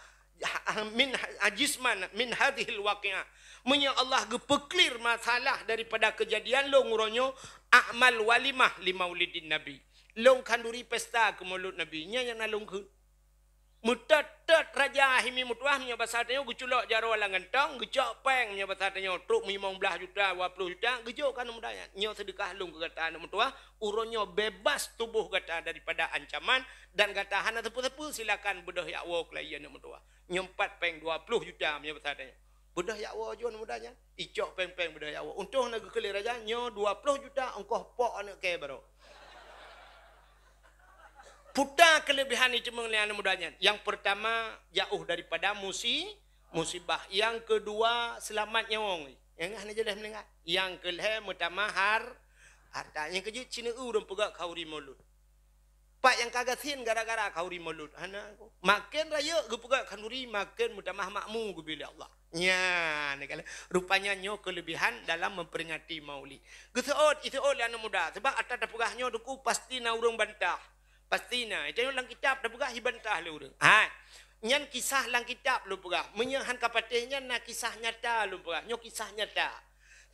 min ha-, jisman min hadzihil waqi'ah.' Meunyoe Allah geupeuklir masalah daripada keujadian lôn uroe nyoe, a'mal walimah li maulidin Nabi. Lôn khanduri pesta keu maulud Nabi." Nyan nyang na lôn kheun. Meutot-tot raja himi meutuah, meunyoe basa tanyoe, geuculok jaroe lam gantong, geucok péng, meunyoe basa tanyoe, trok meunyoe limong blaih juta, dua ploh juta, geujok keu aneuk muda nyan. "Nyoe seudeukah lôn keu gata aneuk meutuah, uroe nyoe bebas tuboh gata daripada ancaman, dan gata hana sapeue-sapeue, silakan beudôh jak woe keulayi aneuk meutuah. Nyoe pat péng dua ploh juta," meunyoe basa tanyoe. Beudôh jak woe ju aneuk muda nyan. Icok péng-péng beudôh jak woe. Untông na geukheun lé raja, "Nyoe dua ploh juta ongkoh pok aneuk kèe baroe." Peue ta keuleubehan iteumeung lé aneuk muda nyan? Nyang peurtama, jauh daripada musi-, musibah. Nyang keudua, seulamat nyawöng. Nyang hana jeulaih meuninggai. Nyang keulhèe, meutamah har-, harta. Nyang keujeuet, ci neu-eu ureueng peugöt khanduri maulud. Pat nyang ka gasien gara-gara khanduri maulud? Hana. Maken rayeuk geupeugöt khanduri, maken meutamah makmu geubri lé Allah. Nyan, rupanya nyoe keuleubehan dalam memperingati Maulid. Geuseuôt, iseuôt lé aneuk muda, sabab ata tapeugah nyoe teungku pasti na ureueng bantah. Pasti na. Ita nyoe lam kitab tapeugah jibantah lé ureueng. Hai. Nyan kisah lam kitab lôn peugah. Meunyoe han ka patéh nyan na kisah nyata lôn peugah. Nyoe kisah nyata.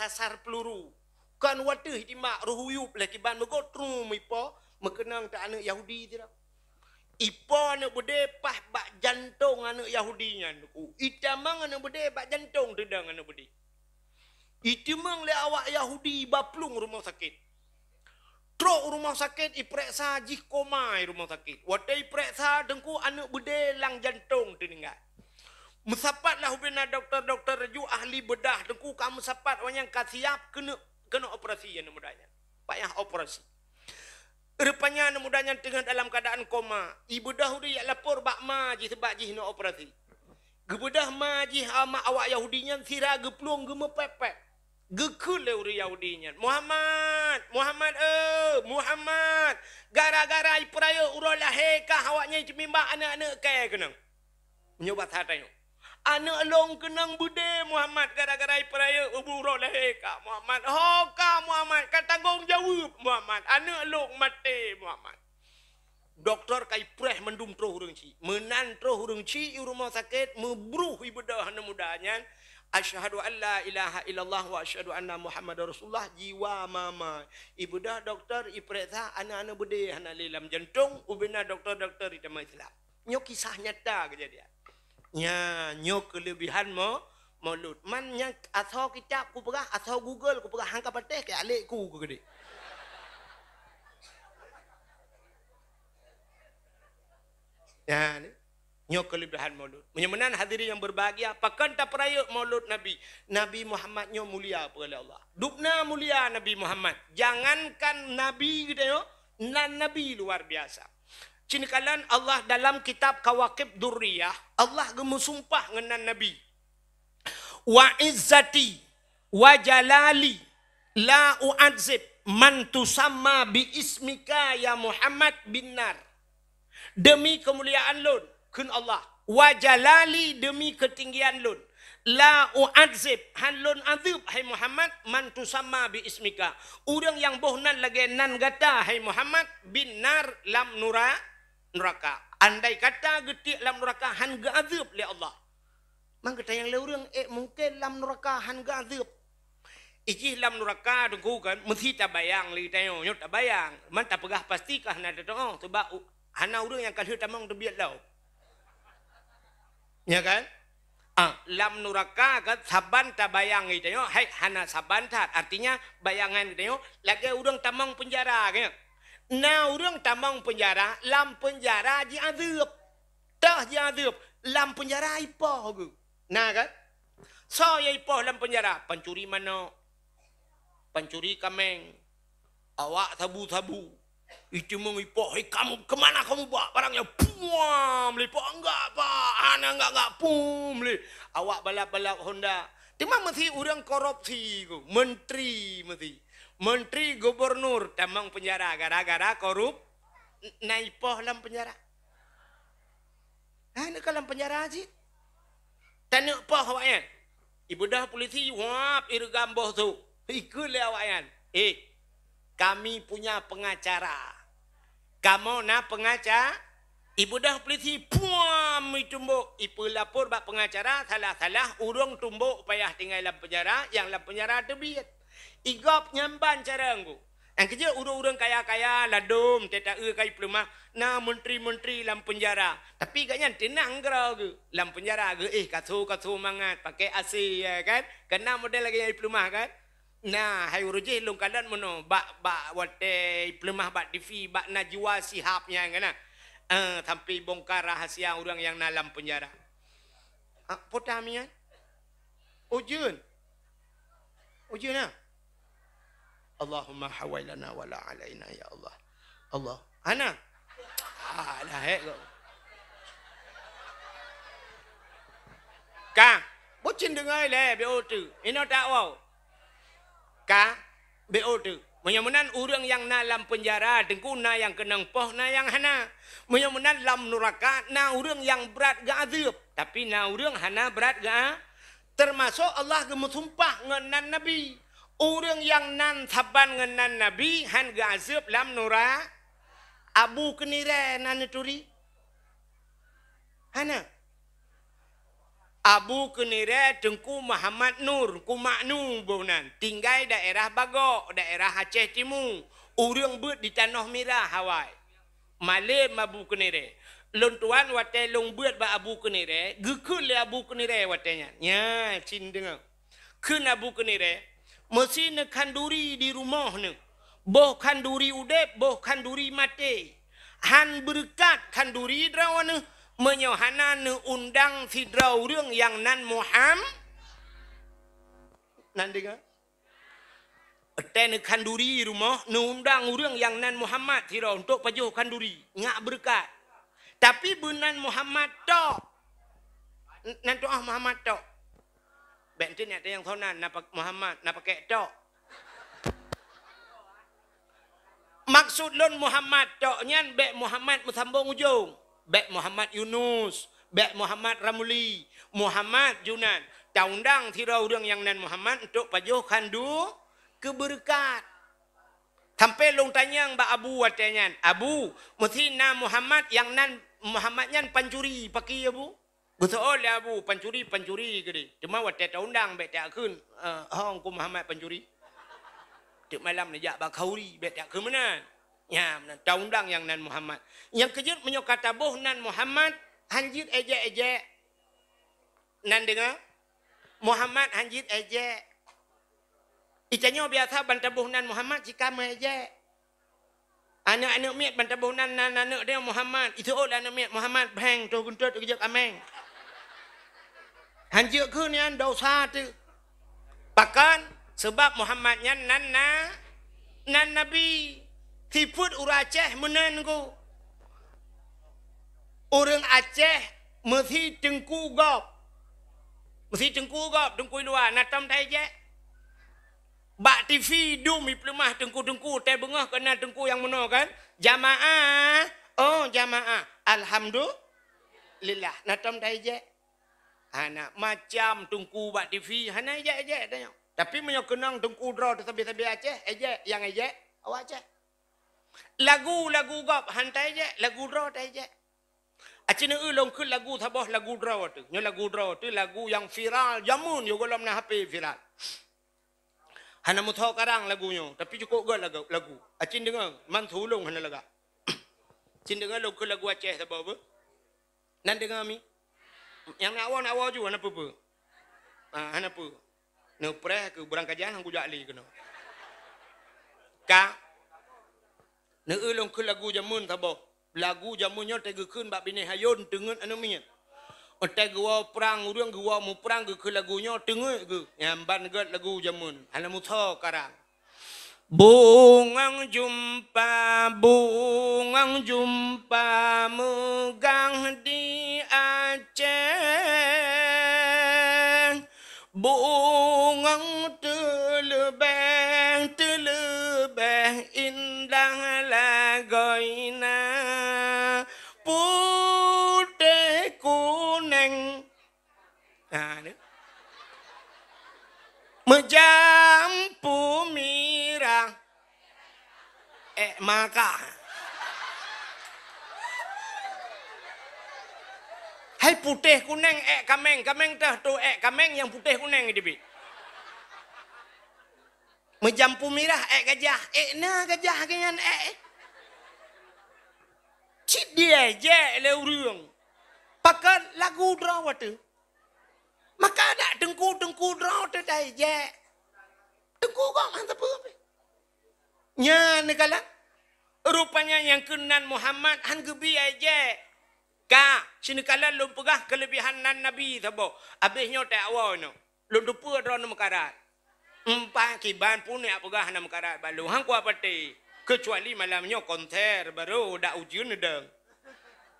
sasar peuluru. Kon wateuh jitimbak, roh uyueb lé kiban meugot trum ipo, meukeunong teuk aneuk Yahudi sidroe. Ipo aneuk beudé paih bak jantong aneuk Yahudi nyan, Teungku. Itamong aneuk beudé bak jantong teudong aneuk beudé. Itimong lé awak Yahudi bak plueng rumoh sakét. Trok u rumoh sakét, ipeuriksa, jih koma i rumoh sakét. Watée ipeuriksa, Teungku, aneuk beudé lam jantong teuninggai. Meusapat lah ubena dokto-dokto, ju ahli beudah, Teungku, ka meusapat awak nyan ka siap keuneuk, keuneuk operasi aneuk muda nyan. Payah operasi. Rupanya aneuk muda nyan teungoh dalam keuadaan koma. Ibeudôh ureuëng jak lapor bak ma jih, sabab jih neuk operasi. Geubeudôh ma jih, ma awak Yahudi nyan, sira geuplueng, geumeupék-pék. Geukheun lé ureuëng Yahudi nyan, "Muhammad, Muhammad, eh, Muhammad! Gara-gara ipeurayeuk uroe lahé kah awak nyan iteumimbak aneuk-aneuk kèe keunong." Meunyoe basa tanyoe, "Aneuk lôn keunong beudé, Muhammad, gara-gara ipeurayeuk uroe lahé kah, Muhammad. Ho kah, Muhammad, ka tanggong jaweueb, Muhammad. Aneuk lôn maté, Muhammad." Dokto ka ipreh mandum troh ureuëng chik. Meunan troh ureuëng chik i rumoh sakét, meubruh ibeudôh aneuk muda nyan, "Asyhadu an la ilaha illallah wa asyhadu anna Muhammadar Rasulullah," jiwa mama. Ibeudôh dokto, ipeuriksa, aneuk-aneuk beudé hana lé lam jantong, ubena dokto-dokto itamong Islam. Nyoe kisah nyata keujadian. Nya, nyoe keuleubehan mo-, Maulud. Man nyang asoe kitab kupeugah, asoe Google kupeugah, han ka patéh keu alék ku keu geude. Nya, ni. Nyoe keuleubehan Maulud. Meunyoe meunan hadirin yang berbahagia, pakon tapeurayeuk Maulud Nabi? Nabi Muhammad nyoe mulia peue lé Allah. Dubna mulia Nabi Muhammad. Jangankan Nabi geutanyoe, nan Nabi luar biasa. Cit kalon Allah dalam kitab Kawakib Durriyah, Allah geumeusumpah ngon nan Nabi, "Wa izzati wa jalali la u'adzib man tusamma bi ismika ya Muhammad bin nar." Demi keumuliaan lôn, kheun Allah, "Wa jalali," demi keutinggian lôn, "la u'adzib," han lôn azeueb, hai Muhammad, "man tusamma bi ismika," ureuëng nyang boh nan lagée nan gata, hai Muhammad, "bin nar," lam nura-, nuraka. Andai kata geutiek lam nuraka han geuazeueb lé Allah. Man geutanyong lé ureuëng, "Eh, mungken lam nuraka han geuazeueb?" Ijih lam nuraka Teungku kan, meusti tabayang lé geutanyoe, nyoe tabayang. Man tapeugah pasti ka hana teutuoh, sabab u-, hana ureuëng nyang ka lheueh tamong teubiet lom. Ya kan? Ah, lam nuraka kan, saban tabayang geutanyoe, hai hana saban that. Artinya, bayangan geutanyoe, lagée ureuëng tamong peunjara kan. Na ureuëng tamong peunjara, lam peunjara jiazeueb. Teuh jiazeueb, lam peunjara ipoh geuh. Na kan? Soe nyang ipoh lam peunjara? Pancuri manok, pancuri kaméng, awak sabu-sabu. Itimong ipoh, "Hei kamu, kemana kamu bawa barang nyan?" "Puam lé, Pak, enggak, Pak, hana enggak, enggak, puam lé." Awak balap-balap Honda. Teuma meusti ureuëng korupsi ku, menteri meusti. Menteri, gubernur tamong peunjara gara-gara korup-, na ipoh lam peunjara. Hai, neuk ka lam peunjara cit. Taneuk poh awaknyan. Ibeudôh polisi, wab, ireugam boh su. Ikheun lé awaknyan, "Eh, kami punya pengacara. Kamoe na pengaca-," Ibeudôh polisi, puam, itumbok. Ipeulapor bak pengacara, salah-salah ureuëng tumbok payah tinggai lam peunjara, nyang lam peunjara teubiet. Igob nyan ban cara ngku. Nyang keujeuet ureuëng-ureuëng kaya-kaya, ladom, teuta-eu ka ipeuleumah, na menteri-menteri lam peunjara. Tapi gobnyan teunang keudroe geuh. Lam peunjara geuh, eh, kaso-kaso mangat, pakai A C, ya kan? Keu na model lagée nyang ipeuleumah kan? Na, hai uroe jih lôn kalon meunoe, bak, bak watée ipeuleumah bak T V, bak Najwa Shihab nyan kan na. Eh, sampai bongkar rahasia ureuëng nyang na lam peunjara. Ah, peue tamong nyan? Ujeuen. Ujeuen na? Allahumma hawailana wala alaina ya Allah. Allah. Hana. Ah, dah hek kok. Ka. Bucin deungai lé, B O T. Inoe tak wow. Ka. B O T. Meunyoe meunan ureuëng nyang na lam peunjara, teungku na nyang keunong poh, na nyang hana. Meunyoe meunan lam nuraka, na ureuëng nyang brat geuazeueb, tapi na ureuëng hana brat geu-, teumasok Allah geumeusumpah ngon nan Nabi. Ureuëng nyang nan saban ngon nan Nabi han geuazeueb lam nura-, Abu Keunirée na neuturi? Hana. Abu Keunirée Teungku Muhammad Nur, Teungku Maknu boh nan, tinggai daerah Bagok, daerah Aceh Timu. Ureuëng beuet di Tanoh Mirah awai. Malem Abu Keunirée. Lôn tuan watée lôn beuet bak Abu Keunirée, geukheun lé Abu Keunirée watée nyan. Nya, cit deungoe. Kheun Abu Keunirée, meusi neukhanduri di rumoh neuh. Boh khanduri udeb, boh khanduri maté. Han beureukat khanduri droeneuh, meunyoe hana neuundang sidroe ureuëng nyang nan Muham-, nan deungoe? Watée neukhanduri rumoh, neuundang ureuëng nyang nan Muhammad sidroe untuk pajoh khanduri, nyak beureukat. Tapi beunan Muhammad tok. N-, nan tuah Muhammad tok. Bék enteuk nyak tanyong soe nan, na pak-, Muhammad, na pakek tok. Maksud lôn Muhammad tok nyan bék Muhammad meusambong ujong. Bék Muhammad Yunus, bék Muhammad Ramli, Muhammad Junan. Taundang sidroe ureuëng nyang nan Muhammad untuk pajoh khandu keubeureukat. Sampai lôn tanyong bak Abu watée nyan, "Abu, meusi na Muhammad nyang nan Muhammad nyan pancuri, pakri Abu?" Geuseuôt lé Abu, "Pancuri, pancuri," geudeh. Teuma watée taundang bék takheun, eh, "Hong ku Muhammad pancuri." Teuk malam neujak bak khauri, bék takheun meunan. Nya, meunan taundang nyang nan Muhammad. Nyang keujeuet meunyoe ka taboh nan Muhammad, han jeuet éjek-éjek. Nan deungoe? Muhammad han jeuet éjek. Itanyoe biasa ban taboh nan Muhammad cit ka meuéjek. Aneuëk-aneuëk miet ban taboh nan, nan aneuëk dia Muhammad. Iseuôt lé aneuëk miet Muhammad, bheng, toh guntot, geujok améng. Han jeuet kheun nyan dosa teuh. Pakon? Sabab Muhammad nyan nan na, nan nabi. Sifeuet ureuëng Aceh meunan ku. Ureuëng Aceh meusi teungku gob. Meusi teungku gob, teungku luwa, na tom taéjek. Bak T V dum ipeuleumah teungku-teungku, teubeungoh keu na teungku nyang meunoe kan? Jamaah, oh jamaah, alhamdulillah, na tom taéjek. Hana, macam teungku bak T V, hana éjek-éjek tanyoe. Tapi meunyoe keunong teungku droe teuh sabe-sabe Aceh, éjek, nyang éjek, awak Aceh. Lagu-lagu gob, han taéjek, lagu droe taéjek. Aci neueu lôn kheun lagu saboh lagu droe teuh. Nyoe lagu droe teuh, lagu nyang viral, jameun nyoe gohlom na H P viral. Hana meusoe karang lagu nyoe, tapi cukôp göt lagu, lagu. Acin deungoe, man su lôn hana lagak. Cin deungoe lôn kheun lagu Aceh saboh beuh. Nan deungoe mi? Nyang na awoe, na awoe ju, hana peue-peue. Ah, hana peue. Neupreh keu beurangkajan han kujak lé keunoe. Ka. Neueu lôn kheun lagu jameun saboh. Lagu jameun nyoe teugeukheun bak binéh ayôn teungeut aneuëk miet. Watée geuwoe prang ureuëng geuwoe muprang geukheun lagu nyoe teungeut geuh. Nyan ban göt lagu jameun. Hana meusoe karang. Bungöng jumpa, bungöng jumpa meugah di Aceh. Bungöng teuleubeh, teuleubeh indah lagoina putéh kunéng. Ha, ni. Meujampu mirah. Ék maka. Hai putéh kunéng ék kaméng, kaméng teuh tu ék kaméng nyang putéh kunéng teubiet. Meujampu mirah ék gajah, ék na gajah keu nyan ék. Cit diéjek lé ureuëng. Pakon lagu droe teuh. Maka dak teungku-teungku droe teuh taéjek. Teungku gob han sapeue pih. Nyan neukalon. Rupanya nyang keunan Muhammad han geubi éjek. Ka, sineukalon lôn peugah keuleubihan nan Nabi saboh. Abéh nyoe teuak woe nyoe. Lôn teupeue droeneuh meukarat. Empat kiban pun jak peugah hana meukarat bak lôn. Han kupatéh. Keucuali malam nyoe konser barô dak ujeuen neudong.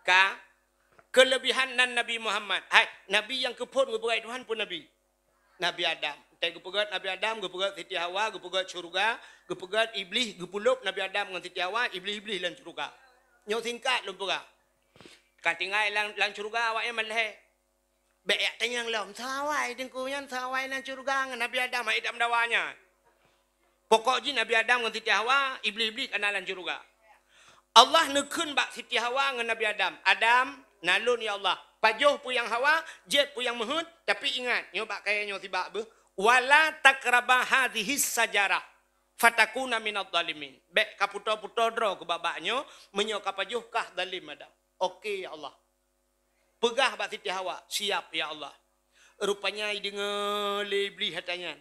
Ka, keuleubihan nan Nabi Muhammad. Hai, Nabi nyang keuphon geupeugah Tuhan peue Nabi? Nabi Adam. Watée geupeugét Nabi Adam, geupeugét Siti Hawa, geupeugét syeuruga, geupeugét Iblih, geupeulôb Nabi Adam ngon Siti Hawa, Iblih-Iblih lam syeuruga. Nyoe singkat lôn peugah. Ka tinggai lam, lam syeuruga awaknyan malhée. Bék jak tanyong lom, soe awai teungku nyan, soe awai lam syeuruga ngon Nabi Adam, hai tam dawa nyan. Pokok jih Nabi Adam ngon Siti Hawa, Iblih-Iblih ka na lam syeuruga. Allah neukheun bak Siti Hawa ngon Nabi Adam, "Adam, na lôn ya Allah. Pajoh peue nyang hawa, jeuet peue nyang meuheuet, tapi ingat, nyoe bak kayée nyoe sibak beuh, wala taqraba hadzihis syajarah, fatakuna minadh dhalimin." Bék ka puto-puto droe keu bak-bak nyoe, meunyoe ka pajoh kah zalim Adam. Oke ya Allah. Peugah bak Siti Hawa, "Siap, ya Allah." Rupanya ideungoe lé Iblih ata nyan.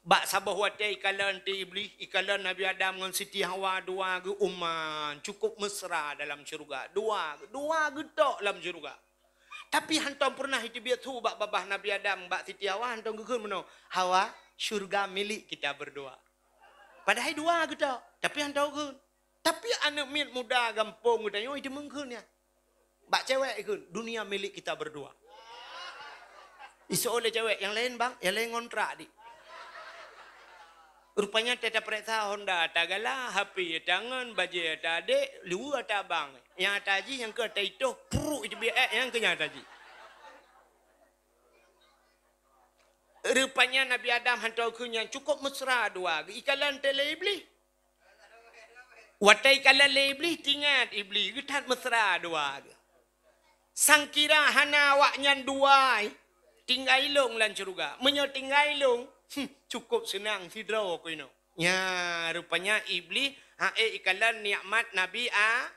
Bak saboh watée ikalon teuh Iblih, ikalon Nabi Adam ngon Siti Hawa dua geuh uman, cukup mesra dalam syeuruga. Dua, dua geuh tok lam syeuruga. Tapi hantom peureunah iteubiet su bak babah Nabi Adam, bak Siti Hawa hantom geukheun meunoe, "Hawa, syeuruga milik kita berdua." Padahai dua geuh tok, tapi hantom geukheun. Tapi aneuëk miet muda gampông geutanyoe iteumeung kheun nyan. Bak cewek ikheun, "Dunia milik kita berdua." Isoe lé cewek, "Nyang laén bang, nyang laén ngontrak di." Rupanya teuta pereksa Honda, tagala, H P tangan, bajée ata adek, luwa ata abang. Nyang ata jih, nyang keu ata itoh, pruk iteubiet, eh, nyang keu nyang ata jih. Rupanya Nabi Adam hantom kheun nyan cukup mesra dua geuh, ikalon teuh lé Iblih. Watée ikalon lé Iblih, tingat Iblih, geuthat mesra dua geuh. Sangkira hana awaknyan dua, tinggai lôn lam syeuruga. Meunyoe tinggai lôn, hmm, cukup seunang sidroe ku inoe. Nya, rupanya Iblih ha'e ikalon nikmat Nabi A-,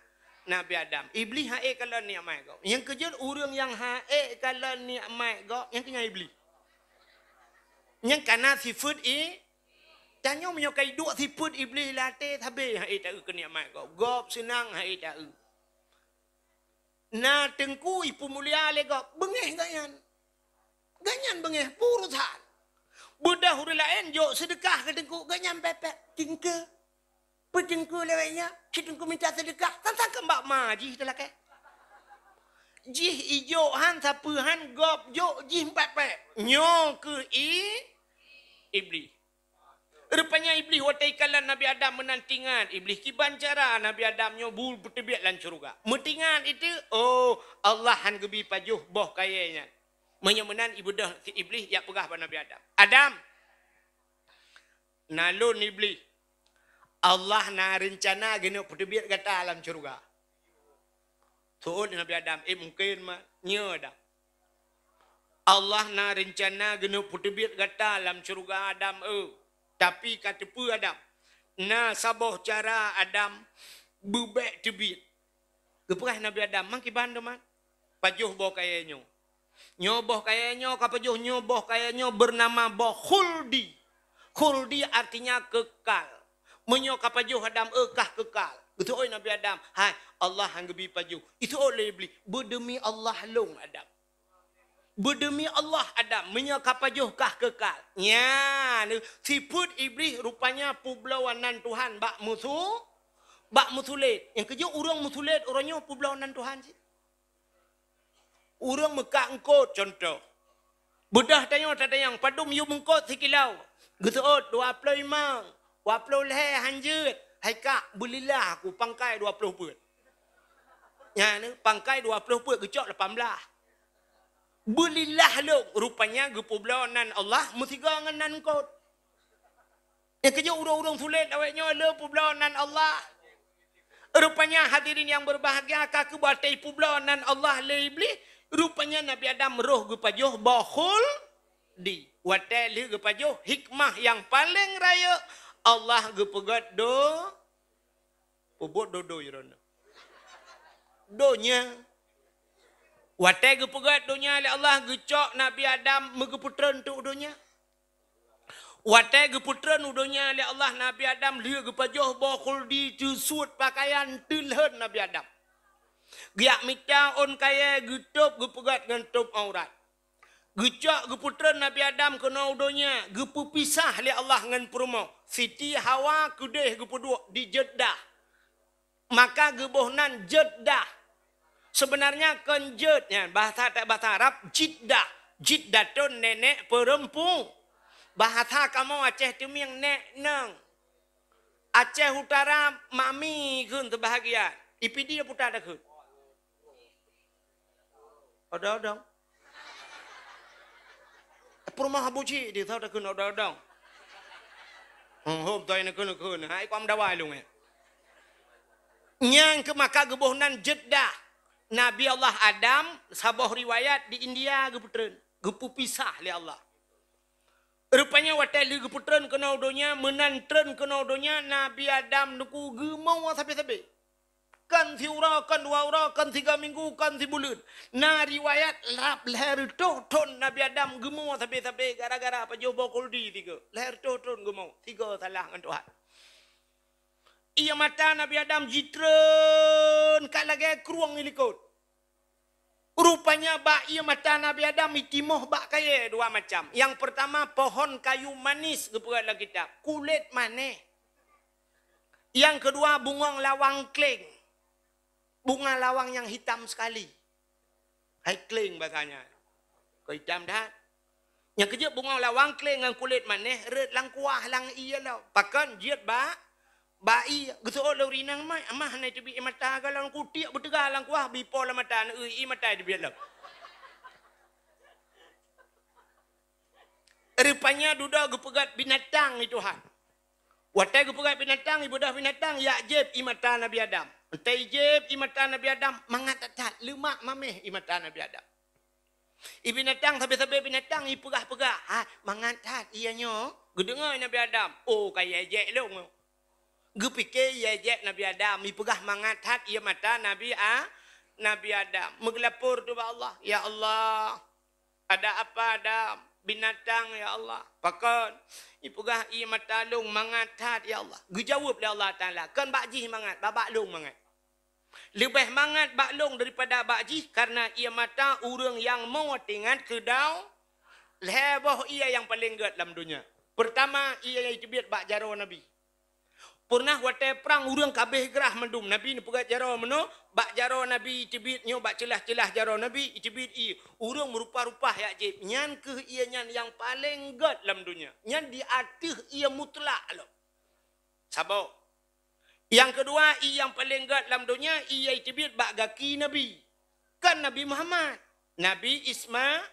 Nabi Adam. Iblih ha'e kalon nikmat gob. Nyang keujeuet ureuëng nyang ha'e kalon nikmat gob, nyang keu nyan Iblih. Nyang kana sifeuet i, tanyoe meunyoe ka iduek sifeuet Iblih lam até, sabé ha'e taeu keu nikmat gob. Gob seunang ha'e taeu. Na teungku ipeumulia lé gob, beungéh gobnyan. Gobnyan beungéh, peurusan. Beudôh ureuëng laén jok seudeukah keu teungku, gobnyan pépét, tingke. Peuteungku lewat nyan, si teungku minta seudeukah, tantang keu bak ma jih teulakée. Jih ijok han, sapeue han, gob jok jih pépét. Nyoe keu i, Iblih. Rupanya Iblih watée ikalon Nabi Adam meunan tingat Iblih kiban cara Nabi Adam nyoe bu peuteubiet lam syeuruga. Meutingat itu, oh, Allah han geubi pajoh boh kayée nyan. Meunyoe meunan ibeudôh si Iblih jak peugah bak Nabi Adam, "Adam, na lôn Iblih. Allah na reuncana geuneuk peuteubiet gata lam syeuruga." Seuôt Nabi Adam, "Eh, mungken ma, nyoe Adam." Allah na reuncana geuneuk peuteubiet gata lam syeuruga Adam, eu. Tapi ka teupeue Adam, na saboh cara Adam beubek teubiet. Geupeugah Nabi Adam, "Mang kiban teuma? Pajoh boh kayée nyoe. Nyoe boh kayée nyoe ka pajoh, nyoe boh kayée nyoe beunama boh khuldi." Khuldi artinya kekal. Meunyoe ka pajoh Adam, eu, kah kekal. Geuseuôt Nabi Adam, "Hai, Allah han geubi pajoh." Iseuôt lé Iblih, "Beudeumi Allah lôn Adam. Beudeumi Allah Adam, meunyoe ka pajoh kah kekal." Nyan, sifeuet Iblih rupanya peubloe nan Tuhan bak meusu-, bak meusulet. Nyang keujeuet ureuëng meusulet uroe nyoe peubloe nan Tuhan cit. Ureuëng meukat eungkot, contoh. Beudôh tanyoe tatanyong, padum yub eungkot sikilo? Geuseuôt dua ploh limong, dua ploh lhée han jeuet, hai kak, beulilah aku pangkai dua ploh peuet. Nyan, pangkai dua ploh peuet geucok lapan blah. Beulilah lôn, rupanya geupeubloe nan Allah meusigoe ngon nan eungkot. Nyang keujeuet ureuëng-ureuëng sulet awaknyoe le peubloe nan Allah. Rupanya hadirin yang berbahagia, ka keuh watée peubloe nan Allah lé Iblih, rupanya Nabi Adam roh geupajoh boh khuldi. Watée lheueh geupajoh, hikmah nyang paleng rayeuk, Allah geupeugét do-, peubuet dodo droeneuh. Donya. Watée geupeugét donya lé Allah, geucok Nabi Adam meugeupeutrön teuk donya. Watée geupeutrön u donya lé Allah Nabi Adam, lheueh geupajoh boh khuldi, teusuet pakaian, teulhon Nabi Adam. Geujak mita ôn kayèe geutôb geupeugöt ngon tôb aurat. Geucok geupeutreun Nabi Adam keunoe u donya, geupeupisah lé Allah ngon peurumoh. Siti Hawa keudeh geupeuduek di Jeddah. Maka geuboh nan Jeddah. Seubeunarnya kon jeuet nyan, bahasa, bahasa Arab Jiddah. Jiddatun nenek perempu. Bahasa kamoe Aceh Teumieng nèk nong. Aceh Utara mami kheun seubahgian. I Pidie puta takheun. Odong-odong. Peurumoh Abu Cik di tho takheun odong-odong. Hmm, hom toi nakheun-nakheun. Hai kuam dawai lôn, eh. Nyang keu maka geuboh nan Jeddah. Nabi Allah Adam, saboh riwayat di India geupeutreun, geupeupisah lé Allah. Rupanya watèe lheueh geupeutreun keunoe donya, meunan treun keunoe donya, Nabi Adam teungku geumoe sabe-sabe. Kon siuroe, kon dua uroe, kon sigoe minggu, kon sibuleuen. Na riwayat lhèe reutôh thon Nabi Adam geumoe sabe-sabe gara-gara pajoh boh kuldi sigoe. Lhèe reutôh thon geumoe, sigoe salah ngon Tuhan. Ié mata Nabi Adam jitreun ka lagèe krueng i likot. Rupanya bak ié mata Nabi Adam itimoh bak kayèe dua macam. Nyang peurtama, pohon kayu manis geupeugah lam kitab, kulét manéh. Nyang keudua, bungong lawang kleng. Bunga lawang nyang hitam sekali. Hai kleng bahasanya. Keu hitam that. Nyang keujeuet bungong lawang kleng ngon kulét manéh rhot lam kuah lam ié lom. Pakon jeuet bak, bak ié. Geuseuôt lé ureueng inong, "Mai, amah na iteubiet ié mata goh lom." Kutiek beuteuga lam kuah, beuipo lam mata, na ié mata iteubiet lom. Rupanya dudoe geupeugöt binatang lé Tuhan. Watèe geupeugöt binatang, ibeudôh binatang, jak jieb ié mata Nabi Adam. Watèe jieb ié mata Nabi Adam, mangat that-that, leumak maméh ié mata Nabi Adam. Ié binatang, sabe-sabe binatang ipeugah-peugah, "Ha, mangat that ié nyoe." Geudeungö Nabi Adam, "Oh, ka ié jek lôn." Geupike ié jek Nabi Adam, ipeugah mangat that ié mata Nabi A-, Nabi Adam. Meugeulapor teuh bak Allah, "Ya Allah, ada apa Adam? Binatang, ya Allah." "Pakon?" "Ipeugah ié mata lôn mangat that, ya Allah." Geujaweueb lé Allah Taala, "Kon bak jih mangat, bak, bak lôn mangat." Leubeh mangat bak lôn daripada bak jih, karena ié mata ureueng nyang mo teuingat keu dau-, lhèe boh ié nyang paleng gèt lam donya. Peurtama, ié nyang iteubiet bak jaroe Nabi. Pernah watèe prang ureueng ka abéh grah mandum, Nabi neupeugöt jaroe meunoe, bak jaroe Nabi iteubiet nyoe, bak ceulah-ceulah jaroe Nabi iteubiet ié. Ureueng meurupa-rupa jak jieb, nyan kheueh ié nyan nyang paleng gèt lam donya. Nyan di ateueh ié mutlak lom. Saboh. Nyang keudua, ié nyang paleng gèt lam donya, ié iteubiet bak gaki Nabi. Kon Nabi Muhammad. Nabi Isma-,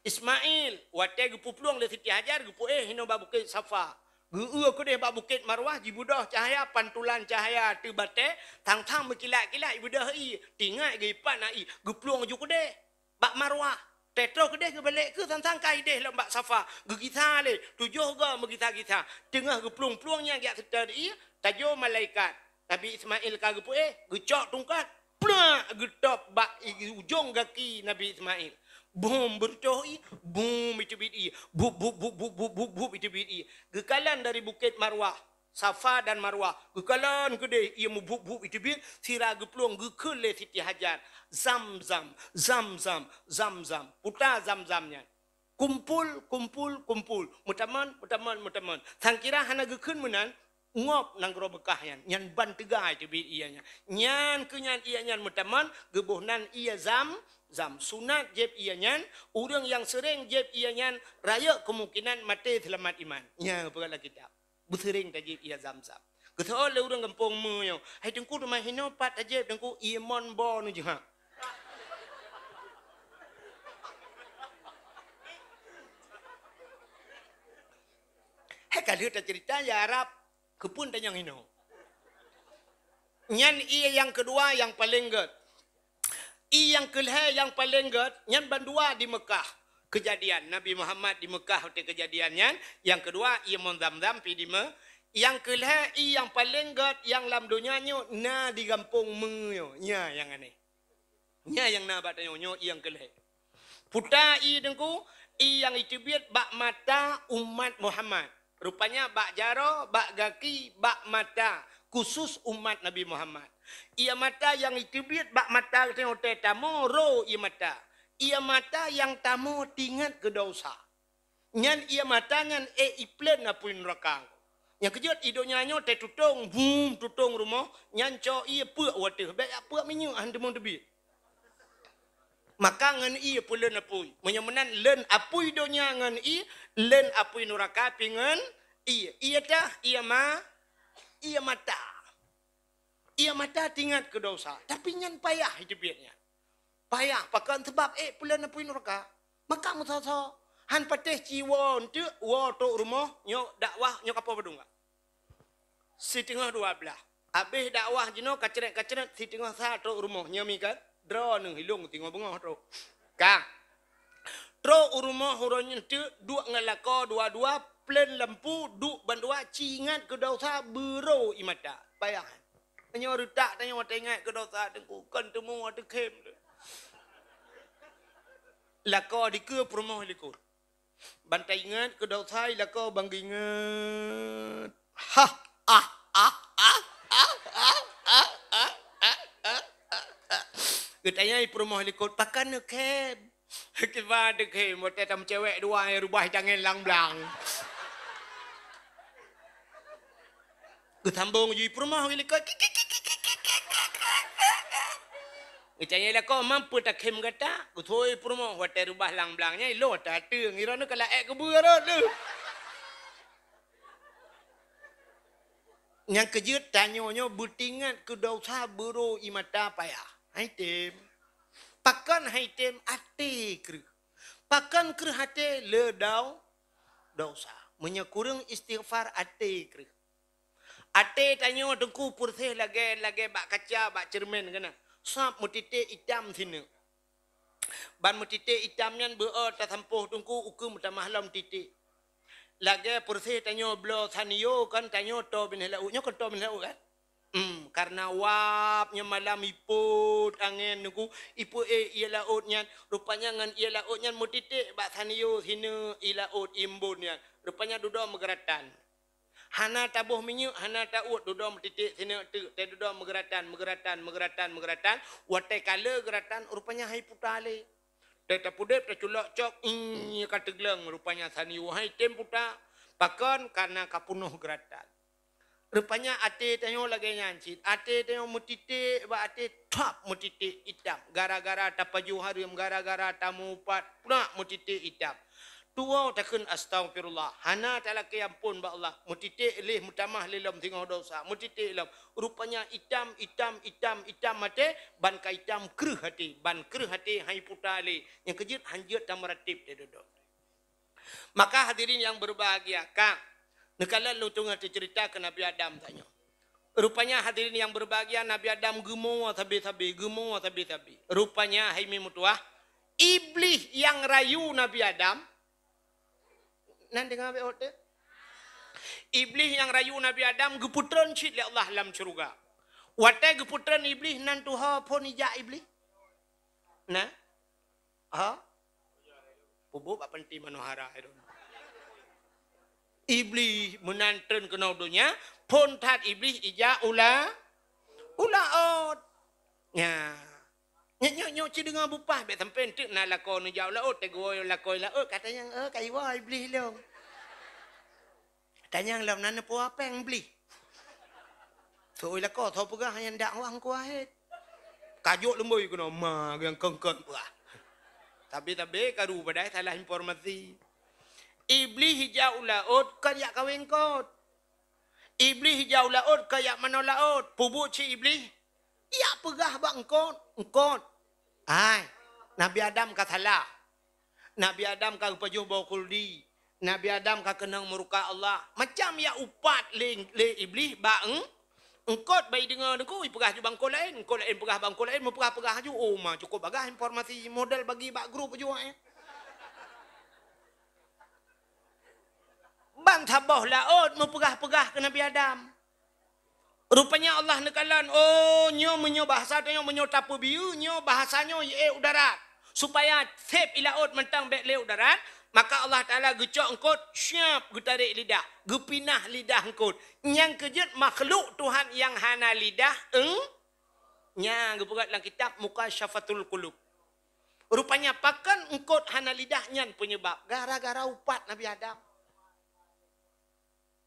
Ismail. Watèe geupeuplueng lé Siti Hajar, geupeuéh inoe bak Bukét Safa. Geu-eu keudeh bak Bukét Marwah, jibeudôh cahya, pantulan cahya ateueh batèe, thang-thang meukilat-kilat, ibeudôh ié. Teuingat geuipat na ié, geuplueng ju keudeh. Bak Marwah. Teutroh keudeh geubalek keu sang-sang ka ideh lom bak Safa. Geugisa lé, tujoh goe meugisa-gisa. Teungoh geuplueng-plueng nyan jak seutôt ié, tajô malaikat. Nabi Ismail ka geupeuéh, geucok tungkat. Plak! Geutôb bak i-, ujong gaki Nabi Ismail. Bum! Beureutoh ié, bum! Iteubiet ié. Bup, bup, bup, bup, bup, bup, bup, iteubiet ié. Geukalon dari Bukét Marwah. Safa dan Marwah. Geukalon keudeh ié meubup-bup iteubiet, sira geuplueng geukheun lé Siti Hajar. Zam-zam, zam-zam, zam-zam. Puta zam-zam nyan. Kumpul, kumpul, kumpul. Meutamon, meutamon, meutamon. Sangkira hana geukheun meunan, ngop nanggroe Meukah nyan. Nyan ban teuga iteubiet ié nyan. Nyan keu nyan ié nyan meutamon, geuboh nan ié zam-zam. Sunat jieb ié nyan, ureueng nyang seuréng jieb ié nyan, rayeuk kemungkinan maté seulamat iman. Nyan geupeugah lam kitab. Beuseuréng tajieb ié zam-zam. Geuseuôt lé ureueng gampông meunyoe, "Hai Teungku, teuma hinoe pat tajieb Teungku, ié mon bo neujeuhak." Hai ka lheueh taceurita ya Arab, keupeue tanyong hinoe. Nyan ié nyang keudua nyang paleng gèt. Ié nyang keulhèe nyang paleng gèt, nyan bandua di Meukah. Keujadian, Nabi Muhammad di Meukah watèe keujadian nyan, nyang keudua ié mon zam-zam pi di Me-, nyang keulhèe ié nyang paleng gèt nyang lam donya nyoe na di gampông meunyoe, nyan nyang aneh. Nyan nyang na bak tanyoe nyoe ié nyang keulhèe. Puta ié Teungku, ié nyang iteubiet bak mata umat Muhammad. Rupanya bak jaroe, bak gaki, bak mata. Khusus umat Nabi Muhammad. Ié mata nyang jiteubiet bak mata geutanyoe watée tamoe ro ié mata. Ié mata nyang tamoe teuingat keu desya. Nyan ié mata nyan ék jipleuen apui neuraka. Nyang keujeuet i donya nyoe tée tutong, bum, tutong rumoh, nyan cok ié peuk u ateueh, bék jak peuk minyeuk han teumon teubiet. Maka ngon ié peuleuen apui. Meunyoe meunan leuen apui donya ngon ié, leuen apui neuraka pih ngon ié. Ié tah, ié ma-, ié mata. Ié mata teuingat keu desya, tapi nyan payah jiteubiet nyan. Payah, pakon? Sabab ék peuleuen apui neuraka. Maka meusoe-soe, han patéh ci woe eunteuk, woe trok rumoh, nyoe dakwah, nyoe kapoe padum ka. Siteungoh dua blaih. Abéh dakwah jinoe kacrét-kacrét, siteungoh sa trok rumoh, nyoe mi ka droeneuh ilong singoh beungoh trok. Ka. Trok u rumoh uroe nyoe teuk duek ngon lakoe dua-dua, pleuen lampu, duek bandua, ci ingat keu desya, beuro ié mata. Payah. Meunyoe reutak tanyoe watée ingat keu desya Teungku, kon teumeuwoe teukhém lé. Lakoe dikeue, peurumoh likot. Ban taingat keu desya, lakoe ban geuingat. Hah, ah, ah. Geutanyong peurumoh likot, pakon neukhém? Kiban teukhém, watée tameucewek dua, rubah tangen lam blang. Geusambong jih peurumoh likot. Geutanyong lakoe, "Man peue takhém gata?" Geusôi peurumoh, watée rubah lam blang nyan, ilong ata ateueng, droeneuh ka laék keubeue rot lé. Nyang keujeuet tanyoe nyoe beuteuingat keu desya, beuro ié mata payah. Hai tem. Pakon hai tem? Até kreueh. Pakon kreueh até? Lé dau-, desya. Meunyoe kureueng istighfar, até kreueh. Até tanyoe Teungku peureséh lagée, lagée bak kaca, bak ceureumen keunan. Sab meutiték itam sineuk. Ban meutiték itam nyan beu-o tasampôh Teungku, ukeue meutamah lom titék. Lagée peureséh tanyoe bloe saniyo kan, tanyoe toe binéh laôt. Nyoe kan toe binéh laôt kan? Hmm, kareuna wab nyoe malam ipot angén Teungku, ipeuék ié laôt nyan. Rupanya ngon ié laôt nyan meutiték bak saniyo sineuk ié laôt ié embôn nyan. Rupanya dudoe meugeuratan. Hana taboh minyeuk, hana ta-uet, dudoe meutiték sineuk teuk, teududoe meugeuratan, meugeuratan, meugeuratan, meugeuratan, watée ka le geuratan, rupanya hai puta lé. Tée tapeudeb, taculok cok, ih, ka teugleng, rupanya saniyo hai tem puta. Pakon? Kareuna ka peunoh geuratan. Rupanya até tanyoe lagée nyan cit, até tanyoe meutiték bak até, thap, meutiték itam, gara-gara tapajoh hareuem, gara-gara tamupat, plak, meutiték itam. Tuwoe takheun astaghfirullah, hana talakée amphon bak Allah, meutiték lé, meutamah lé lom singoh desya, meutiték lom. Rupanya itam, itam, itam, itam até, ban ka itam kreueh até, ban kreueh até hai puta lé, nyang keujeuet han jeuet tameurateb teuh dudoe. Maka hadirin yang berbahagia, ka neukalon lôn teungoh teuceurita keu Nabi Adam tanyoe. Rupanya hadirin yang berbahagia, Nabi Adam geumoe sabe-sabe, geumoe sabe-sabe. Rupanya hai mi meutuwah, Iblih nyang rayu Nabi Adam, nan deungoe bék ote? Iblih nyang rayu Nabi Adam geupeutreun cit lé Allah lam syeuruga. Watée geupeutreun Iblih, nan tuha phon ijak Iblih? Nah? Ha? Peubuet bak panti manohara itu. Iblih meunan treun keunoe donya, phon that Iblih ijak u la-, u laôt. Nya. Nyoe, nyoe, nyoe ci deungoe bupah, bék sampoe teuk na lakoe neujak u laôt, teugôi lakoe laôt, ka tanyong, "Oh, ka iwoe Iblih lôn." Tanyong lom, "Na neupuwoe péng Iblih?" Seuôi lakoe, soe peugah nyan dak wang kuahet. Kajok leumbôi keunoe, ma, nyang kengkeng peugah. Tapi, tapi karu padahai salah informasi. Iblih ijak u laôt kon jak kawén eungkôt. Iblih ijak u laôt kon jak manoe laôt. Peubuet cit Iblih, jak peugah bak eungkôt, "Eungkôt, hai, Nabi Adam ka salah. Nabi Adam ka geupajoh boh khuldi. Nabi Adam ka keunong murka Allah." Macam jak upat lé, lé Iblih bak eung-, eungkôt, bak ideungoe Teungku, ipeugah ju bak eungkôt laén, eungkôt laén peugah bak eungkôt laén, meupeugah-peugah ju. Oh, ma, cukup bagaih informasi model bagi bak grup ju, eh. Ban saboh laôt meupeugah-peugah keu Nabi Adam. Rupanya Allah neukalon, oh, nyoe meunyoe bahasa tanyoe, meunyoe tapeubiyeu, nyoe bahasa nyoe jiék u darat. Supaya sép i laôt mantong bék lé u darat, Maka Allah Taala geucok eungkôt, syab, geutarek lidah, geupinah lidah eungkôt. Nyang keujeuet makhluk Tuhan nyang hana lidah, eung-, nya geupeugah lam kitab Mukasyafatul Qulub. Rupanya pakon eungkôt hana lidah nyan peunyeubab? Gara-gara upat Nabi Adam.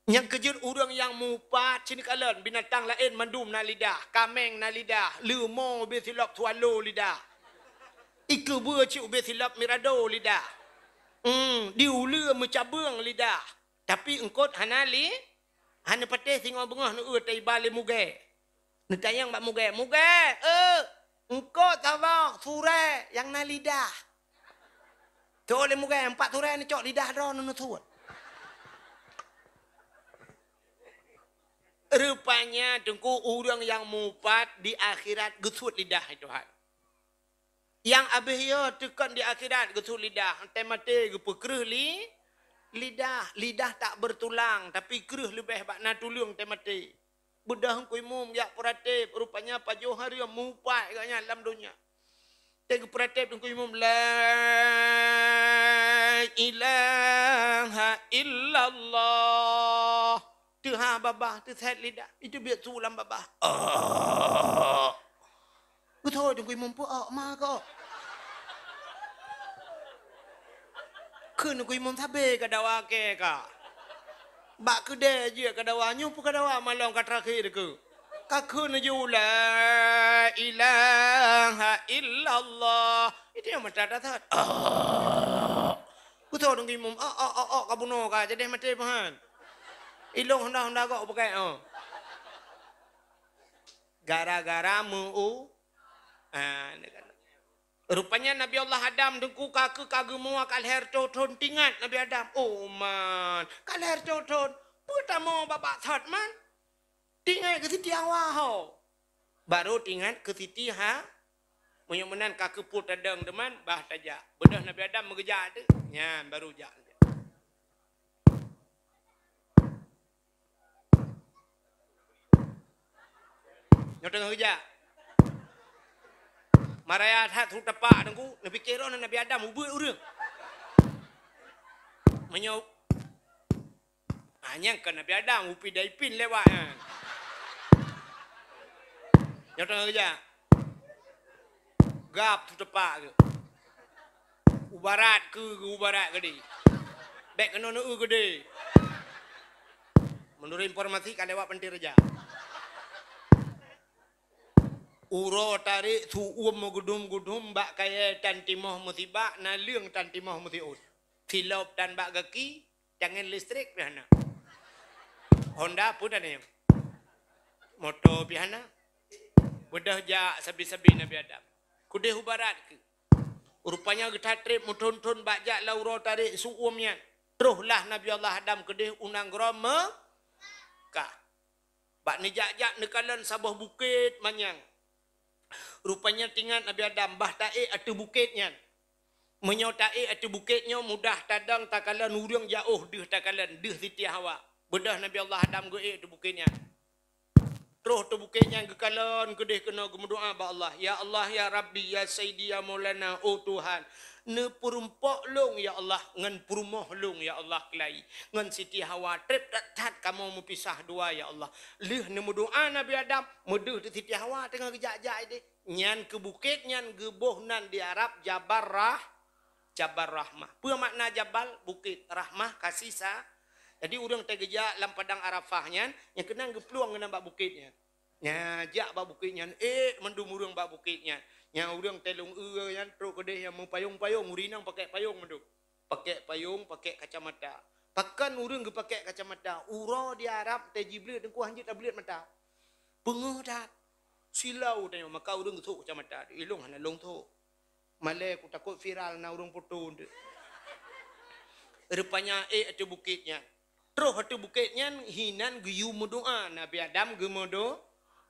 Nyang keujeuet ureuëng nyang mupat, ci neukalon, binatang laén mandum na lidah, kaméng na lidah, leumo ubé silop swallow lidah, ikeubeu cit ubé silop mirado lidah, hmm, di uleue meucabeueng lidah, tapi eungkôt hana li-, hana patéh singoh beungoh neueu taiba lé mugée. Neutanyong bak mugée, "Mugée, eu, eungkôt saboh surée nyang na lidah." Cok lé mugée, empat surée neucok lidah droe neuneusut. Rupanya teungku ureuëng nyang mupat di akhirat geusut lidah, hai Tuhan. Nyang abéh yo teukon di akhirat geusut lidah, teuh maté geupeukreueh li-, lidah. Lidah tak bertulang, tapi kreueh leubeh bak na tuleueng teuh maté. Beudôh Teungku Imum jak peuratéb, rupanya pajoh hareuem mupat gobnyan lam donya. Teuh geupeuratéb Teungku Imum, "La ilaha illallah." Teuha babah, teusét lidah, itu biet su lam babah. Oh. Beutôi Teungku Imum, peu-ok ma kok. Kheun Teungku Imum sabe ka dawa kée ka. Bak keudée jeuet ka dawa, nyoe peu ka dawa malom ka terakhir keu. Ka kheun laju, "La ilaha illallah." Itu nyang mata dasar. Oh. Beutôi Teungku Imum, "Ok, ok, ok, ok, ka bunoe ka, jadeh maté peuhan. Ilong honda-honda gok pakai, oh." Gara-gara meu-, ah, ni kan. Rupanya Nabi Allah Adam teungku ka keu ka geumua ka lhèe reutôh thon tingat Nabi Adam. Oh man, ka lhèe reutôh thon. Peue tamoe babah that man? Tingat keu Siti Hawa ho. Baru tingat keu Siti Ha-, meunyoe meunan ka keu peue tadong teuma, bah tajak. Beudôh Nabi Adam meugeujak teuk. Nyan baru jak. Nyoe teungoh geujak. Maraya that su tapak teungku, neupike droe Nabi Adam ubeuet ureuëng. Meunyoe, ah, nyang kon Nabi Adam, Upi Daipin lewat nyan. Nyoe teungoh geujak. Gab su tapak geuh. U barat keu, u barat keudeh. Bék keunoe neueu keudeh. Meunurot informasi ka lewat Panté Raja. Uroe tarek su uem meugudum-gudum bak kayée tan timoh meusibak, naleueng tan timoh meusiôt. Silop tan bak gaki, tangen listrik pih hana. Honda pun hana nyang. Moto pih hana. Beudôh jak sabe-sabe Nabi Adam. Keudeh u barat keuh. Rupanya geuthat treb meuthon-thon bak jak lam uroe tarek su uem nyan. Troh lah Nabi Allah Adam keudeh u nanggroe Meukah. Bak neujak-jak neukalon saboh bukét manyang. Rupanya tingat Nabi Adam, bah taék ateueh bukét nyan. Meunyoe taék ateueh bukét nyoe mudah tadong takalon ureuëng jaoh deuh takalon, deuh Siti Hawa. Beudôh Nabi Allah Adam geuék ateueh bukét nyan. Troh ateueh bukét nyan geukalon keudeh keunoe geumeudoá bak Allah, "Ya Allah, ya Rabbi, ya Sayyidi, ya Maulana, oh Tuhan, neupeurumpok lôn ya Allah ngon peurumoh lôn ya Allah keulai, ngon Siti Hawa treb that-that kamoe meupisah dua ya Allah." Lheueh neumeudoá Nabi Adam, meudeuh teuk Siti Hawa teungoh geujak-jak ideh. Nyan keu bukét nyan geuboh nan di Arab Jabal Rah-, Jabal Rahmah. Peue makna jabal? Bukét. Rahmah, kasih sa-, jadi ureuëng teugeujak lam padang Arafah nyan, nyang keunan geuplueng keunan bak bukét nyan. Nya, jak bak bukét nyan, ék mandum ureuëng bak bukét nyan. Nya ureuëng teuh lôn eu nyan trok keudeh nyang meupayong-payong, ureuëng inong pakai payong mandum. Pakai payong, pakai kacamata. Pakon ureuëng geupakai kacamata? Uroe di Arab teuh jibleuet teungku hanjeuet tableuet mata. Peungeuh that. Silau tanyoe, maka ureuëng geusok kacamata. Ilong hana lôn sok. Malée kutakot viral na ureuëng foto teuk. Rupanya ék ateueh bukét nyan. Troh ateueh bukét nyan hinan geuyue meudoá, Nabi Adam geumeudo-,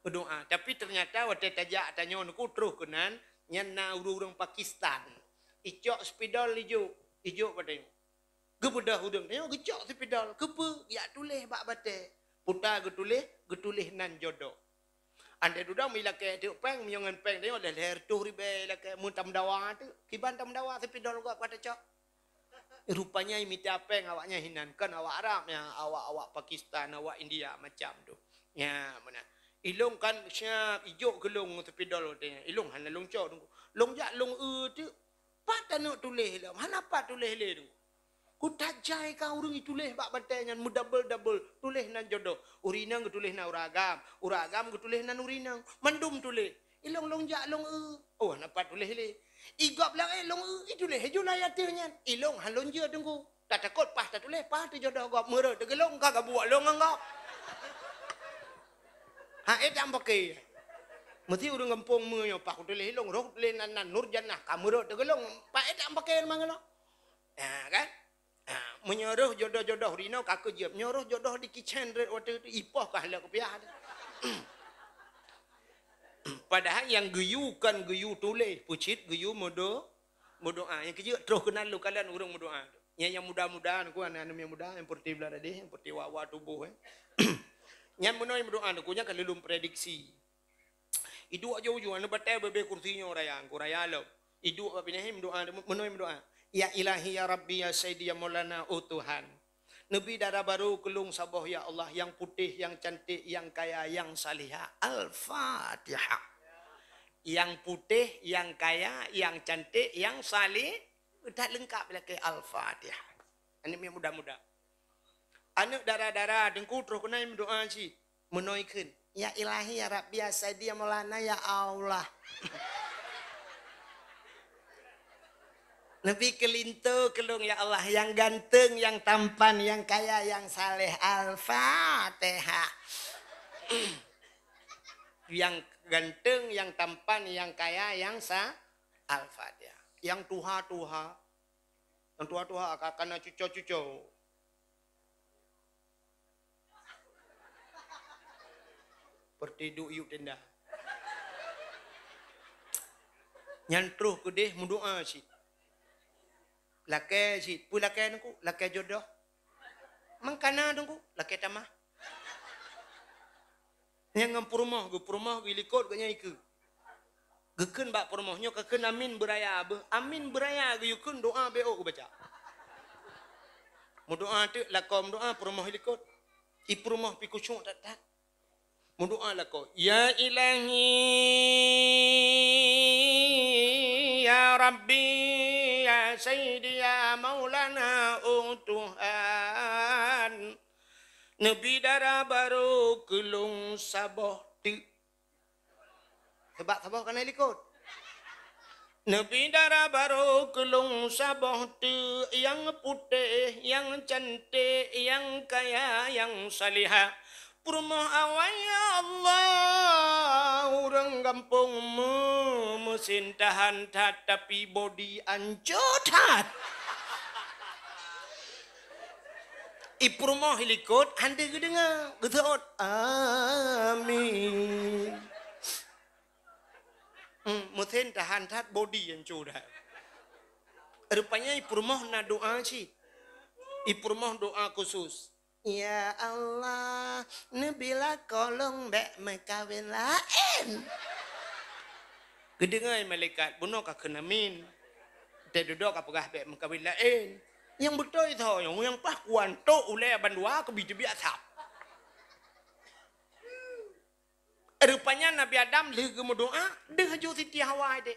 meudoá. Tapi teunyata watée tajak tanyoe neuku troh keunan, nyan na ureuëng-ureuëng Pakistan. Icok spidol ijok, ijok bak tanyoe. Geubeudôh ureuëng tanyoe geucok spidol, keupeue? Geujak tuléh bak batée. Puta geutuléh, geutuléh nan jodoh. Andai dudoe meulakée teuk péng, meunyoe ngon péng tanyoe lhèe-lhèe reutôh ribée lakée, meutameudawa teuk. Kiban tameudawa spidol gob ka tacok. Rupanya mita péng awaknyan hinan, kan awak Arab nyan, awak-awak Pakistan, awak India macam tu. Ya, meunan. Ilong kan siap ijok keu long ngon spidol watèe nyan. Ilong hana long cok Teungku. Long jak long eu teuk. Pat taneuk tuléh lom. Hana pat tuléh lé Teungku. Kutajai ka ureueng ituléh bak batèe nyan meudabel-dabel. Tuléh nan jodoh. Ureueng inong geutuléh nan ureueng agam. Ureueng agam geutuléh nan ureueng inong. Mandum tuléh. Ilong long jak long eu. Oh, hana pat tuléh lé. Igob langét long eu, ituléh ju lam ateueh nyan. Ilong han lôn jeuet Teungku. Tatakot paih tatuléh, paih teujodoh gob. Meureuet teugeulong ka gabuek long ngon gob. Ha, eh, tak paké. Meusti ureueng gampông meunyoe paih kutuléh ilong, roh kutuléh nan, nan Nurjannah, ka meureuet teugeulong. Paih eh tak paké limong kilo. Ha, kan? Ha, meunyoe roh jodoh-jodoh rinoe ka keujeuet. Meunyoe roh jodoh di kicén rot watèe tu, ipoh ka lheueh kupiah. Padahai nyang geuyue kon geuyue tuléh, peucit geuyue meudo-, meudoa. Nyang keujeuet troh keunan lôn kalon ureueng meudoa. Nyang, nyang muda-muda, Teungku, aneuk-aneuk nyang muda, nyang putih belah dadeh, nyang putih wa-wa tuboh, eh. Nyan meunoe meudoa, Teungku, nyan ka lôn prediksi. Iduek jauh-jauh, aneuk batèe bèe-bèe kursi nyoe raya, Teungku, raya lom. Iduek bak binéh meudoa, meunoe meudoa. Ya Ilahi, ya Rabbi, ya Sayyidi, ya Maulana, oh Tuhan. Neubi dara barô keu lôn saboh, ya Allah, nyang putéh, nyang cantik, nyang kaya, nyang salihah. Al-Fatihah. Nyang putéh, nyang kaya, nyang cantik, nyang salih-, that leungkap lakèe Al-Fatihah. Aneuk miet muda-muda. Aneuk dara-dara, Teungku, troh keunan meudoa cit. Meunoe kheun. Ya Ilahi, ya Rabbi, ya Sayyidi, ya Maulana, ya Allah. Neubi keu linto keu lôn, ya Allah, nyang ganteng, nyang tampan, nyang kaya, nyang saleh. Al-Fatihah. Nyang ganteng, nyang tampan, nyang kaya, nyang sa-, Al-Fatihah. Nyang tuha-tuha. Nyang tuha-tuha ka, ka na cuco-cuco. Seperti duek yub tenda. Nyan troh keudeh meudoa cit. Lakèe cit. Peue lakèe Teungku? Lakèe jodoh. Mangkana Teungku? Lakèe tamah. Nyang ngon peurumoh geuh, peurumoh geuh likot geuh nyan ikeue. Geukheun bak peurumoh nyoe ka kheun amin beuraya beuh. Amin beuraya geuyue kheun doa B O geubaca. Meudoa teuk lakoe meudoa peurumoh likot. I peurumoh pi khusyuk that-that. Meudoa lakoe, "Ya Ilahi, ya Rabbi, ya Sayyidi, ya Maulana, oh Tuhan." Neubi dara barô keu lôn saboh teuk. Sabab saboh ka na likot. Neubi dara barô keu lôn saboh teuk nyang putéh, nyang canték, nyang kaya, nyang salihah. Peurumoh awai, ya Allah, ureueng gampông meu-, meusin tahan that, tapi bodi ancô that. I peurumoh i likot han deuh geudeungoe, geuseuôt, "Amin." Hmm, meusin tahan that, bodi ancô that. Rupanya i peurumoh na doa cit. I peurumoh doa khusus. "Ya Allah, neubi lakoe lôn bèk meukawen laén." Geudeungoe malaikat, bunoe ka kheun amin. Teududoe ka peugah bèk meukawen laén. Nyang beutôi tho nyang, nyang paih kuantok ulèe bandua keubi teubiet asap. Rupanya Nabi Adam lheueh geumeudoa, deuh ju Siti Hawa idéh.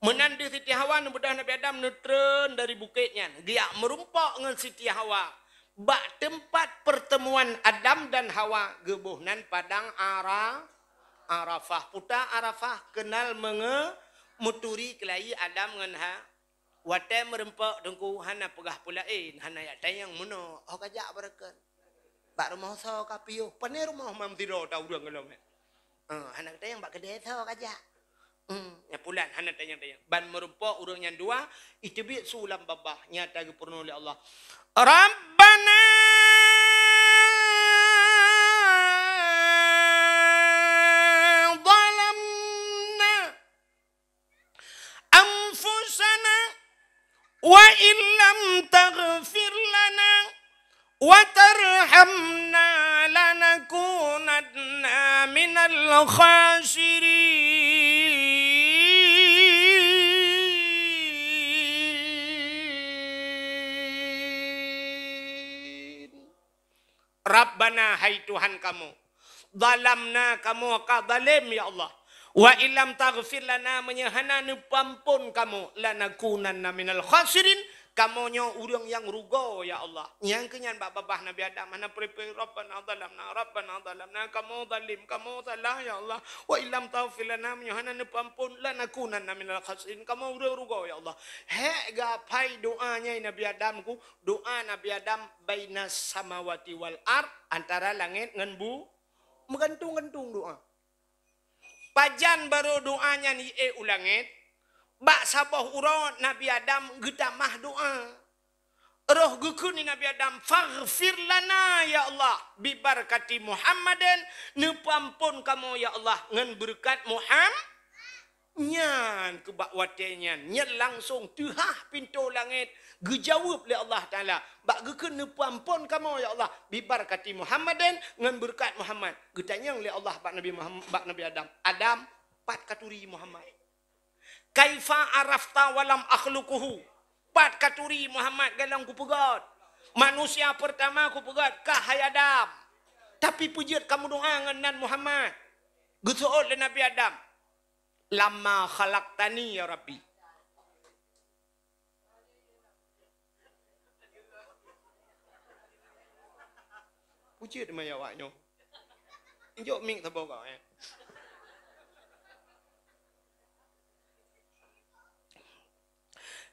Meunan deuh Siti Hawa neubeudôh Nabi Adam neutreun dari bukét nyan, geujak meurumpok ngon Siti Hawa. Bak teumpat peurteumuan Adam dan Hawa geuboh nan padang Ara-, Arafah. Peue ta Arafah keunal meunge-, meuturi keulayi Adam ngon Ha-, Watèe meurumpok Teungku hana peugah peue laén, hana jak tanyong meunoe, oh ka jak beureukat. Bak rumoh soe ka piôh, pane rumoh mam sidroe ta ureueng gohlom nyan. Eh, hana tanyong bak keudè soe ka jak. Hmm, nyan pulan hana tanyong-tanyong. Ban meurumpok ureueng nyan dua, iteubiet su lam babah, nyata geupeurunoe lé Allah. Rabbana zalamna anfusana wa illam taghfir lana wa tarhamna lanakunanna minal khasirin. Rabbana, hai Tuhan kamoe, zalamna, kamoe ka zalem, ya Allah. Wa illam taghfir lana, meunyoe hana neupeuampon kamoe, lanakunanna minal khasirin, kamoe nyoe ureuëng nyang rugoe, ya Allah. Nyang keu nyan bak babah Nabi Adam hana peureupeue, Rabbana zalamna, Rabbana zalamna, kamoe zalem, kamoe salah, ya Allah. Wa illam taghfir lana, meunyoe hana neupeuampon, lanakunanna minal khasirin, kamoe ureuëng rugoe, ya Allah. Hék gapai doa nyan Nabi Adam ku, doa Nabi Adam bainas samawati wal ard, antara langét ngon bu-, meugantung-gantung doa. Pajan barô doa nyan ié u langét, bak saboh uroe Nabi Adam geutamah doa. Roh geukheun Nabi Adam, "Faghfir lana, ya Allah, bibarakati Muhammadin, neupeuampon kamoe, ya Allah, ngon beureukat Muham-." Nyan keu bak watée nyan, nyan langsong teuhah pintoe langét, geujaweueb lé Allah Taala. Bak geukheun, "Neupeuampon kamoe, ya Allah, bibarakati Muhammadin, ngon beureukat Muhammad." Geutanyong lé Allah bak Nabi Muham-, bak Nabi Adam, "Adam, pat ka turi Muhammad? Kaifa arafta walam akhluquhu? Pat ka turi Muhammad goh lom kupeugét? Manusia peurtama kupeugét kah, hai Adam. Tapi peue jeuet kamoe doa ngon nan Muhammad?" Geuseuôt lé Nabi Adam, "Lamma khalaqtani, ya Rabbi." Pucet maya awak nyoe. Injok mik saboh kau, eh.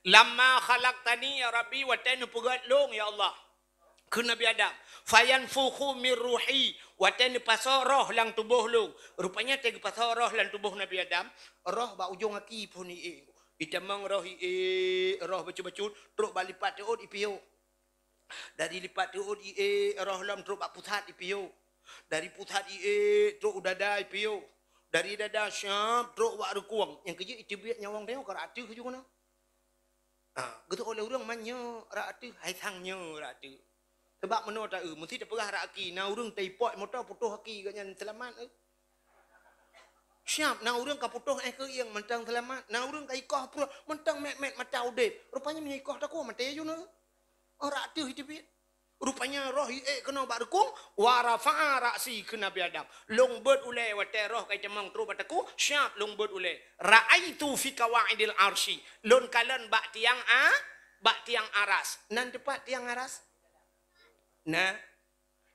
"Lamma khalaqtani, ya Rabbi, watée neupeugét lôn, ya Allah," kheun Nabi Adam. "Fayanfukhu mir ruhi," watée neupasoe roh lam tuboh lôn. Rupanya watée geupasoe roh lam tuboh Nabi Adam, roh bak ujong aki phon ié. Itamong roh ié, roh bacut-bacut, trok bak lipat teuôt ipiôh. Dari lipat teuôt ié, roh lom trok bak pusat ipiôh. Dari pusat ié, trok u dada ipiôh. Dari dada siap trok bak reukueng. Nyang keujeuet iteubiet nyawöng tanyoe ka rot ateuh ju keunoe. Ha, geuteupeue lé ureuëng man nyoe rot ateuh, hai sang nyoe rot ateuh. Sabab meunoe ta-eu, meusti tapeugah rot aki, na ureuëng taipok moto putôh aki geuh nyan seulamat, eh. Siap, na ureuëng ka putôh éh keuieng mantong seulamat, na ureuëng ka ikoh pruet mantong mét-mét mata udeb. Rupanya meunyoe ikoh takue maté ju nyoe. Oh, rot ateuh iteubiet. Rupanya roh ié keunoe bak reukueng, wa rafa'a ra'si kheun Nabi Adam. Lôn beuet ulée watée roh ka itamong trok bak takue, siap lôn beuet ulée. Ra'aitu fi qawaidil arsy. Lôn kalon bak tiang a-, bak tiang aras. Nan teupat tiang aras? Nah,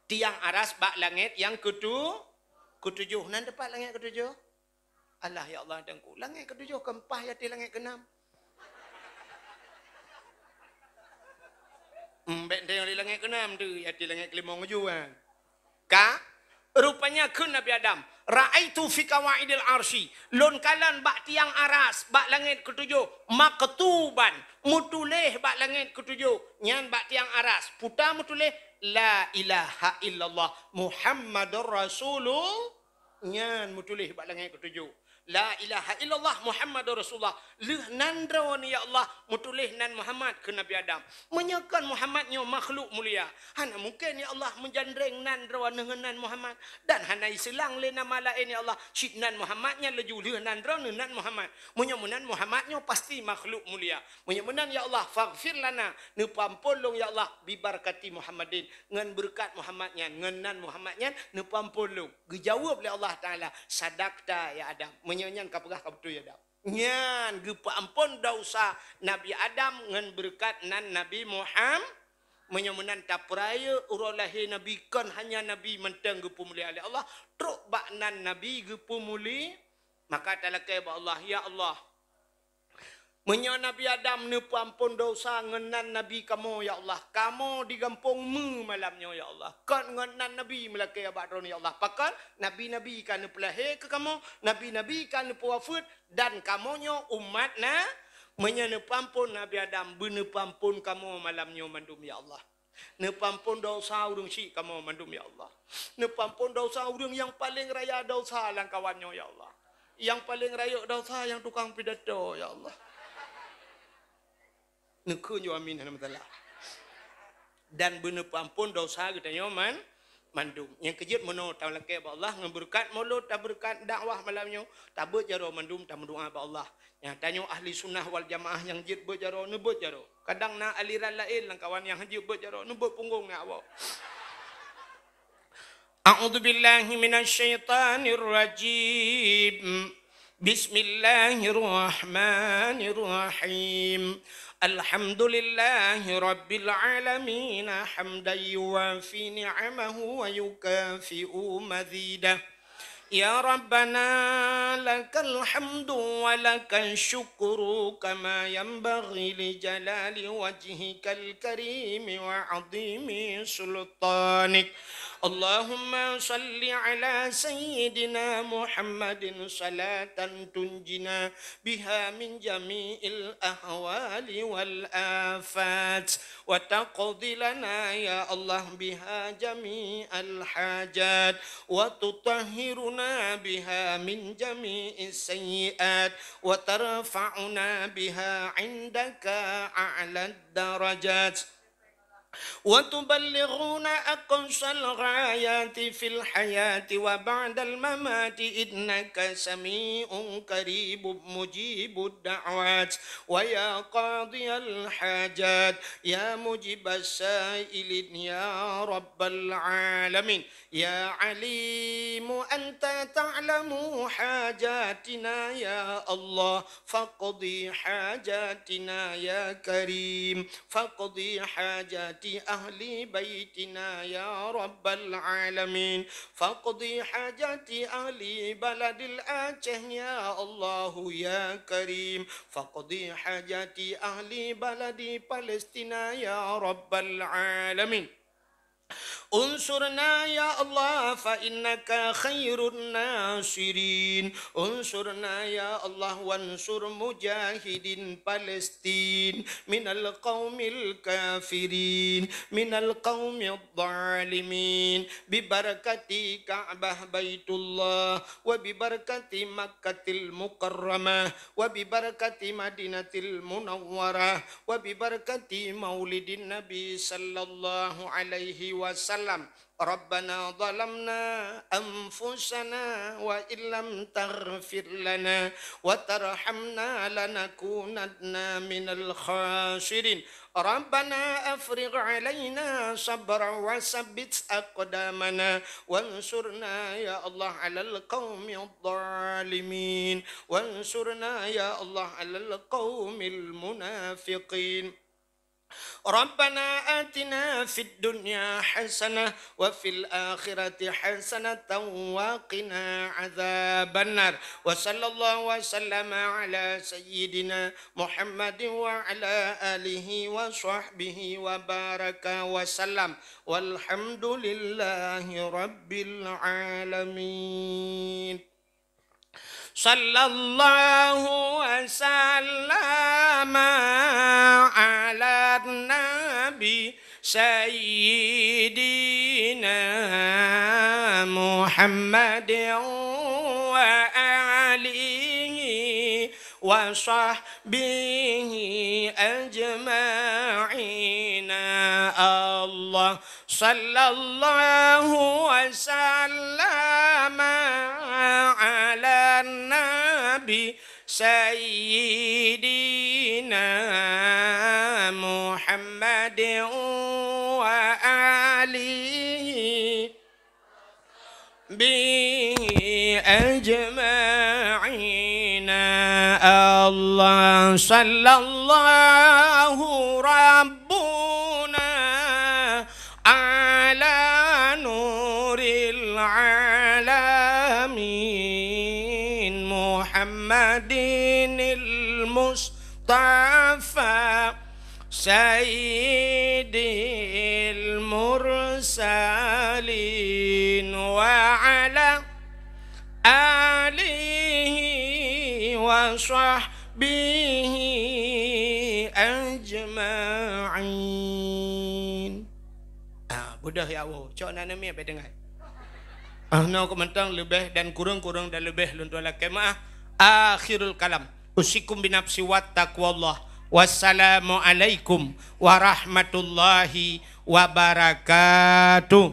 tiang aras bak langét nyang keutu-, keutujoh. Nan teupat langét keutujoh? Alah, ya Allah, Teungku. Langét keutujoh keumpak ya di langét keunam. Hmm, bék teuh di langét keunam tu, ya di langét keulimong ju kan. Ka? Rupanya kheun Nabi Adam, "Ra'aitu fi qawaidil arsy," lôn kalon bak tiang aras, bak langét keutujoh, "maktuban," meutuléh bak langét keutujoh, nyan bak tiang aras, peue ta meutuléh, "La ilaha illallah Muhammadur Rasulullah." Nyan meutuléh bak langét keutujoh, "La ilaha illallah Muhammadur Rasulullah." Lheueh nan droeneuh, ya Allah, meutuléh nan Muhammad kheun Nabi Adam. Meunyoe kon Muhammad nyoe makhluk mulia, hana mungken, ya Allah, meujandreng nan droeneuh ngon nan Muhammad. Dan hana iseulang lé nama laén, ya Allah, cit nan Muhammad nyan laju lheueh nan droeneuh nan Muhammad. Meunyoe meunan Muhammad nyoe pasti makhluk mulia. Meunyoe meunan, ya Allah, faghfir lana, neupeuampon lôn, ya Allah, bibarakati Muhammadin, ngon beureukat Muhammad nyan, ngon nan Muhammad nyan, neupeuampon lôn. Geujaweueb lé Allah Taala, "Sadaqta ya Adam." Meunyoe nyan ka peugah ka beutôi, ya Adam. Nyan geupeuampon desya Nabi Adam ngon beureukat nan Nabi Muham-, meunyoe meunan tapeurayeuk uroe lahé Nabi, kon hanya Nabi mantong geupeumulia lé Allah, trok bak nan Nabi geupeumuli-, maka talakée bak Allah, "Ya Allah, meunyoe Nabi Adam neupeuampon desya ngon nan Nabi kamoe, ya Allah, kamoe di gampông meu malam nyoe, ya Allah, kon ngon nan Nabi meulakée bak droeneuh, ya Allah, pakon nabi-nabi ka neupeulahé keu kamoe, nabi-nabi ka neupeuwafeuet, dan kamoe nyoe umat na-, meunyoe neupeuampon Nabi Adam, beuneupeuampon kamoe malam nyoe mandum, ya Allah." Neupeuampon desya ureuëng syik kamoe mandum, ya Allah. Neupeuampon desya ureuëng nyang paleng raya desya lam kawan nyoe, ya Allah. Nyang paleng rayeuk desya nyang tukang pidato, ya Allah. Neukheun ju amin hana masalah. Dan beuneupeuampon desya geutanyoe man-, mandum. Nyang keujeuet meunoe talakée bak Allah ngon beureukat mulod, tabeureukat dakwah malam nyoe, tabeuet jaroe mandum tameudoa bak Allah. Nyang tanyoe ahli sunnah wal jamaah nyang jeuet beuet jaroe, neubeuet jaroe. Kadang na aliran laén lam kawan nyang hana jeuet beuet jaroe, neubeuet punggong ngon awak. أعوذ بالله من الشيطان الرجيم. بسم الله الرحمن الرحيم. الحمد لله رب العالمين، حمدا يوافي نعمه ويكافئ مزيده. يا ربنا، لك الحمد ولك الشكر، كما ينبغي لجلال وجهك الكريم وعظيم سلطانك. اللهم صل على سيدنا محمد صلاة تنجينا بها من جميع الأهوال والآفات، وتقضي لنا يا الله بها جميع الحاجات، وتطهرنا بها من جميع السيئات، وترفعنا بها عندك أعلى الدرجات، وتبلغنا أقصى الغايات في الحياة وبعد الممات، إنك سميع قريب مجيب الدعوات، ويا قاضي الحاجات، يا مجيب السائلين، يا رب العالمين. يا عليم أنت تعلم حاجاتنا يا الله، فاقض حاجاتنا يا كريم، فاقض حاجات أهل بيتنا يا رب العالمين، فاقض حاجات أهل بلد الأعشى يا الله يا كريم، فاقض حاجات أهل بلد فلسطين يا رب العالمين. انصرنا يا الله فإنك خير الناصرين. انصرنا يا الله وانصر مجاهدين فلسطين من القوم الكافرين، من القوم الظالمين، ببركة كعبة بيت الله، وببركة مكة المكرمة، وببركة مدينة المنورة، وببركة مولد النبي صلى الله عليه وسلم. ربنا ظلمنا أنفسنا وإن لم تغفر لنا وترحمنا لنكونن من الخاسرين. ربنا أفرغ علينا صبرا وثبت أقدامنا وانصرنا يا الله على القوم الظالمين. وانصرنا يا الله على القوم المنافقين. ربنا آتنا في الدنيا حسنة وفي الآخرة حسنة وقنا عذاب النار. وصلى الله وسلم على سيدنا محمد وعلى آله وصحبه وبارك وسلم. والحمد لله رب العالمين. صلى الله وسلم على النبي سيدنا محمد وآله وصحبه أجمعين. الله صلى الله وسلم على النبي سيدنا محمد وآله به أجمعين. الله صلى الله ربنا على نور العالمين محمد المصطفى سيد المرسلين وعلى آله وصحبه أجمعين. Ah, beudôh ya Allah. Cok na neumie bèk deungai. Ah, nyoe keuh mantong leubeh dan kureueng, kureueng dan leubeh lôn tuan lakèe meu'ah. Akhirul kalam. Usikum binafsi wa taqwallah. Wassalamualaikum warahmatullahi wabarakatuh.